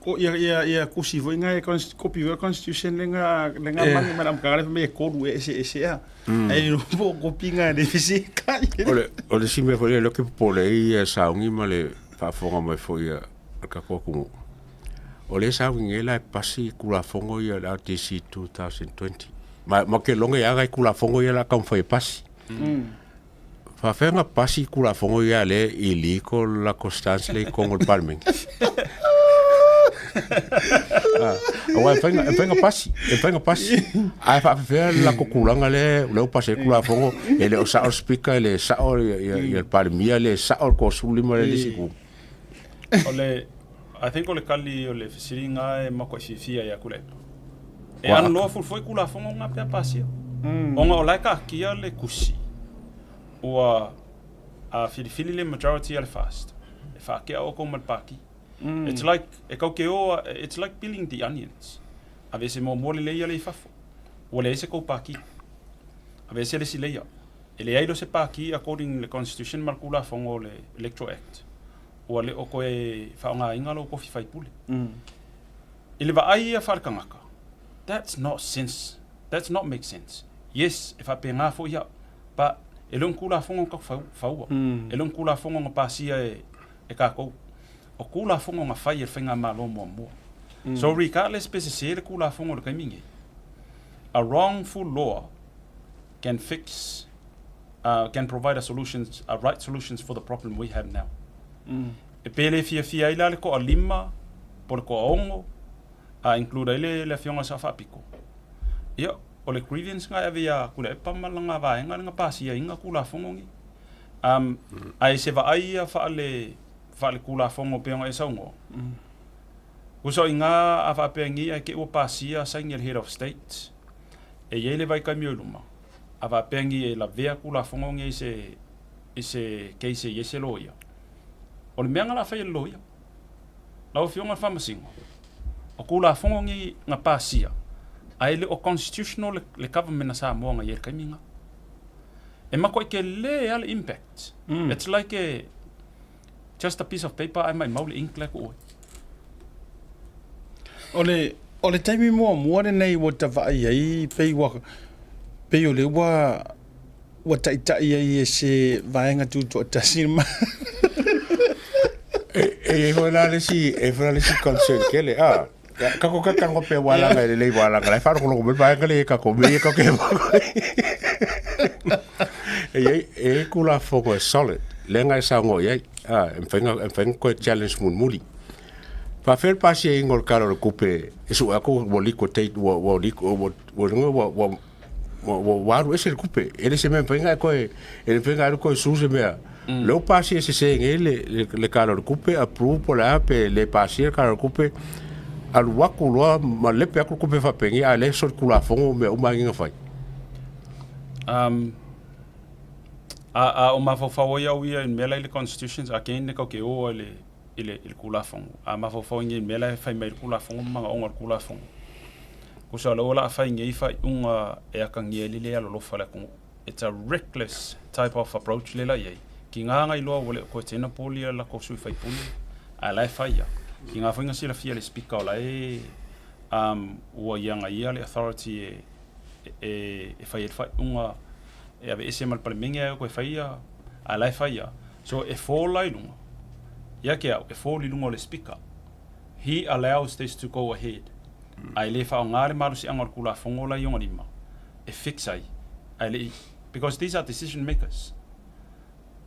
o ia ia ia kusi foi nga e kopi foi constitution le nga le nga mani ma le fai mai e kolu e ese ese a. E le iloa po o kopi nga le fese kai. O le o le isi mea foi lea lea ou te popole ai ia sauni ma le faafofoga mai foi a le tatou atunuu. O lea e sauni nei la e pasi Tulafono ia o le RTC 2020. Ma, ma ke logo ia nai Tulafono ia la taumafai e pasi. Faafefea na pasi Tulafono ia lea illegal la latou stance lea i totonu o le Palemene? Ah, aua e mafai na- e mafai na pasi, e mafai na pasi. Ae faafefea le latou tulaga lea, lea ua pasi ai le Tulafono, e le o sao le Speaker, e le sao ia, ia, ia le Palemia, e le sao le 35 lea i le isi itu. O le, I think o le kali o le fesiliga e makuai fiafia ia Tuilaepa. E unlawful foi Tulafono nga pe a pasia. Ona o la e taatia le tusi ua a filifili le majority a le FAST e faatea outou ma le Pati. It's like, e kau ke o, it's like peeling the onions. Aveese muamua le layer lea i fafo. Ua leai se tou Pati. Aveese le isi layer. E leai loa se Pati according i le Constitution ma le Tulafono o le Electoral Act. Ua le o toe faaaogaina lou tofi faipule. I le vaai ia faale-tagata, that's not sense, that's not make sense. Yes, e faapena foi au, but e le o ni Tulafono na tatou faua, e le o ni Tulafono na pasia e tatou. O Tulafono na fai e le Faigamalo muamua. So regardless pe sese le Tulafono i le taimi nei, a wrongful law can fix can provide a solutions, a right solutions for the problem we have now. E pe le fiafia ai la le toalima po o le toaono a include ai le, le afioga Sao Faapito. Ia, o le grievance nga e ave ia Tuilaepa ma lana vaega le na pasiaina Tulafono nei. Ae se vaai ia faale, faale Tulafono pei ona e saunoa. Uso i ngā a faapea nei ae te i ua pasia saini a le Head of State, e i ai le vaitaimi o i luma, a faapea nei e lavea Tulafono nei i se, i se case e i ai se loia. O le mea na la fai e le loia, lau Afioga i le Faamasino, o Tulafono nei na pasia, ae le o constitutional le, le government a Samoa na i ai i le taimi lena. E matuai tele lava le impact. It's like a, Just a piece of paper ae maimau le ink la e tuu ai. O le, o le taimi muamua lenei ua ta vaai ai pei ua, pei o lea ua, ua taitai ai e se vaega tutoatasi le Malo. E, e i ai foi la le isi, e i ai foi la le isi concern tele, a, kako ka tango pe wālanga e lelei wālanga, lai whaalogologo mai vaega le e kako me e kako e E i ai, e i ai Tulafono e solid, lea na e saunoa i ai, a, e mafai ona, e mafai ona toe challenge mulimuli. Faafefea le pasiaina o le Tala o le Tupe e sue atu ua liquidate, ua, ua, ua, ua, ua, ua, ua, ua, ua alu ese le tupe. E le se mea e mafai ona e toe, e le mafai ona alu toe sue se mea. Lea ua pasia sese nei le, le, le Tala o le Tupe, approve po o le a, pe le pasia le Tala o le Tupe, alu atu loa ma lepe atu le tupe faapenei, a o lea e solitulafono mea uma lava nei na fai. A, a o mafaufau ai au ia i le mea la i le Constitutions, again e kau ke o ai le, i le, i le Tulafono. A mafaufau ai nei i le mea la e fai mai i le Tulafono ma manaoga o le Tulafono. Tusa o lea ua laa fai nei faaiuga e atagia ai le le alolofa o le atunuu. It's a reckless type of approach lea la i ai. Tiga na iloa ua le o toe tena poli a latou sui faipule, ae la e fai lava. Tiga foi na silafia e le Speaker o la e um, ua ia na ia le authority e, e, e fai ai le faaiuga e aveese ma le Palemene ae o toe fai ia, ae la e fai lava. So e fall la i luga, ia te au, e fall i luga o le Speaker. He allows this to go ahead, ae le faaaoga le malosiaga o le Tulafono la i ona lima e fix ai, ae le i, because these are decision makers.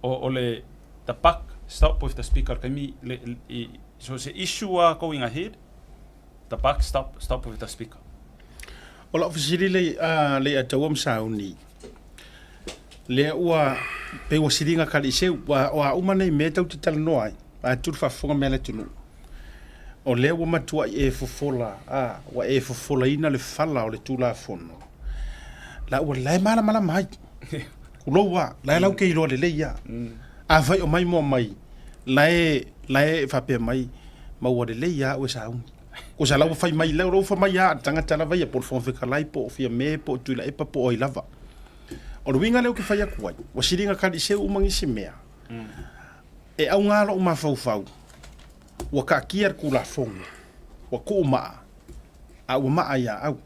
O, o le, the buck stop with the Speaker le taimi, le, i, so se issue a going ahead, the buck stop, stop with the Speaker. O lau fesili le, uh, le ataua ma sauni, lea ua, pei ua siliga kali seu, ua, o a uma nei mea tau te talanoa ai, a tulu faafofoga mea le atunuu. O lea ua matuai e fofola, a, ua e fofolaina le fala o le Tulafono, la ua la e malamalama ai. Kulou a, la e lau ke iloa lelei a. Afai o mai moa mai, la e, la e faapea mai, maua lelei a ue sauni. Ko sa lau fai mai, lau fai mai a, tagata lava ia, po o le Fofoga Fetalai, po o Fiame, po o Tuilaepa, po o ai lava. O le uiga lea ou te fai atu ai, ua siliga kaliseu uma nisi mea. E augā lou mafaufau, ua taatia le Tulafono, ua tuu maa, a ua maa ia au.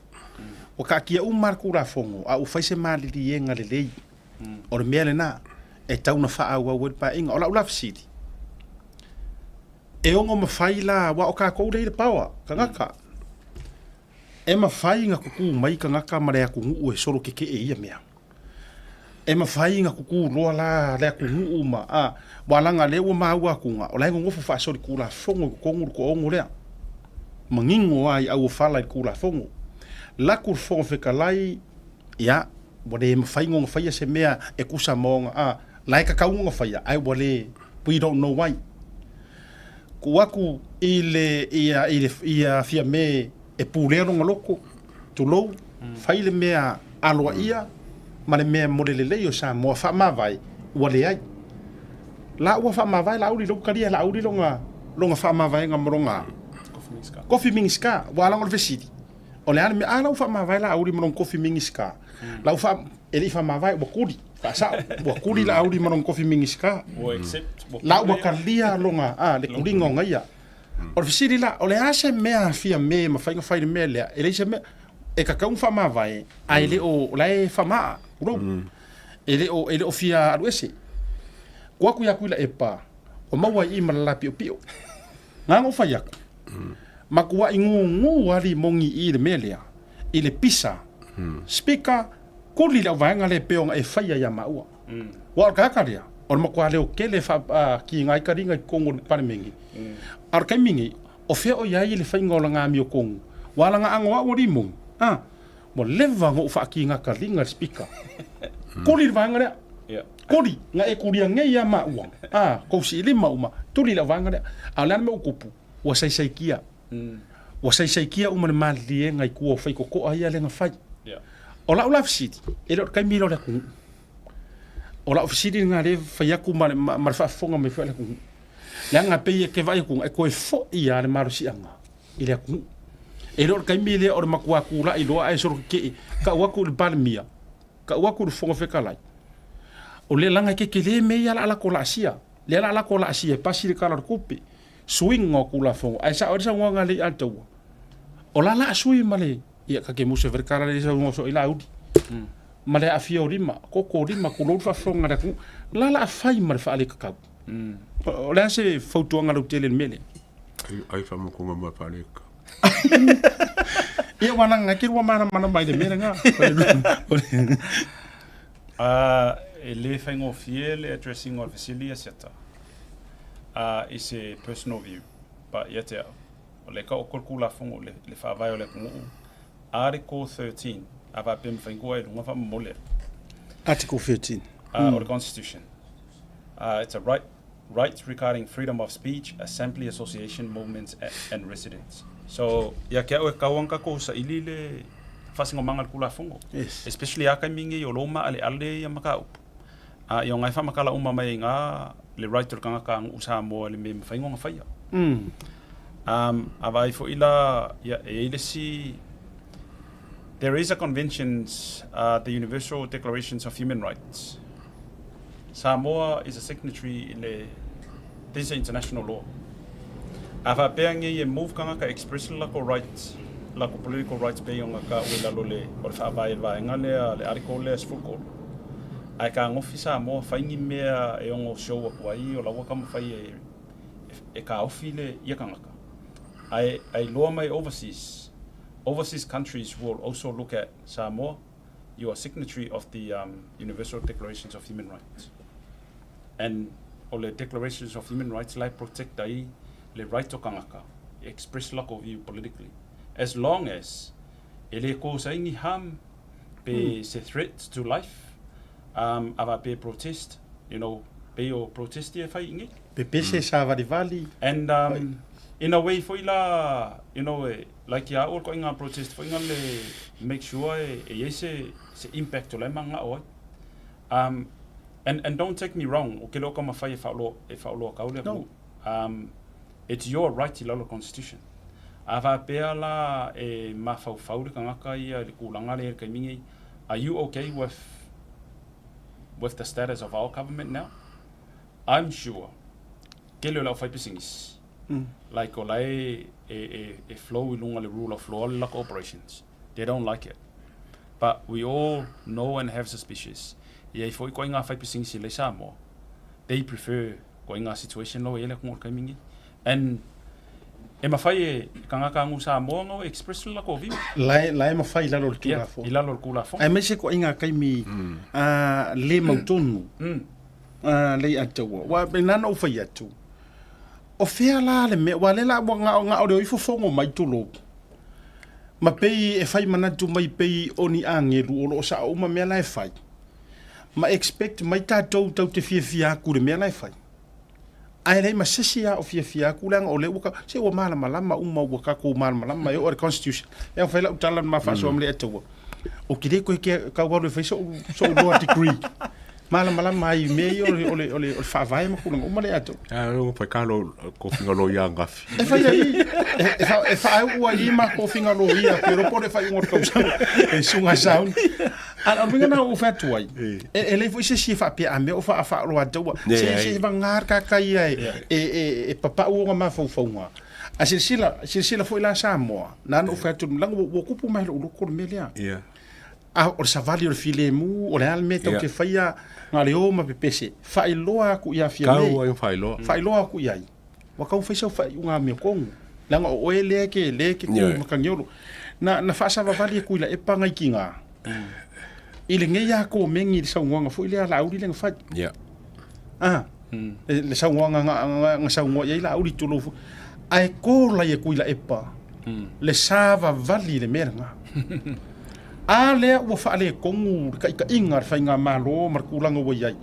Ua taatia uma le Tulafono, a ua fai se maliliega lelei. O le mea lena, e tau na faaauau ai le paeaiga. O lau la fesili, e ono mafai la, aua o tatou lea i le power, tagata, e mafai na tutū mai tagata ma le atunuu e solo tetee i ia mea? E mafai na tutū loa la le atunuu ma, a, aua leaga lea ua maua atuga, o la e nonofo faasolitulafono i totonu le toaono lea. Manino lava i auofala i le Tulafono. Laku le Fofoga Fetalai, ia, ua le mafai ona faia se mea e tusa ma ona, a, la e tatau ona faia, ae ua le, we don't know why. Tuu atu i le, ia, i le, ia Fiame e pulea lona loto, tulou, fai le mea aloaia ma le mea mo le lelei o Samoa, faamavae, ua leai. La ua faamavae Laauli lou talia Laauli lona, lona faamavaega ma lona kofi Minisita. Ua ala ona o le fesili, o le a le mea, a la ua faamavae Laauli ma lona kofi Minisita, la ua faa, e le i faamavae, ua tuli, faasao, ua tuli Laauli ma lona kofi Minisita. La ua talia lona, a, le tuliga o ia. O le fesili la, o le a se mea a Fiame e mafai ona fai i le mea lea? E leai se mea, e tatau ona faamavae, ae le o, o la e faamaa, tulou. E le o, e le o fia alu ese. Ko aku ia Tuilaepa, ua maua i i ma le lapiopio. Na ona ou fai atu, matuai gugu lava limoni i le mea lea, i le pisa, speaker, kuli le auvaega lea e pei ona e faia ia maua. Aua o le tagata lea, o le matua leo tele e faakiga ai taliga i totonu o le Palemene. A o le taimi nei, o fea o i ai le faiga o lana amiotonu? Ua lana ago au o limoni, a, ua leva ona ou faakiga taliga i le Speaker. Tuli le vaega lea. Tuli, na e tulia nei ia maua, a, tou siilima uma, tuli le vaega lea. A o le a le mea ua tupu? Ua saisaitia. Ua saisaitia uma le maliliega i tua o faitotoa ia lea na fai. O lau la fesili, e le o le taimi lea o le atunuu. O lau fesili lena lea e fai atu ma le, ma le faafofoga mai foi a le atunuu. Leaga e pei e te vaai atu, e toe foi lava le malosiaga i le atunuu. E le o le taimi lea o le matua tulai loa ae solo tetee, tau atu i le Palemia, tau atu i le Fofoga Fetalai, o lea leaga e tetele mea ia o le a latou laasia. Lea o le a latou laasia e pasi le Tala o le Tupe, suiga o Tulafono. Ae sao ai le saunoaga a le Taua, o la la a sui ma le, ia ta te musu e fai le tala lea saunoa soo ai Laauli, ma le aafia o lima, koko o lima, tulou le faafofoga a le atunuu, la la a fai ma le faalekakau. O le a se fautuaga lautele i le mea lea? Ai faamukuga ma faalekakau. Ia ua laga ai ke lua malamalama i le mea lena. E le faigofie le addressing o le fesili ia Siata i se personal view, but ia te au, o le taoto o le Tulafono, le faavae o le atunuu, Article 13, a faapea e mafai ona tuu ai i luga faamomoli atu. Article 13. O le Constitution. It's a right, rights regarding freedom of speech, assembly, association, movements and residence. So, ia te au e tatau ona tatou saili le faasinomaga o le Tulafono. Yes. Especially a taimi nei o lo o maaleale ia mataupu. A ia o nai faamatala uma mai ai ina le right o le tagata nuu Samoa i le mea e mafai ona faia. A vaai foi la, ia, e i ai le isi There is a conventions, uh, the Universal Declarations of Human Rights. Samoa is a signatory i le this is international law. A faapea ngei e move kangaka express le lako rights, lako political rights pei ona ka ue lalo le o le faavae le vaega lea le article lea 13. Ae kagofi Samoa fai ni mea e ono show aku ai o la ua taumafai e e kaofi le ia kangaka. Ae ae iloa mai overseas, overseas countries will also look at Samoa you are signatory of the um, Universal Declarations of Human Rights. And o le Declarations of Human Rights la e protect ai le right o kangaka e express lako view politically. As long as e le cause ai ni harm pe mm. se threat to life, um, a pe protest, you know, pe o protest e fai ingi. Pe pese mm. sa valivali. And um, in a way foi la, you know, e, like ia au ko inga protest foi nga le make sure e, e iai se, se impact o la e manga'o ai. Um, and, and don't take me wrong, o ke le o ka mawhai e whaoloa, e whaoloa kau le no. Um, it's your right i lalo constitution. A whapea la e mafaufau le kangaka ia i le kūlanga le e kai are you okay with with the status of our government now? I'm sure kele o le aufaipisinisi like o la e e e e flow i luga le rule of law le laka operations they don't like it but we all know and have suspicious e ai foi koe ngā whaipisinisi lei Samoa they prefer koe ngā situation lo e le kunga o le kaimi and e mawhai e kangaka ngu Samoa ngau express le lako view. La e, la e mawhai lalo le tūlafo. Yeah, i lalo le tūlafo. Ai mai se koe ngā kaimi mm. uh, le mautonu. Mm. Uh, lei ataua. Wa, me nana o whai atu. O fea la le mea, wa le la ua ngao ngao leo i fofogo mai tulou. Ma pei e fai manatu mai pei o ni agelu o loo sao uma mea la e fai. Ma expect mai tatou tau te fiafia aku le mea la e fai. Ae leai ma sesi a o fiafia aku leaga o lea ua ka, se ua malamalama uma ua kakou malamalama e oo i le constitution. Lea ua fai lau tala ma faasoa ma le ataua. O ke le koe ke kau alu e fai so'u so'u law degree. Malamalama ai i mea ia o le o le o le o le faavae ma tulaga uma lea atoa. A o fai ka lo kofinga loia angafi. E fai ai e e fa e faau'u ai i ma kofinga loia pe ropo le faaiuga o le tausaga e suga sound. A o le uiga lena ua ou fai atu ai, e e leai foi se isi e faapea a mea o faa faaloa ataua. Se se vagā le kaka ia e e e e papau ona mafaufauga. A silasila silasila foi la Samoa, na ona ou fai atu leaga ua tupu mai i lou loto le mea lea. A o le savali o le filemu, o le a le mea tau te faia, na le o ma pepese, faailoa atu ia Fiamē. Tau ai faailoa. Faailoa atu i ai. Ua tau fai sau faaiuga amiotonu. Leaga o oe lea ke lea ke ku makagiolo. Na na faasavavali e Tuilaepa ngai kiga. I lenei a komeni i le saunoaga foi lea a Laauli lea na fai. Ah, le saunoaga na na saunoa i ai Laauli tulou foi. Ae kola i e Tuilaepa le savavali i le mea lena. A lea ua faaletonu le taitaiga a le faigamalo ma le tulaga ua i ai.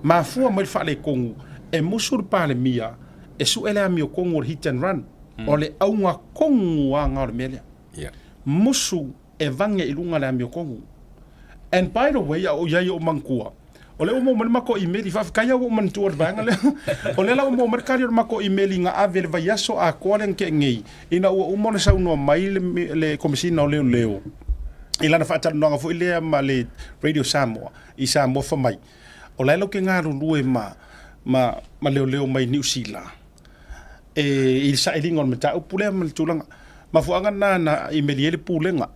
Mafua mai le faaletonu e musu le Palemia e sue le amiotonu o le hit and run. O le auga tonu lava lena o le mea lea. Musu e vage i luga le amiotonu. And by the way, a o i ai o manatua, o lea ua maua mai le matou imeli, faafetai lava ua ou manatua i le vaega lea. O lea la ua maua mai le tali o le matou imeli na ave i le vaiaso atoa lea na tea nei, ina ua uma ona saunoa mai le, le Komesina o Leoleo i lana faatalanoaga foi lea ma le Radio Samoa i Samoa fai mai, o la e latou te galulue ma, ma, ma leoleo mai Niu Sila e, i le sailiga o le mataupu lea ma le tulaga. Mafuaaga lena na imeli ai le Pulega.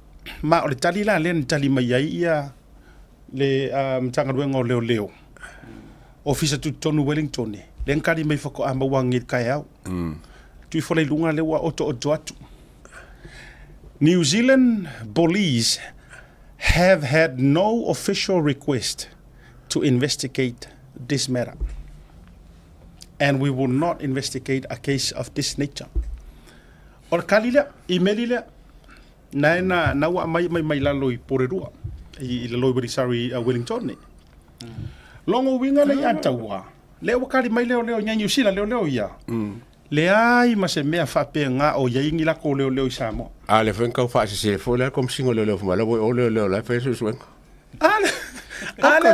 Ma o le tali la lea na tali mai ai ia le uh, Matagaluega o Leoleo, Ofisa Tutotonu Wellington, lea na tali mai faatoa maua angi i le taeao. Mm. Tui fola i luga lea ua otooto atu. New Zealand police have had no official request to investigate this matter. And we will not investigate a case of this nature. O le kali lea, imeli lea, na e na, na ua aumai mai mai lalo i Porirua, i, i lalo i sorry, uh, Wellington nei. Longo uiga le ia taua, lea ua kali mai leo leo i New Zealand, leo leo ia. Leai ma se mea faapea o iai ni lako leo leo i Samoa. A le foi kau faasese foi la komsingo leo leo fumala voi o leo leo la fai suesuega. Ale, ale,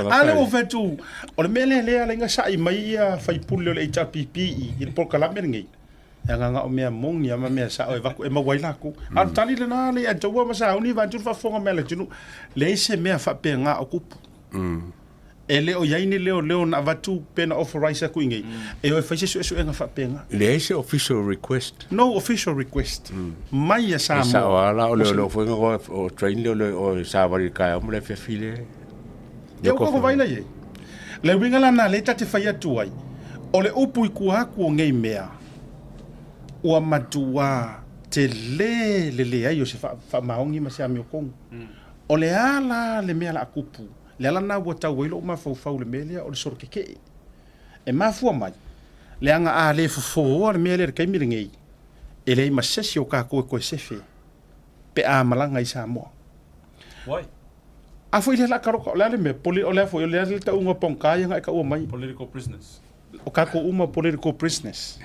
ale ua fai atu, o le mea lea lea ala inga sa'i mai ia faipule o le HRPP i, i le polokalame lenei. E agaga o mea moni a ma mea sao e vaku e maua ai lakou. A o le tali lena le ia te ua ma sauni vaeatu le faafofoga mai a le atunuu, leai se mea faapena o kupu. E le o i ai ni leoleo na avatu pe na authorize atu i inei e o e fai se suesuega faapena. Leai se official request. No official request mai a E sao Samoa. lava la, o leoleo foi na o train leoleo o savali i le taeao ma le afiafi le Ia ua tatou vaai la i ai. Le uiga la lena lea ta te fai atu ai, o le upu i tua atu o nei mea, ua matua tele le leai o se faamaoni ma se amiotonu. O le a la le mea o le a tupu? Le ala lena ua tau ai lou mafaufau i le mea lea o le solo tetee. E mafua mai, leaga a le fofoa le mea lea i le taimi lenei, e leai ma se isi o tatou e toe sefe pe a malaga i Samoa. Why? A foi lea la taloka, o le a le mea, poli, o le a foi, o le a le tauga pogā ia na e taua mai. Political prisoners. O tatou uma political prisoners.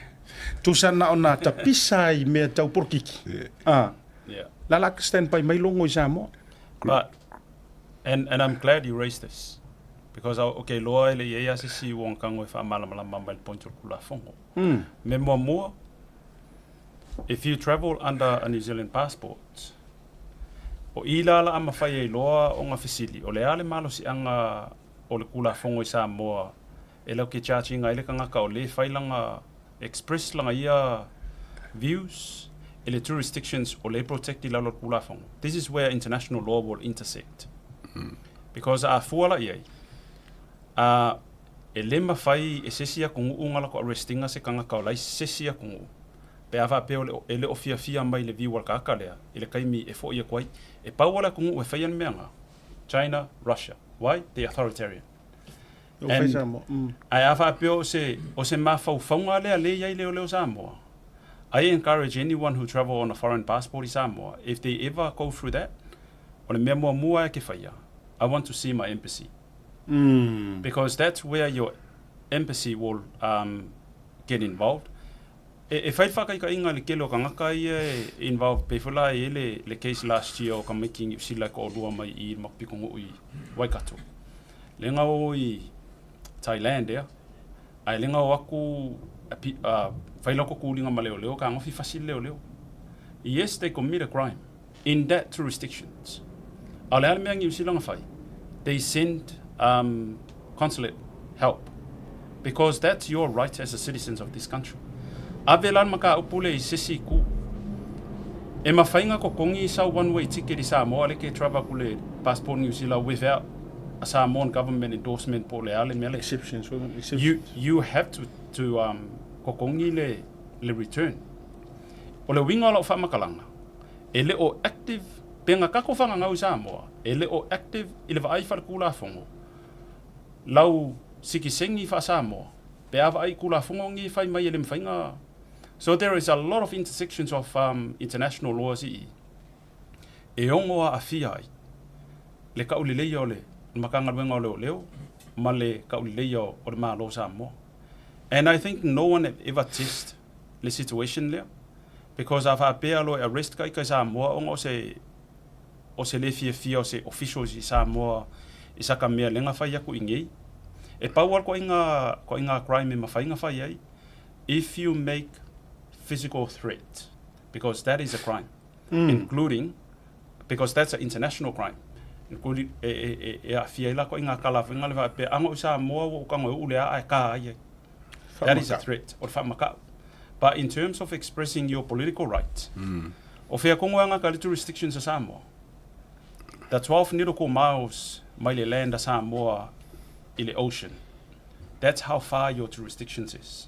Tusa na o na tapisa i mea tau polokiki. Ah. Yeah. La la stand by mai logo i Samoa. But and and I'm glad you raised this because I, okay loa e le i ai a se isi ua kago e faamalamalama mai le point o le Tulafono. Me muamua, if you travel under a New Zealand passport, o i la la a mafai ai loa o nga fesili, o le a le malosiaga o le Tulafono i Samoa e lau ke charge ina ai le tagata o le fai lana express lana ia views i le jurisdictions o le protect i lalo o le Tulafono. This is where international law will intersect. Because a fua la i ai, a e le mafai e se isi atunuu ona latou arrest ina se tagata o la e se isi atunuu, pe a faapea o le, e le o fiafia mai i le view a le tagata lea i le taimi e foi atu ai. E pau lava le atunuu e faia le mea lena, China, Russia. Why? They authoritarian. And, ae a faapea o se, o se mafaufauga lea lea e i ai leoleo Samoa, I encourage anyone who travel on a foreign passport i Samoa, if they ever go through that, o le mea muamua e ke faia, I want to see my embassy. Because that's where your embassy will um, get involved. E, e fai le faakaikaiga i le tele o tagata ia e involve, pei foi la e i ai le, le case last year o tamaiti Niu Sila e toalua mai i i le matou pitonuu i Waikato. Lega o i Thailand ea, ae lega o atu a, a, fai latou tuliga ma leoleo, fetagofi fasi le leoleo. Yes, they commit a crime in that jurisdictions. A o le a le mea Niu Sila na fai? They send um, consulate help because that's your right as a citizens of this country. Ave la le mataupu lea i se isi itu. E mafai ona totogi sau one way ticket i Samoa lea e te travel atu le passport New Zealand without a Samoan government endorsement po o le a le mea lea. Exceptions, exceptions. You, you have to, to um, totogi le, le return. O le uiga o lau faamatalaga, e le o active, pe na tatou fagagau i Samoa, e le o active i le vaai faaletulafono lau sikiseni faa-Samoa pe a vaai i Tulafono nei e fai mai e le mafai ona. So there is a lot of intersections of um, international laws i i e ono aafia ai le tauleleia o le Matagaluega o Leoleo ma le tauleleia o le Malo o Samoa. And I think no one have ever test le situation lea because a faapea loa e arrest ka ika i Samoa ona o se o se le fiafia o se officials i Samoa i saka mea le na fai atu i nei. E pau lava le koaiga, koaiga crime e mafai ona fai ai, if you make physical threat, because that is a crime, including, because that's an international crime, including, e, e, e, e aafia ai la koaiga kala faiga le faapea, a na o i Samoa ua ou tago e uu le aa e ka ai ai. That is a threat, o le faamakau. But in terms of expressing your political right, o fea kogo e aga ka le jurisdictions a Samoa? The 12 nautical miles mai le land a Samoa i le ocean. That's how far your jurisdictions is.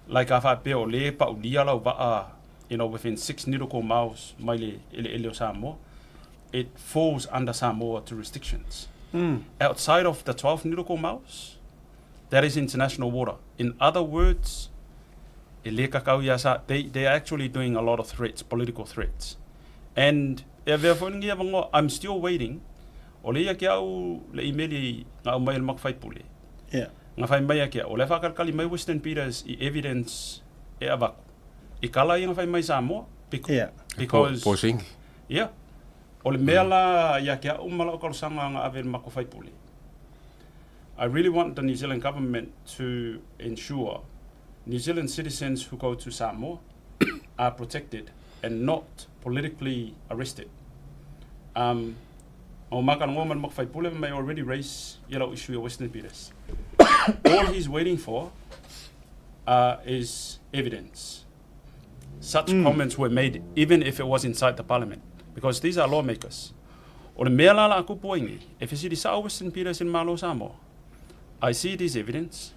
Like a faapea o le paulia lau vaa, you know, within 6 nautical miles mai le eleele o Samoa, it falls under Samoa jurisdictions. Outside of the 12 nautical miles, That is international water. In other words, e lē kakau iā Sa, they, they are actually doing a lot of threats, political threats. And e avea foi lenei avanoa, I'm still waiting, o le ia ke au le imeli nga aumai e le matou faipule. Yeah. Nga fai mai ia ke au, o le whakalikali mai Western Peters i evidence e avaku. I kala ia nga fai mai Samoa, Yeah. because, Po, po singi. yeah, o le mea la ia ke au ma lau talosaga nga ave i le matou faipule. I really want the New Zealand government to ensure. New Zealand citizens who go to Samoa are protected and not politically arrested. Um, o makalongo ma le makafaipule may already raise ia lau issue o Western Peters. All he's waiting for is evidence. Such comments were made even if it was inside the parliament, because these are lawmakers. O le mea la la a kupu ai nei, e fesili sao Western Peters i le Malo o Samoa. I see this evidence.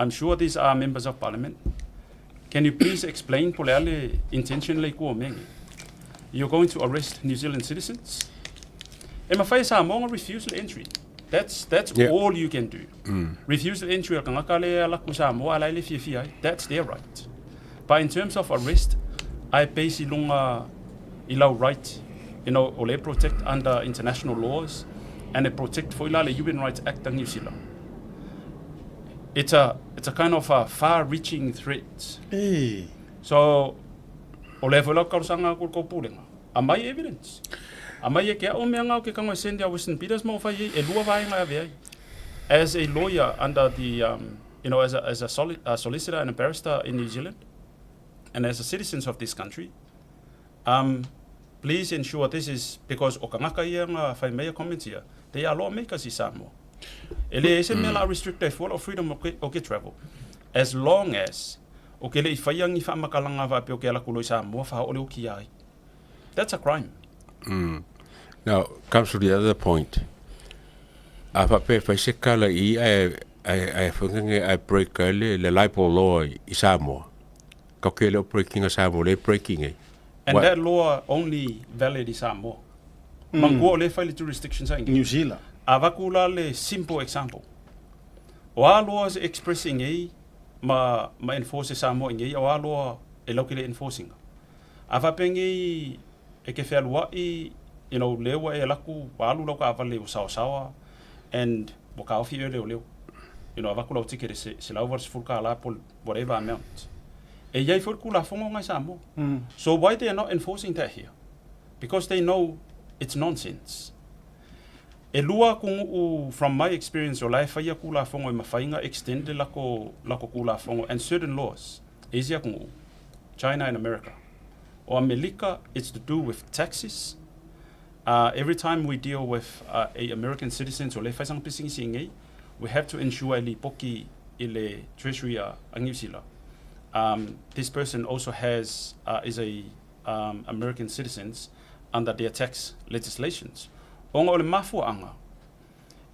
I'm sure these are members of parliament. Can you please explain po le a le intention le ikua o mea nei? You're going to arrest New Zealand citizens? E mawhai e Samoa nga refuse le entry. That's, that's yeah. all you can do. Refuse le entry o kangaka le ala ku Samoa ala le fiafia ai. That's their right. But in terms of arrest, I base i lunga i lau right, you know, o le protect under international laws and e protect foi la le Human Rights Act a New Zealand. It's a, it's a kind of a far-reaching threat. E. So, o le foi lau kausanga ku kou pulenga. Amai evidence. Amai e ke ao mea ngau ke kango e send ia Western Peters ma o fai ei, e lua vaenga e ave ai. As a lawyer under the, you know, as a, as a, soli a solicitor and a barrister in New Zealand, and as a citizens of this country, please ensure this is, because o kangaka ia nga fai mai a comments ia, they are lawmakers i Samoa. E le ese mea la restrict ai fua lau freedom o ke, o ke travel. As long as o ke le i whai angi whaamakalanga wha pe o ke ala kulo i Samoa wha o le o ki ai. That's a crime. Now, comes to the other point. A faapea e fai se kala i ae ae ae whangenge ae break ai le, le libel law i Samoa. Ka ke le o breaking a Samoa, le breaking e. And What? that law only valid i Samoa. Mangua o le fai le jurisdiction sa ingi. New Zealand. A vaku la le simple example. O a laws expressing ei ma, ma enforce e Samoa ingi, o a law e lauki le enforcing. A faapea e ke fealua'i, you know, lea ua e alu atu, ua alu lau kaavale ua saosaoa, and ua kaofi ea leoleo. You know, avatu lau ticket e se, $180 po o le whatever amount. E iai foi le Tulafono lena i Samoa. So why they are not enforcing that here? Because they know it's nonsense. E lua atunuu from my experience o la e faia Tulafono e mafai ona extend le lako, lako Tulafono and certain laws e isi atunuu, China and America. O Amelika, it's to do with taxes. Every time we deal with a American citizens o le fai sana pisinisi inei, we have to ensure e lipoki i le Treasury a, a New Zealand. This person also has, is a American citizens under their tax legislations. Ona o le mafua'anga,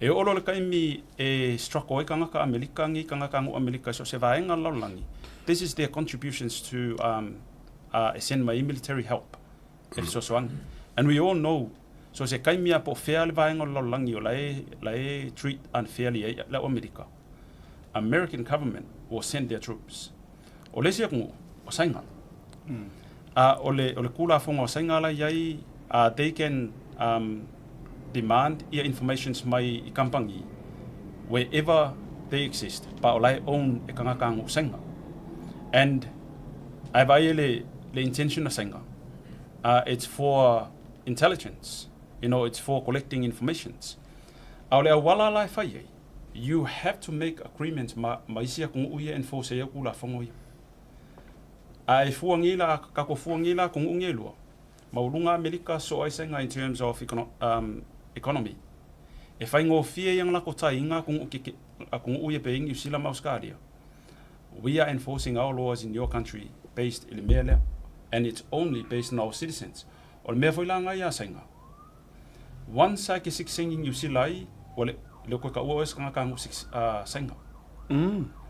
e oo loa le taimi e struggle ai kangaka Amelika nei kangaka anu'u Amelika i so o se vaega o le lalolagi, this is their contributions to e send mai ai military help e fesoasoani. And we all know so se taimi a po o fea le vaega o le lalolagi o la e, la e treat unfairly ai le au Amelika, American government will send their troops. O le isi atunuu, o Saina. A o le, o le Tulafono a Saina la i ai, they can demand ia informations mai i kampangi wherever they exist, pa o la e own e kangaka anu'u Saina. And ae vaai e le, le intention a Saina, it's for intelligence, you know, it's for collecting informations. A o le auala la e fai ai, you have to make agreements ma, ma isi atunuu ia e enforce ai au Tulafono ia. A e fua nei la, kako fua nei la atunuu nei e lua, maualuga Amerika so ai saina in terms of economy. E faigofie ia na lako taiga atunuu keke, atunuu ia pei Niu Sila ma Ausekalia. We are enforcing our laws in your country based i le mea lea and it's only based on our citizens. O le mea foi la ngai ia saina, Once a ke sikisengi Niu Sila ai, ua le, le koe ka ua oe se kangaka anu'u saina.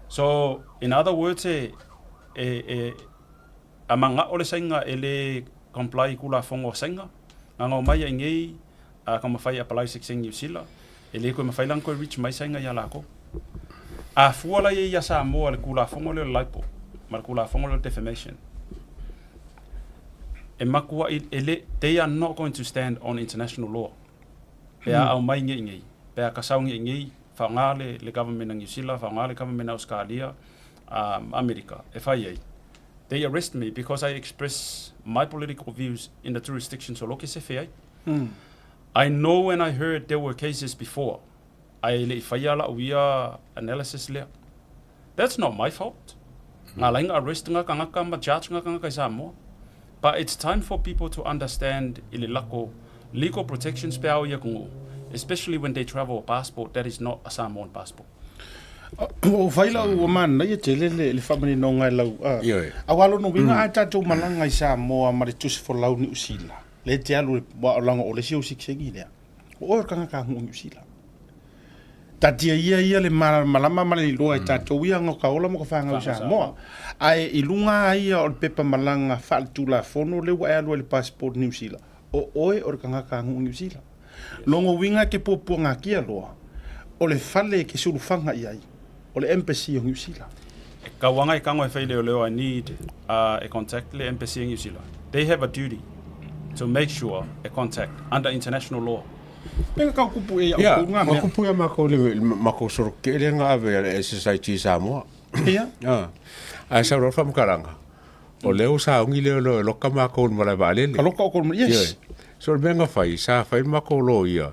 So, in other words, e, e, e, a maga'o le saina e le comply i Tulafono a saina, gagao mai ai nei, a ka mafai e apply sikisengi Niu Sila, e le koe mafai la ona toe reach mai saina ia lakou. A fua la ia ia Samoa i le Tulafono lea o le libel ma le Tulafono lea o le defamation, e makua'i e le, they are not going to stand on international law. Pe a aumai nei nei, pe a kasau nei nei, faaaoga le, le government a Niu Sila, faaaoga le government a Ausekalia, Amerika, e fai ai. They arrest me because I express my political views in the jurisdictions o lo ke sefe ai. I know and I heard there were cases before, ae le i faia la'u ia analysis lea. That's not my fault. Nga ala ai ona arrest nga kangaka ma charge nga kangaka i Samoa. But it's time for people to understand i le lako legal protections pe ao i atunuu, especially when they travel a passport that is not a Samoan passport. Ua ou fai lau ua manaia tele le le faamaninoga e lau a. Ioe. Aua lona uiga a tatou malaga i Samoa ma le tusi folau Niu Sila, lea e te alu aua o laga o le isi ou sitiseni lea. O oe o le tagata aganuu Niu Sila. Taatia ia ia le malamalama ma le iloa e tatou ia aga o ka ola ma ka fanau i Samoa. Ae i luga lava ia o le pepa malaga faaletulafono lea ua e alu ai i le passport Niu Sila, o oe o le tagata aganuu Niu Sila. Lona uiga e te puapuagatia loa, o le fale e te sulufaga i ai, o le Embassy o Niu Sila. E kauaga e tago e fai leoleo I need e contact le Embassy o Niu Sila. They have a duty to make sure e contact under international law. Pena kau kupu e ia o ngā mea. Kupu ia mākou le mākou soro ke le ngā ave a le SSIG Samoa. Ia. Ah. Ai sa ro whamkaranga. O leo sa ongi leo lo loka mākou le malae vaalele. Ka loka o kono, yes. So le mea nga whai, sa whai mākou lo ia,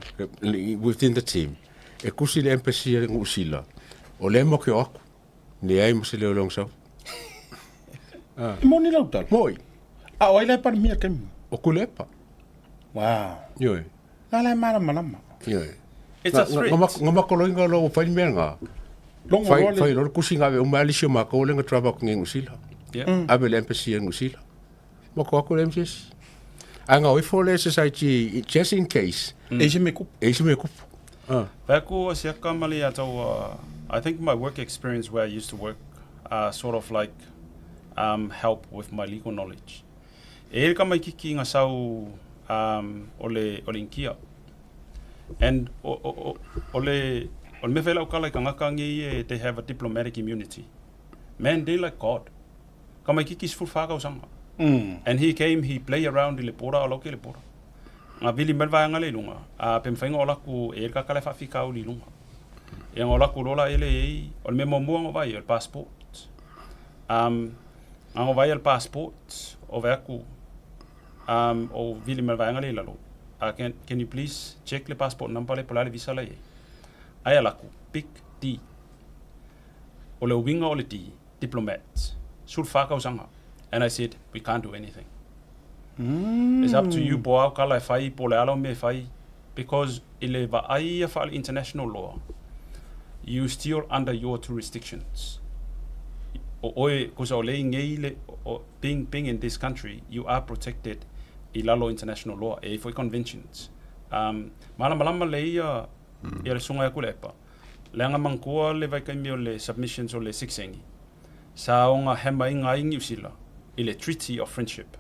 within the team. E kusi le embassy a Niu Sila. O le mo ke o aku. Ne ai mo se leo leong sau. Ah. E moni lau tala? Moi. A o ai lai palemia kemi? O Kulepa. Wow. Ioe. Nā lai malamalama. Ioe. It's a threat. Nga makoloinga lo whai mea ngā. Longo Whai, loa le- whai loro kusi ngā ve uma alisi o mākou le nga travel aku nge Ngusila. Yeah. Ave le embassy e Ngusila. Mako aku le MCS. A ngā oifo le SSIG, just in case. E se me kupu. E se me kupu. Ah. Back o siaka ma le ia tau, I think my work experience where I used to work sort of like um, help with my legal knowledge. E ele ka mai kiki nga sau um, o le, o le inkia. And o, o, o, o le, o le mea whai lau kala i ka ngaka nge ie, they have a diplomatic immunity. Man, they like God. Ka mai kiki sefulu fa tausaga. And he came, he play around i le border, o lau ke le border. Nga vili mai le vaega lea i luga, a pe mafai ona ola atu e i ai le tagata la e faafitauli i luga. Ia ona ola atu loa la ele e i, o le mea muamua na ou vaai ai, o le passport. Um, na ou vaai ai le passport, o vaai atu, um, ou vili mai le vaega lea i lalo, can, can you please check le passport number lea po o le a le visa la e i ai. Ae ala atu, big D. O le uiga o le D, diplomat, 14 tausaga. And I said, we can't do anything. It's up to you po o au kala e fai, po o le a lau mea e fai. Because i le vaai ia faale-international law, you still under your jurisdictions. O oe, kosa o le i ngei le, o, being, being in this country, you are protected i lalo international law, e i foi conventions. Um, malamalama le ia, ia le susuga ia Tuilaepa. Leaga manatua le vaitaimi o le submissions o le sikisengi, sa ona hammer-ina ai Niu Sila i le Treaty of Friendship.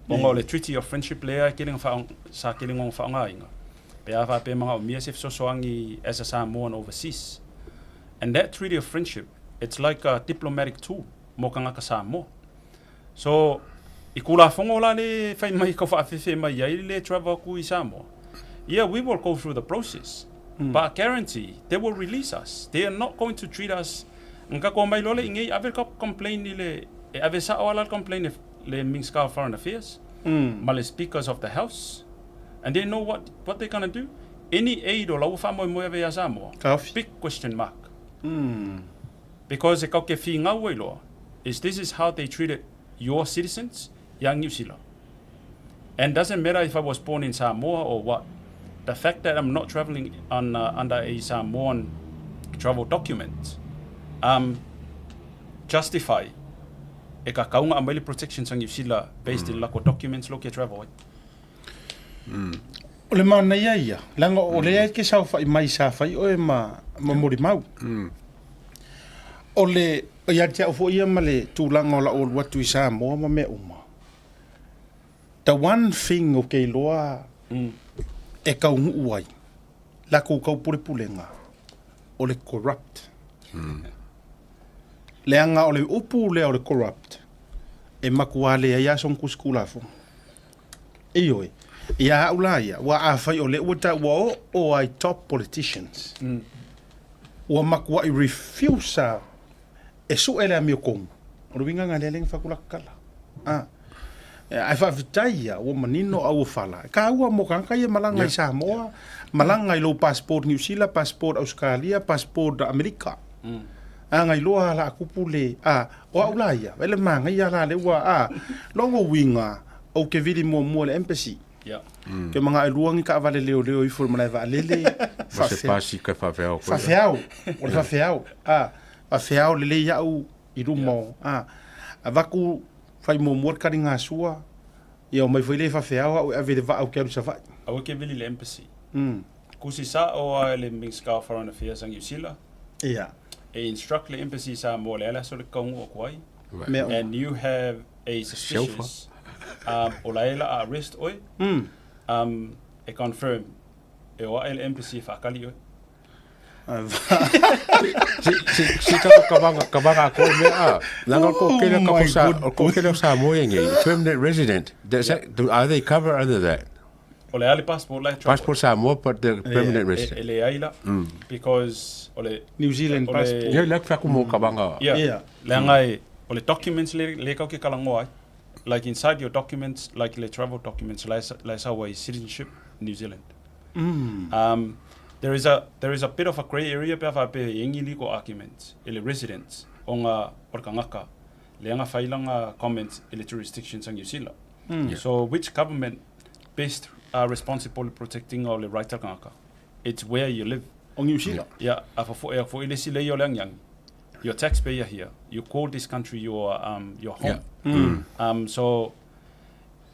Ona o le Treaty of Friendship lea e tele na sa tele ona faaaogaina pe a faapea e manaomia se fesoasoani as a Samoan overseas. And that Treaty of Friendship, it's like a diplomatic tool mo tagata Samoa. So, i Tulafono la le fai mai kau faafefe mai ai le travel aku i Samoa. Yeah, we will go through the process. But guarantee, they will release us. They are not going to treat us. Nga ko mai lole ingei ave ka complain i le e ave sa o ala complain e le Minister of Foreign Affairs, ma le speakers of the house. And they know what what they gonna do. Any aid o lau whaamoemoe ave ia Samoa. Kaofi. Big question mark. Because e kau ke fingau ai loa, is this is how they treated your citizens ia Niu Sila. And doesn't matter if I was born in Samoa or what, the fact that I'm not travelling on, under a Samoan travel document um, justify e ka kaunga a mai le protections a Niu Sila based i lako documents lo ke travel ai. O le manaia ia, leaga o lea e te saofai mai sa fai oe ma, ma molimau. O le, ia te au foi ia ma le tulaga o lau alu atu i Samoa ma mea uma. The one thing o ke iloa e kaunuu ai, lakou kaupulepulega, o le corrupt. Leaga o le upu lea o le corrupt, e makuā leai lava sona tusi Tulafono. Ioe, ia au la ia, ua afai o lea ua taua oo ai top politicians, ua matuai refuse a e sue le amiotonu, o le uiga lena lea le faatulakakala. A, ae faafetai ia, ua manino au o fala, e taua mo tagata ia malaga i Samoa, malaga i lou passport Niu Sila, passport Ausetalia, passport Amerika. Agailoa la kupu le a o au la ia ele manaia la le ua a logo uiga ou te vili muamua le embassy. Yeah. Ke manga e lua ni ka vale leo leo ifo le malae vaalele. Ma se pasi ka faafeao koe. Faafeao, o le faafeao. A faafeao lelei au i luma o a avaku fai muamua le kaliga sua ia omai foi le faafeao au e ave le vaa ou te alu i Savaii. Aua ke vili le embassy. Kusi sa'o a e le Minista o Foreign Affairs a Niu Sila. Ia. E instruct le embassy i Samoa le a le aso le kaunuu aku ai. Mea uma. And you have a suspicious o la e la a arrest oe. E confirm e o ae le embassy e whaakali oe. Si si si ka ko kavanga kavanga ko me a. Langa ko kele ka ko sa ko kele o Samoa ngi permanent resident. Does that, do, are they covered under that? O le a le passport la e travel. Passport Samoa but the permanent resident. E leai la because o le New Zealand passport. Ia le fa ku mo kavanga. Yeah. Yeah. Leaga e o le documents le le kau ke kalangoa ai. Like inside your documents, like le travel documents la la sau ai citizenship New Zealand. There is a there is a bit of a grey area pe a faapea e ingi legal arguments e le residents o nga o le kangaka leaga fai langa comments i le jurisdictions a New Zealand. So which government best are responsible i protecting o le right a le kangaka? It's where you live. O New Zealand. Yeah, a fafoe aku foi le isi lei o le agiagi. You're a taxpayer here. You call this country your um, your home. Yeah. So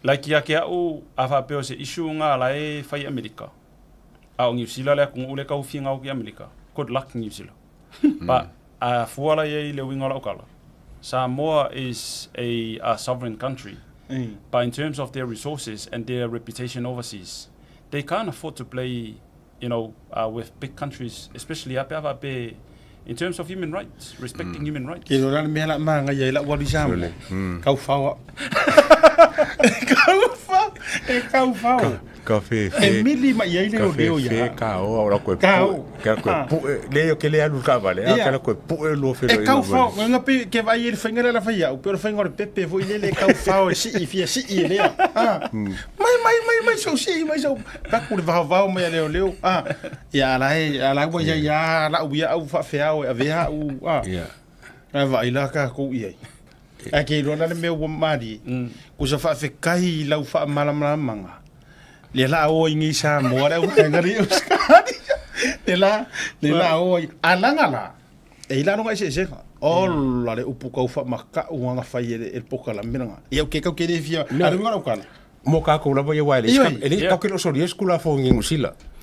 like ia ke a'u a faapea o se issue nga la e fai i Amerika. A o Niu Sila le atunuu le kaufiga o ki Amerika. Good luck Niu Sila. But a fua la iai le uiga o la'u tala, Samoa is a, a sovereign country. But in terms of their resources and their reputation overseas, they can't afford to play you know, with big countries, especially a pe a faapea in terms of human rights, respecting human rights. Ke lola le mea la manaia ai la'u alu i Samoa. Kau fao a'u. E kau fao, e kau fao. Ka fe E mili mai ai le Ka fe leo ia. fe ka o au la koe Ka pu'e o. ke la koe pu'e le o ke le alu ka vale a ke la koe pu'e lua E felo kau fao, nga pe ke vai e le whainga le la whai au, pe o le whainga o le pepe foi lele e kau fao e sii, fia sii e lea. Ah. Mai, mai, mai, mai sau sii, mai sau. Taku le vaovao mai a leoleo. Ah. Ia ala e, ala ua ia ia lau ia au faafeao e avea au. Ah. Yeah. Ai vaai la kākou i ai. Ae ke iloa la le mea ua malie, kusa faafekai i lau faamalamalamaga, lea la o ai nei Samoa le auvaega nei Australia. Le la, le la o ai. A laga la, e i lalo ga eseesega. Ola le upu kau faamaka'u aga fai e le, e le polokalame laga. Ia ke kau ke le fia, a le uiga lau kala. Mo kākou lava ia wā e le Ioe. e le kau ke lo soli e skula fo ngi New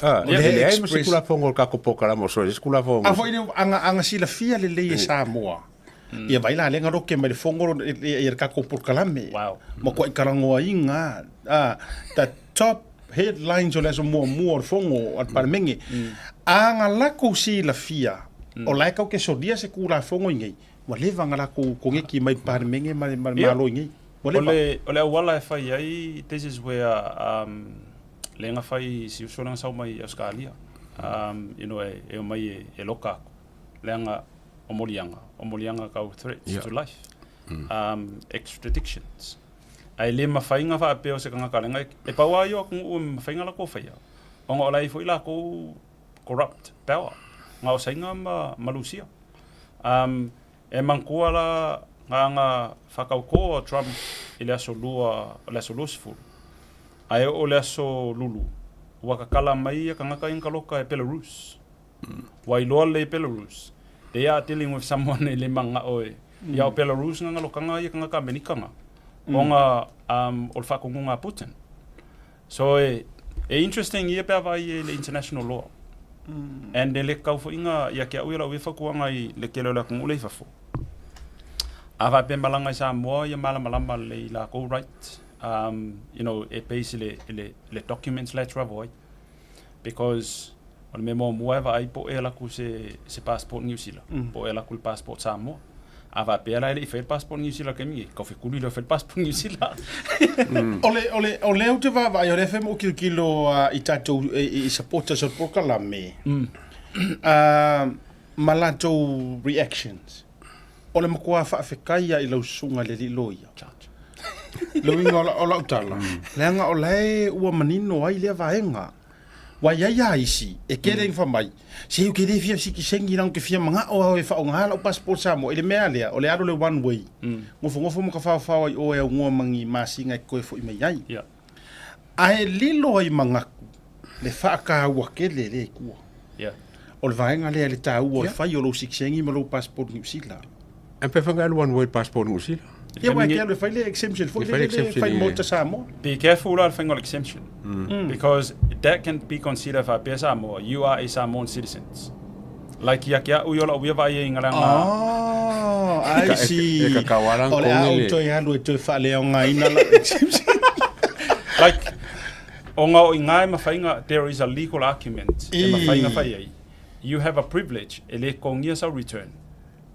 Ah, Le le leai ma se Express. kula fo ngol kākou polokalame o soli e skula fo A foi le aga aga silafia lelei e Samoa. Ia vai la lea roke mai le fogo ia le kākou polokalame. Wow. Ma kua i kalagoaina ah, the top headlines o le aso muamua o le fogo a le Palemene. Aga lakou silafia o la e kau ke solia se kulafogo i nei, ua leva ona lakou koneki mai le Palemene ma le ma le Malo i nei. Ua O leva. le, o le auala e fai ai, this is where um, le ga fai si uso le ga sau mai Australia. You know, e, e omai e, e loka aku. Leaga o moliaga, o moliaga kau threats to life. Extradictions. Ae le mafai ona faapea o se tagata leaga e, e pau lava ia o atunuu e mafai ona latou faia, ona o la e i ai foi latou corrupt power, na o Saina ma, ma Lusia. E manatua la na aga faatautō a Trump i le aso lua, o le aso 20, ae oo le aso lulu, ua tatala mai ia tagata ia na taloka e Belarus. Ua iloa lelei e Belarus, they are dealing with someone e le mana'o e, ia o Belarus na galokaga ia tagata Amerika na, ona o le faatonuga a Putin. So e, e interesting ia pe a vaai i le international law. And e le tatau foi na ia te au ia lau ia fautuaga i le tele o le atunuu lea i fafo. A faapea e malaga i Samoa ia malamalama lelei i latou right, you know, e base i le, i le, le documents la e travel ai. Because o le mea muamua e vaai po o ea alu atu se, se passport Niu Sila, po o ea alu atu i le passport Samoa. A faapea la e le i faia le passport Niu Sila i le taimi nei, tau fekuli loa e fai le passport Niu Sila. O le, o le, o lea ou te vaavaai, o lea foi ma ou tilotilo i tatou i supporters o le polokalame, ma latou reactions. O le matua faafetai lava i lau susuga i le alii loia. Le uiga o lau tala, leaga o la e ua manino ai lea vaega. Ua i ai a isi e kele ina fai mai, Se ou te le fia sitiseni leaga ou te fia manao au e faaaoga lau passport Samoa i le mea lea o le alu o le one way, nofonofo ma tafaofao ai oe aunoa ma ni masina e toe foi mai ai. Ae lilo ai manatu le faataua tele lea i tua. O le vaega lea le taua o le fai o lou sitiseni ma lou passport Niu Sila. Ae pe fai alu one way passport Niu Sila. Ia ua e alu e fai le exemption foi le le fai Maota Samoa. Be careful la le faiga o le exemption. Because that can be considered faapea Samoa, you are a Samoan citizens. Like ia ke a'u i o la'u ia vaai ai i ngaleaga. Oh, I see. E kakau ala O le a ou toe alu e toe faaleaogaina lau exemption. Like, o nga o inga e mafai nga, there is a legal argument e mafai nga fai ai. You have a privilege e le kongia sau return.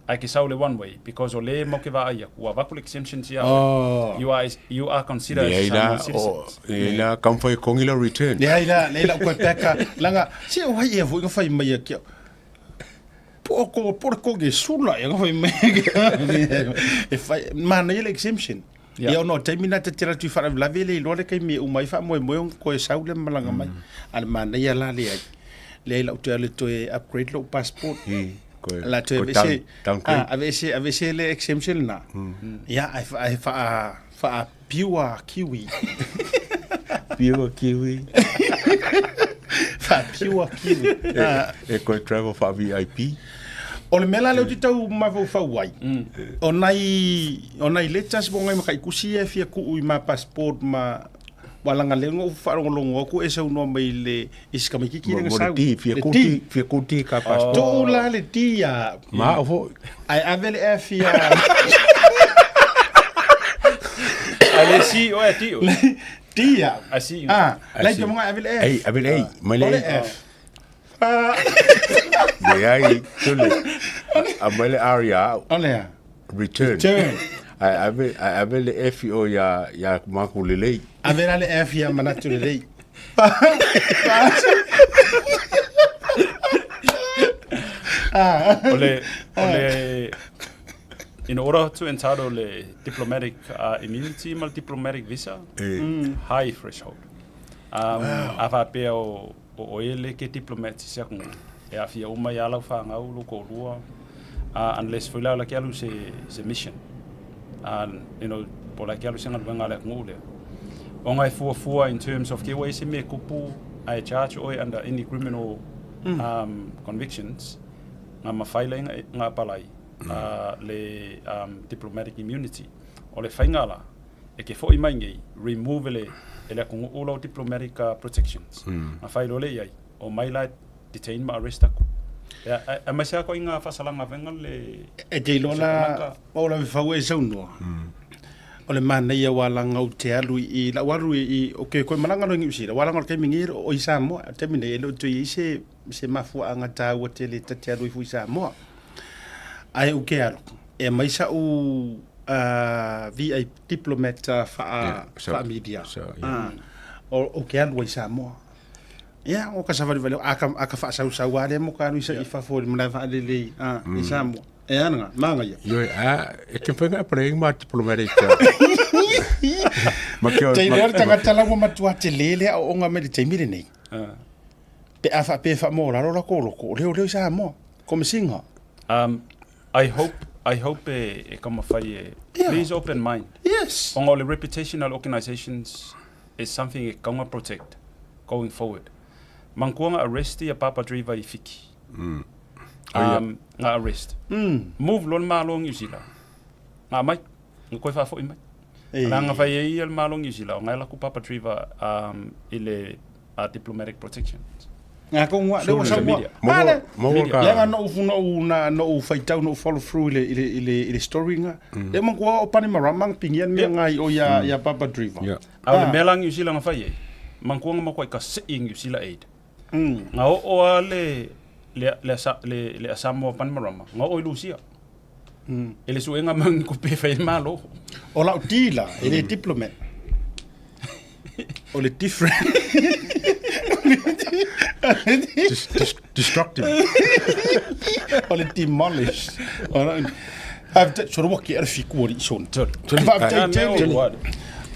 Ae ke sau le one way because o le mau ke vaai aku ua avatu le exemption ia oe. You are you are considered as a Samoan citizen. Leai la kau mafai e kongi lau return. Leai la, leai la koe peka langa se o ai ea foi nga fai mai a kia. Po o ko po le kongi sula ia nga fai mai e fai manaia le exemption. Ia ona o taimi na ta te alu atu i faalavelave le iloa le taimi e uma ai faamoemoe ona toe sau le malaga mai. A le manaia la leai. Leai lau toe alu e toe upgrade lou passport. La toe aveese, ah, aveese, aveese le exemption lena. Ia, ae, ae faa, faa pure kiwi. Pure kiwi. Faa pure kiwi. E koe travel faa VIP. O le mea la lea ou te tau mafaufau ai, o nai, o nai letters po o nai mataikusi ia e fia tuu i ma passport ma, ua laga lea na ou faalogologo atu e saunoa mai le i si tamaititi lea na Mo le sau. D, fia Le ku D. D, fia ku D ka passport. Tuu la le D ia au. Ma au foi. Ae ave le F ia. Ae le C oe a D oe. D ia au. A C. Ah, A lai C. te monga ave le F. Ei, ave le A, mai le O le A. F. Ah. Leai, tule. A mai le R ia au. O le a? Return. Return. Ae ave, ae ave le F i o ia, ia Maku Lelei. Ave la le F ia Manatu Lelei. O le, o le, in order to entitle le diplomatic immunity ma le diplomatic visa, high threshold. Um, A faapea o, o oe le ke diplomat i se atunuu, e aafia uma ai lava lau fanau, lou toalua, unless foi la o la ke alu i se, se mission. You know, po o la ke alu i se galuega a le atunuu lea. Ona e fuafua in terms of ke ua i ai se mea e tupu ae charge oe under any criminal convictions, nga mafai la nga apalai le diplomatic immunity. O le faiga la, e ke foi mai nei, remove e le, e le atunuu lau diplomatic protections. Nga fai loa lea i ai, omai la e detain ma arrest aku. Ia, aemaise lava koe i nga faasalaga avega le E te iloa la, o la fau e saunoa. O le manaia ua laga ou te alu i lau alu i o ke koe malaga loa i Niu Sila, ua laga o le taimi nei o i Samoa. O le taimi nei e le o toe i ai se se mafuaaga taua tele ta te alu ai foi i Samoa. Ae ou ke alu, e aumai sa'u VIP diplomat faa faa-media. O ke alu ai i Samoa. Ia, o ka savalivali, a ka, a ka faasausau lava lea mo ka alu i fafo i le malae vaalele i, a, i Samoa. E a lena, manaia. Ioe, a, e te mawhai nga playing ma diplomatic. Ma ke Te iloa le tagata la ua matua tele le aoaoga mai le taimi lenei. Pe a faapea e faamolalo la loko, o leo leo i Samoa. Komesiga. I hope, I hope e, e taumafai e, please open mind. Yes. Ona o le reputational organisations is something e tatau ona protect going forward. Manatua na arrest ia Papa Driver i Fiti. Na arrest. Move loa le Malo o Niu Sila. Na aumai. Na toe faafoi mai. Leaga na fai ai ia le Malo o Niu Sila, ona e alu atu Papa Driver i le diplomatic protection. Nga ko ngua le ua sau Media. ngua. Ale. Media. Leaga no u no u na no u faitau no u follow through i le i le i le i le story nga. Le manatua o Pani Marama nga pingia mea nga i o ia ia Papa Driver. Yeah. A o le mea la Niu Sila na fai ai, manatua na matua ka sii Niu Sila Aid. Na oo lava le le le le le Samoa Pani Marama, na oo i Lusia. I le suega mai o ni tupe e fai ai le Malo. O lau dealer, e le diplomat. O le different. Destructive. O le demolish. Faafetai, solo ua kea le fiku o alii sona. Faafetai tele.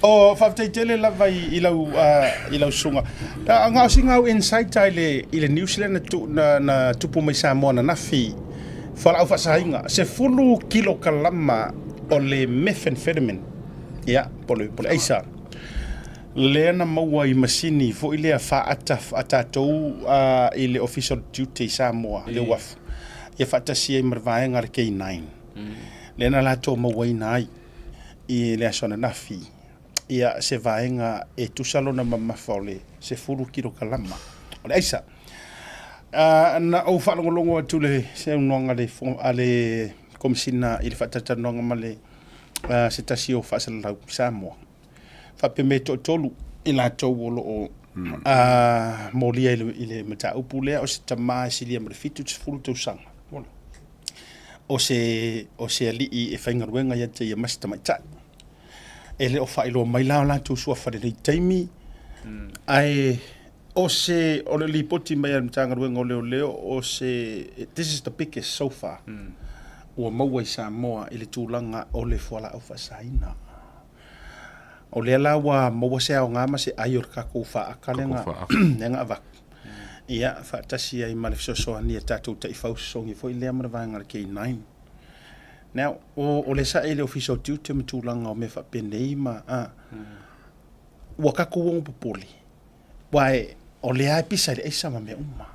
O, faafetai tele lava i, i lau, uh, i lau susuga. Na, na o sina au insight i le, i le news lea na, tu, na, na tupu mai Samoa ananafi, fualaau faasaina, 10 kilokalama o le methamphetamine, ia, po le, po le aisa, lea na maua i masini foi lea faata a tatou uh, i le Ofisa o le Tiute i Samoa, le uafu, ia faatasi ai ma le vaega a le K9. Lea na latou mauaina ai i le aso ananafi ia se vaega e tusa lona mamafa o le 10 kilokalama o le aisa. Uh, na ou faalogologo atu le saunoaga le, a le Komesina i le faatalatalanoaga ma le uh, se tasi o faasalalau Samoa. Faapea me toatolu i latou o lo o mm. uh, molia i le, i le mataupu lea o se tama e silia ma le 70 tausaga. O se, o se alii e faigaluega ia te ia ma se tamaitai. E le o faailoa mai la o latou suafa i lenei taimi, ae o se, o le lipoti mai a le Matagaluega o Leoleo, o se, this is the biggest so far, ua maua i Samoa i le tulaga o le fualaau faasaina. O lea la ua maua se aoga ma se ai o le tatou faata lea na avatu, ia, faatasi ai ma le fesoasoani a tatou taifau sosogi foi lea ma le vaega a le K9. Now, o, o le sae i le Ofisa o Tiute ma tulaga o mea faapenei ma, a, ua tatou ono popole, aua e, o lea e pisa i le aisa ma mea uma.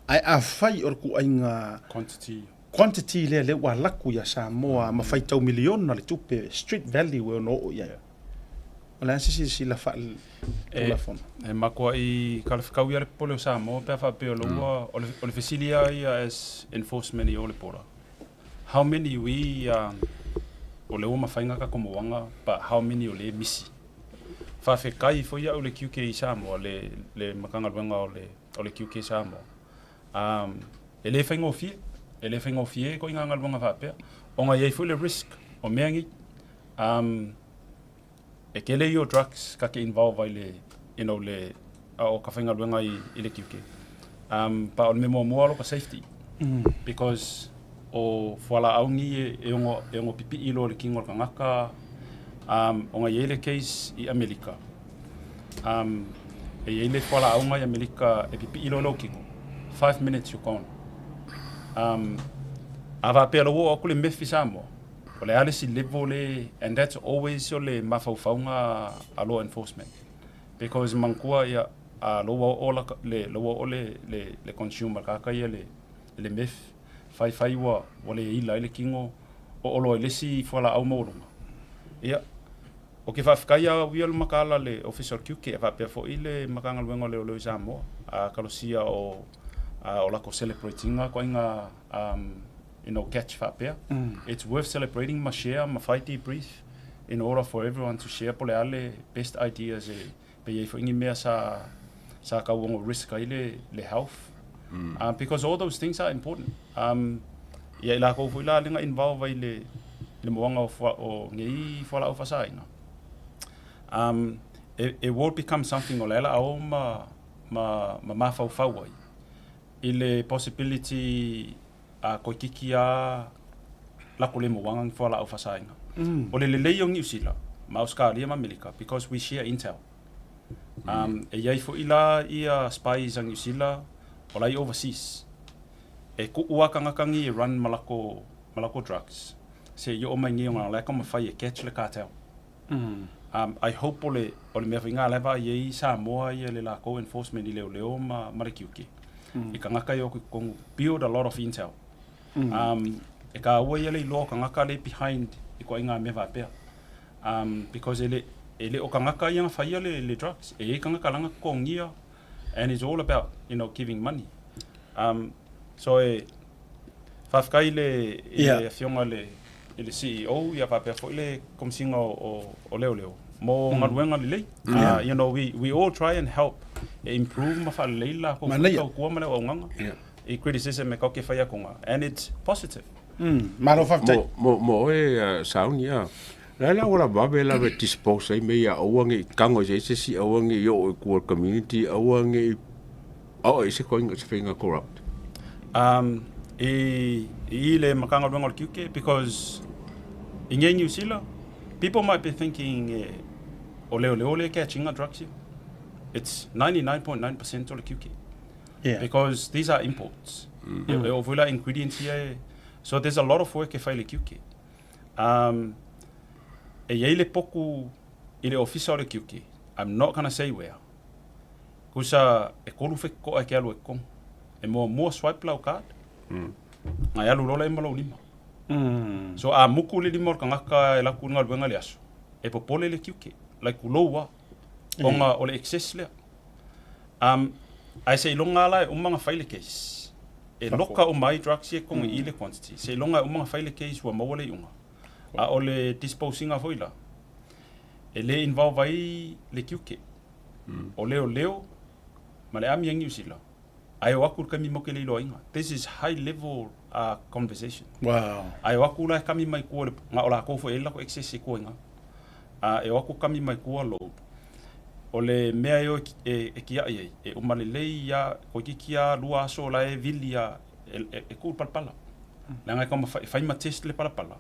Ae afai o le ituaiga Quantity. quantity lea lea ua alu atu ia Samoa ma faitau miliona le tupe street value e ono oo i ai. O le a se silasila faale-Tulafono? E matuai talafekau ia le popole o Samoa pe a faapea o lea ua, o le, o le fesili lava ia as enforcement i o le border. How many we, o lea ua mafai ona tatou mauaga but how many o lea e misi? Faafetai foi au i le QK i Samoa, le, le Matagaluega o le, o le QK Samoa. E le faigofie, e le faigofie ituaiga galuega faapea, ona e i ai foi le risk o mea nei. E tele ia o drugs ka te involve ai le, you know, le, a o ka faigaluega i, i le tiute. But o le mea muamua alofa safety. Because o fualaau nei e, e ono, e ono pipii loa i le kino o le tagata, ona e i ai le case i Amerika. E i ai le fualaau i Amerika e pipii loa lou kino, 5 minutes you're gone. A faapea loa ua oo atu le meth i Samoa, o le a le isi level le, and that's always o le mafaufauga a law enforcement. Because manatua ia, a lou ua oo la, le, lou ua oo le, le, le consumer tagata ia le, le meth, faifai ua, ua le ila ai le kino, oo loa i le isi fualaau maualuga. Ia, ou te faafetai au ia le mataala le Ofisa o le Tiute, e faapea foi le Matagaluega o Leoleo i Samoa, a talosia o, a, o latou celebrate ina ituaiga catch faapea. It's worth celebrating ma share ma fai debrief in order for everyone to share po o le a le best ideas e pe i ai foi ni mea sa sa tau ono risk ai le, le health. Because all those things are important. Ia i lakou foi la lea na involve ai le, le moaga o, fua, o nei fualaau faasaina. It will become something o le ala a o ma, ma, ma mafaufau ai i le possibility a toeitiiti lava latou le moaga ni fualaau faasaina. O le lelei o Niu Sila ma Ausetalia ma Amerika because we share intel. E i ai foi la ia spies a Niu Sila o la e i overseas. E tuu lava tagata nei e run ma latou, ma latou drugs seia oo mai nei ona o la e taumafai e catch le cartel. I hope o le, o le mea foi lena o la e vaai ai Samoa ia le latou enforcement i leoleo ma, ma le tiute. I tagata e o atu i totonu, build a lot of intel. E taua ia le iloa o tagata lea e behind ituaiga mea faapea. Because e le, e le o tagata ia na faia le, le drugs. E i ai tagata la na totogia and it's all about, giving money. So e faafetai i le, i le afioga i le, i le CEO ia faapea foi le Komesina o, o, o Leoleo mo galuega lelei. We all try and help e improve ma faalelei le latou foi Manaia. tautua ma le auaunaga i criticism e tatou te fai atuga and it's positive. Malo faafetai. Mo, mo, mo oe uh, sauni a. La la wala vave la ve dispose ai me ia aua nge i tango i se isi si aua nge i oo i kua community aua nge i ao i se koinga se whainga corrupt. I, i le Matagaluega o le Tiute because i nei New Zealand, people might be thinking eh, O leoleo lea e catch ina drugs ia. It's 99.9% o le tiute. Yeah. Because these are imports. Mm. E oo foi la ingredients ia e... So there's a lot of work e fai i le tiute. Um, e i ai le poku i le ofisa o le tiute. I'm not gonna say where. Kusa e kolu fekiko'a e ke alu e kono. E muamua swipe lau card. Mm. Ngai alu lola e ma lou lima. Mm. So a muku le lima o le tagata e laku i le galuega le aso, e popole le tiute, like kulou a, ona o le excess lea. Um, ae seiloga lava la e uma ona fai le case, e loka uma ai drugs ia i totonu i i le quantity, seiloga e uma ona fai le case ua maua le iuga. A o le dispose ina foi la, e le involve ai le tiute, o leoleo ma le ami a Niu Sila, Ae o atu le taimi matou te le iloaina. This is high level conversation. Wow. Ae o atu la e kami mai tua, na o latou foi e i ai le latou excess i tua i ina. A e o atu kami mai tua load. O le mea e o e kiaʻi ai, e uma lelei lava, toeitiiti lava lua aso la e vili lava e tuu le palapala. Leaga e taumafai e fai ma test le palapala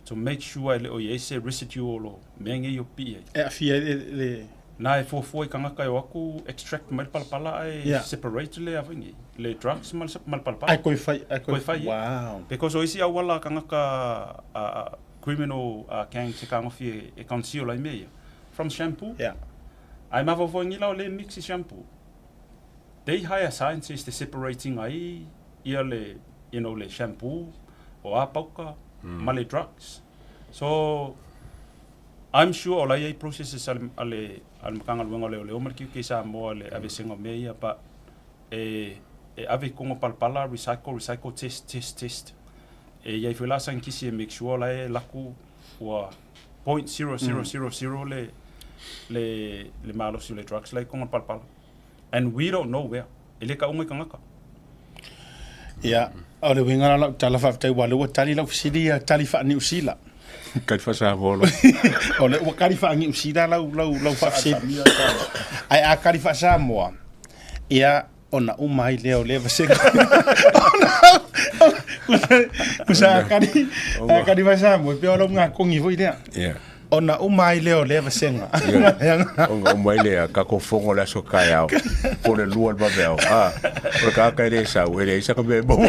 to make sure e le o i ai se residue o lo mea nei o pipii ai. E aafia ai le. Na e fuafua i tagata e o atu extract mai le palapala ae separate le a foi nei, le drugs ma le palapala. Ae toe fai, ae toe fai. Wow. Because o isi auala a tagata a criminal gangs e fetagofi e conceal ai mea ia, from shampoo. Yeah. Ae mafaufau ai la o le mix i shampoo. They hire scientists e separating ai ia le, you know, le shampoo, o a pauka, ma le drugs. So, I'm sure o la e i ai processes a le, a le, a le Matagaluega o Leoleo ma le QK Samoa i le aveesega o mea ia, but e, e ave i totonu o palapala, recycle, recycle, test, test, test. E i ai foi la saienitisi e make sure o la e laku ua 0.0000 le, le, le malosi o le drugs la i totonu o le palapala. And we don't know where. E le taʻuga i tagata. Ia, o le uiga la o lau tala faafetai aua o lea ua tali lau fesili ia, tali faa-Niu Sila. Tali faa-Samoa loa. O lea ua tali faa-Niu Sila lau, lau, lau faafesili. Ae a tali faa-Samoa, ia, ona uma ai lea o lea vasega. Ona, a kali, a kali faa-Samoa, e pei o lau gakogi foi lea. Yeah. Ona uma ai lea o lea vasega. Ona uma ai lea, kako fogo le aso taeao, po le lua le vaveao. Ah, o le tagata e le sau, e leai sana mea e maua.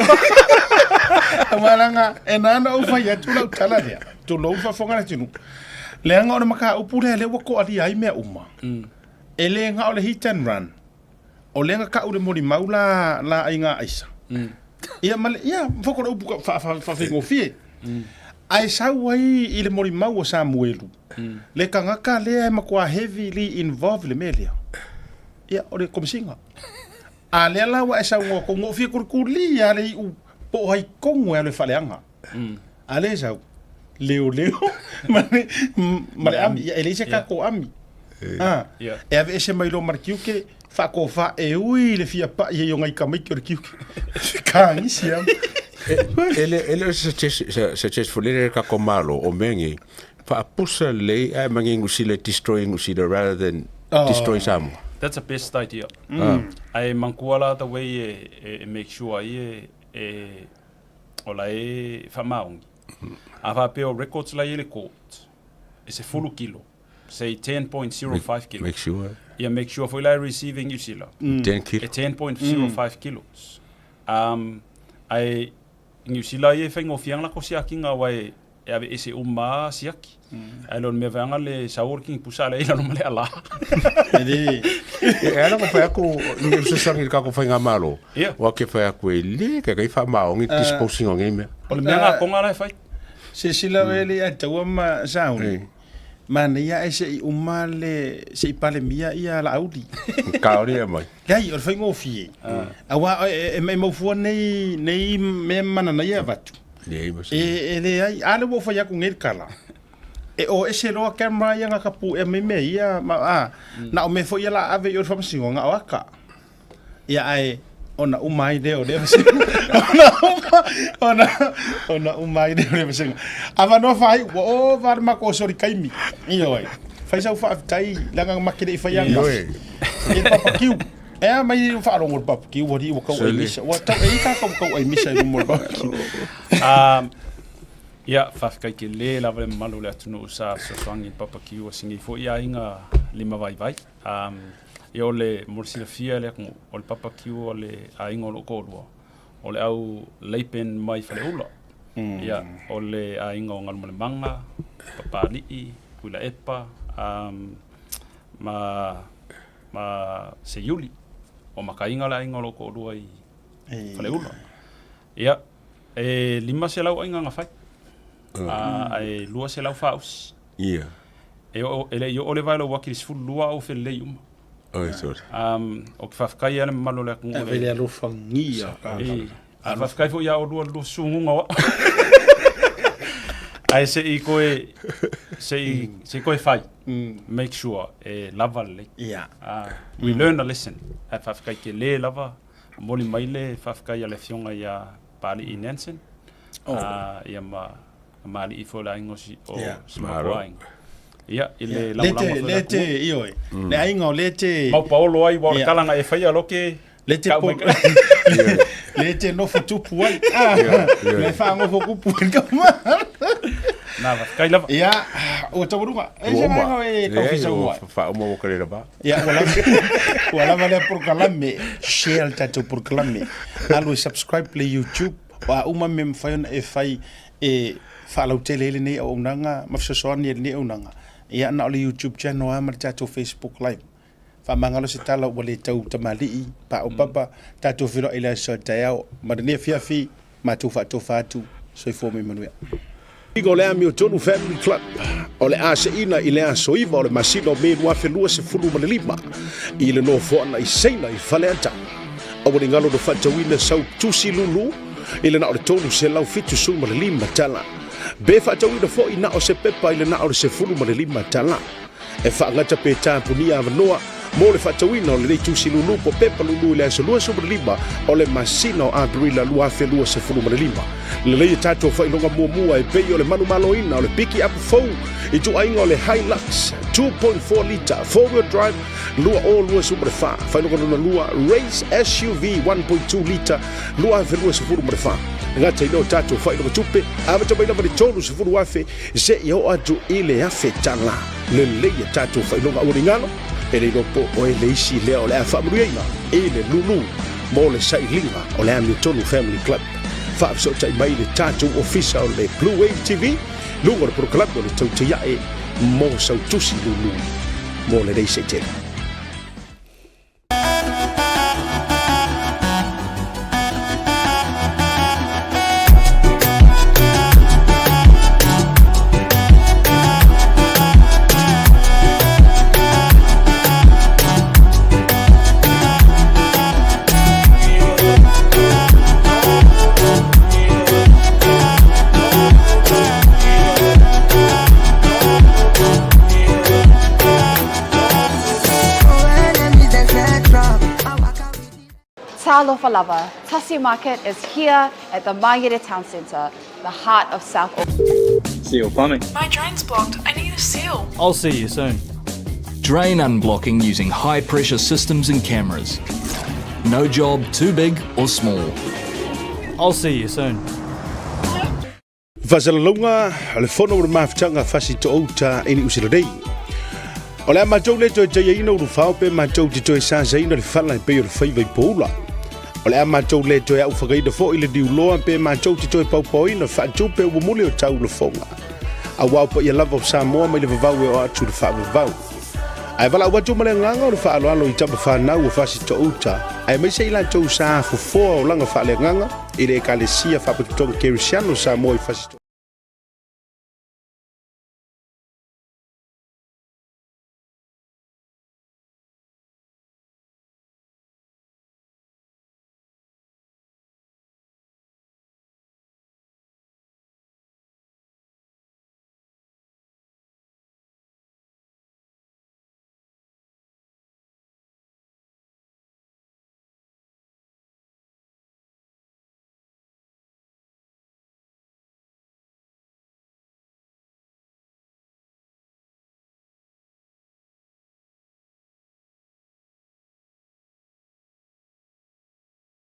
Aua leaga e na ona ou fai atu lau tala lea, tulou faafofoga le atunuu, leaga o le mataupu lea lea ua toalia ai mea uma, e le na o le hit and run, o lea na tau le molimau la la aiga aisa. Ia ma le, ia, foko le upu faafaigofie. Ae sau ai i le molimau o Samuelu, le tagata lea e matua heavily involved i le mea lea. Ia, o le Komesina. A lea la ua e saunoa tou gofie kulikuli lava le iu po o ai tonu e alu e faaleaga. A lea e sau, leoleo ma le, ma le ami. Ia, e leai se tatou ami. A, e aveese mai loa ma le tiute, faatofa e ui i le fia pai ai o nai tamaiti o le tiute. Kagisi lava. E le, e le o se suggest foi lele le tatou Malo o mea nei, faapusa lelei ae mange Niu Sila destroy Niu Sila rather than destroy Samoa. That's the best idea. Ae manatua la the way e, e make sure ai e, e o la e faamaoni. A faapea o records la i ai le court, e 10 kilo, say 10.05 kilos. Make sure. Ia make sure foi la e receive e New Zealand. 10 kilo. E 10.05 kilos. Um, ae i New Zealand ia e faigofie ana lako siakiga aua e e aveese uma lava siaki. Ae le o le mea vaega le sau o le kinipusa a le ai lalo ma le alā. E le. E ala ko whai aku, i fesoasoani i le kako whainga malo. Ia. Wa ke whai aku e le, ke kai whaamaongi disposing o ngei mea. O le mea ngā konga la e whai. Silasila oe le ia taua ma Sauni. Manaia ae se i uma le se i Palemia ia Laauli. Kaore ia mai. Leai, o le faigofie. Aua e mau fua nei nei mea mananaia e avatu. Leai ma se. E leai, a lea ua ou fai atu nei le tala. E o ese loa camera ia na ka puea mai mea ia, ma, a, na o mea foi ia la ave i o le faamasinoga, na o aka. Ia ae ona uma ai lea o lea vasega. Ona uma, ona, ona uma ai lea o lea vasega. Avanoa faaiu, ua ova le matou soli taimi. Ioe. Fai sau faafetai, leaga ma te le i fai ananafi. I le papakiu. E a mai le faalogo i le papakiu, ua alii ua tau aimisa. Ua tau, e i ai tatou tau aimisa i luma o le papakiu. Ia, faafetai tele lava le mamalu o le atunuu sa fesoasoani i le papakiu a sini foi aiga limavaivai. Ia o le, mo le silafia e le atunuu, o le barbecue a le aiga o lou toalua, o le au Lapen mai Faleula. Ia, o le aiga o Galumalemana, Papalii, Tuilaepa, ma, ma Seiuli. O Makaina le aiga o lou toalua i Faleula. Ia, e 500 aiga na fai, ae 200 faaosi. Ia. E, oo, e le i oo le vae lou aki i le 12 a ou felelei uma. Oi, sorry. O ke faafetai ia le mamalu o le atunuu. Ave le alofagia. E, a faafetai foi ia oulua lua susunuga o au. Ae se i koe, se i, se i koe fai. Make sure e lava lelei. Yeah. We learn a lesson. Ae faafetai tele lava. Momoli mai le faafetai a le afioga ia Papalii Nansen. Oh. Ia ma Kamali'i foi o le aiga o si, o Yeah. si matou aiga. Ia, i le lagolago Lete, foi o le lete, atunuu. ioe. Le aiga o lete... Mau paolo ai, ua o le Yeah. tala na e faia loke, Lete kau po... mai Lete nofo tupu ai. Ah, Le whaangofo kupu ai ka Na, faafetai lava. Ia, ua taualuga. E se vaega e kaufisa ua. Faauma ua ka le lava. Ia, ua lava, ua lava lea polokalame. Share le tatou polokalame. Alu e subscribe le YouTube. O a uma mea e mafai ona e fai e faalautele ai lenei auaunaga ma fesoasoani ai lenei auaunaga, ia na o le YouTube channel lava ma le tatou Facebook Live. Faamagalo se tala ua le tau tamalii, paopapa, tatou feiloai i le aso a taeao ma lenei afiafi, matou faatofa atu, soifua ma ia manuia. O le Amiotonu Family Club o le a seina i le aso 9 o le masina o Me 2025 i le nofoaga i Saina i Faleata. Aua ne i galo na faatauina sau tusi lulu i le na o le $375 tala. Be faatauina foi na o se pepa i le na o le $15 tala. E faagata pe tapunia avanoa mo le faatauina o lenei tusi lulu po pepa lulu i le aso 25 o le masina o Aperila 2025. Lelei e tatou faailoga muamua e pei o le manumaloina o le piki apu fou i ituaiga o le Hilux 2.4 lita four-wheel drive 2024, faailoga lona lua Race SUV 1.2 lita 2024. E gata i lea o tatou faailoga tupe, amata mai lava i le $30,000 seia oo atu i le $1,000. Lelei a tatou faailoga aualigalo, e le iloa po o e le isi lea o le a faamanuiaina i le lulu mo le sailiga o le Amiotonu Family Club. Faafesootai mai i le tatou ofisa o le Blue Wave TV, luga o le polokalame o le Tautaiae mo sau tusi lulu mo lenei seitele. Talofa lava, Tasi Market is here at the Mangere Town Centre, the heart of South Auckland. Seal plumbing. My drain's blocked. I need a seal. I'll see you soon. Drain unblocking using high pressure systems and cameras. No job too big or small. I'll see you soon. Faasalalauga le fono o le mafutaga Fasitoo-uta i Niu Sila nei. O le a matou le toe taiaina ulufao pe matou te toe sasaina le fala e pei o le faiva i poula. O le a matou le toe aufagaina foi le niuloa pe matou te toe paupaoina faatupe ua muli o tau lafoga. Auā o paia lava o Samoa mai le vavau e oo atu i le faavavau. Ae valaau atu ma le agaga o le faaaloalo i tama fanau o Fasitoo-uta, aemaise i latou sa fofoa olaga faaleagaga i le Ekalesia Faapotopotoga Kerisiano o Samoa i Fasitoo.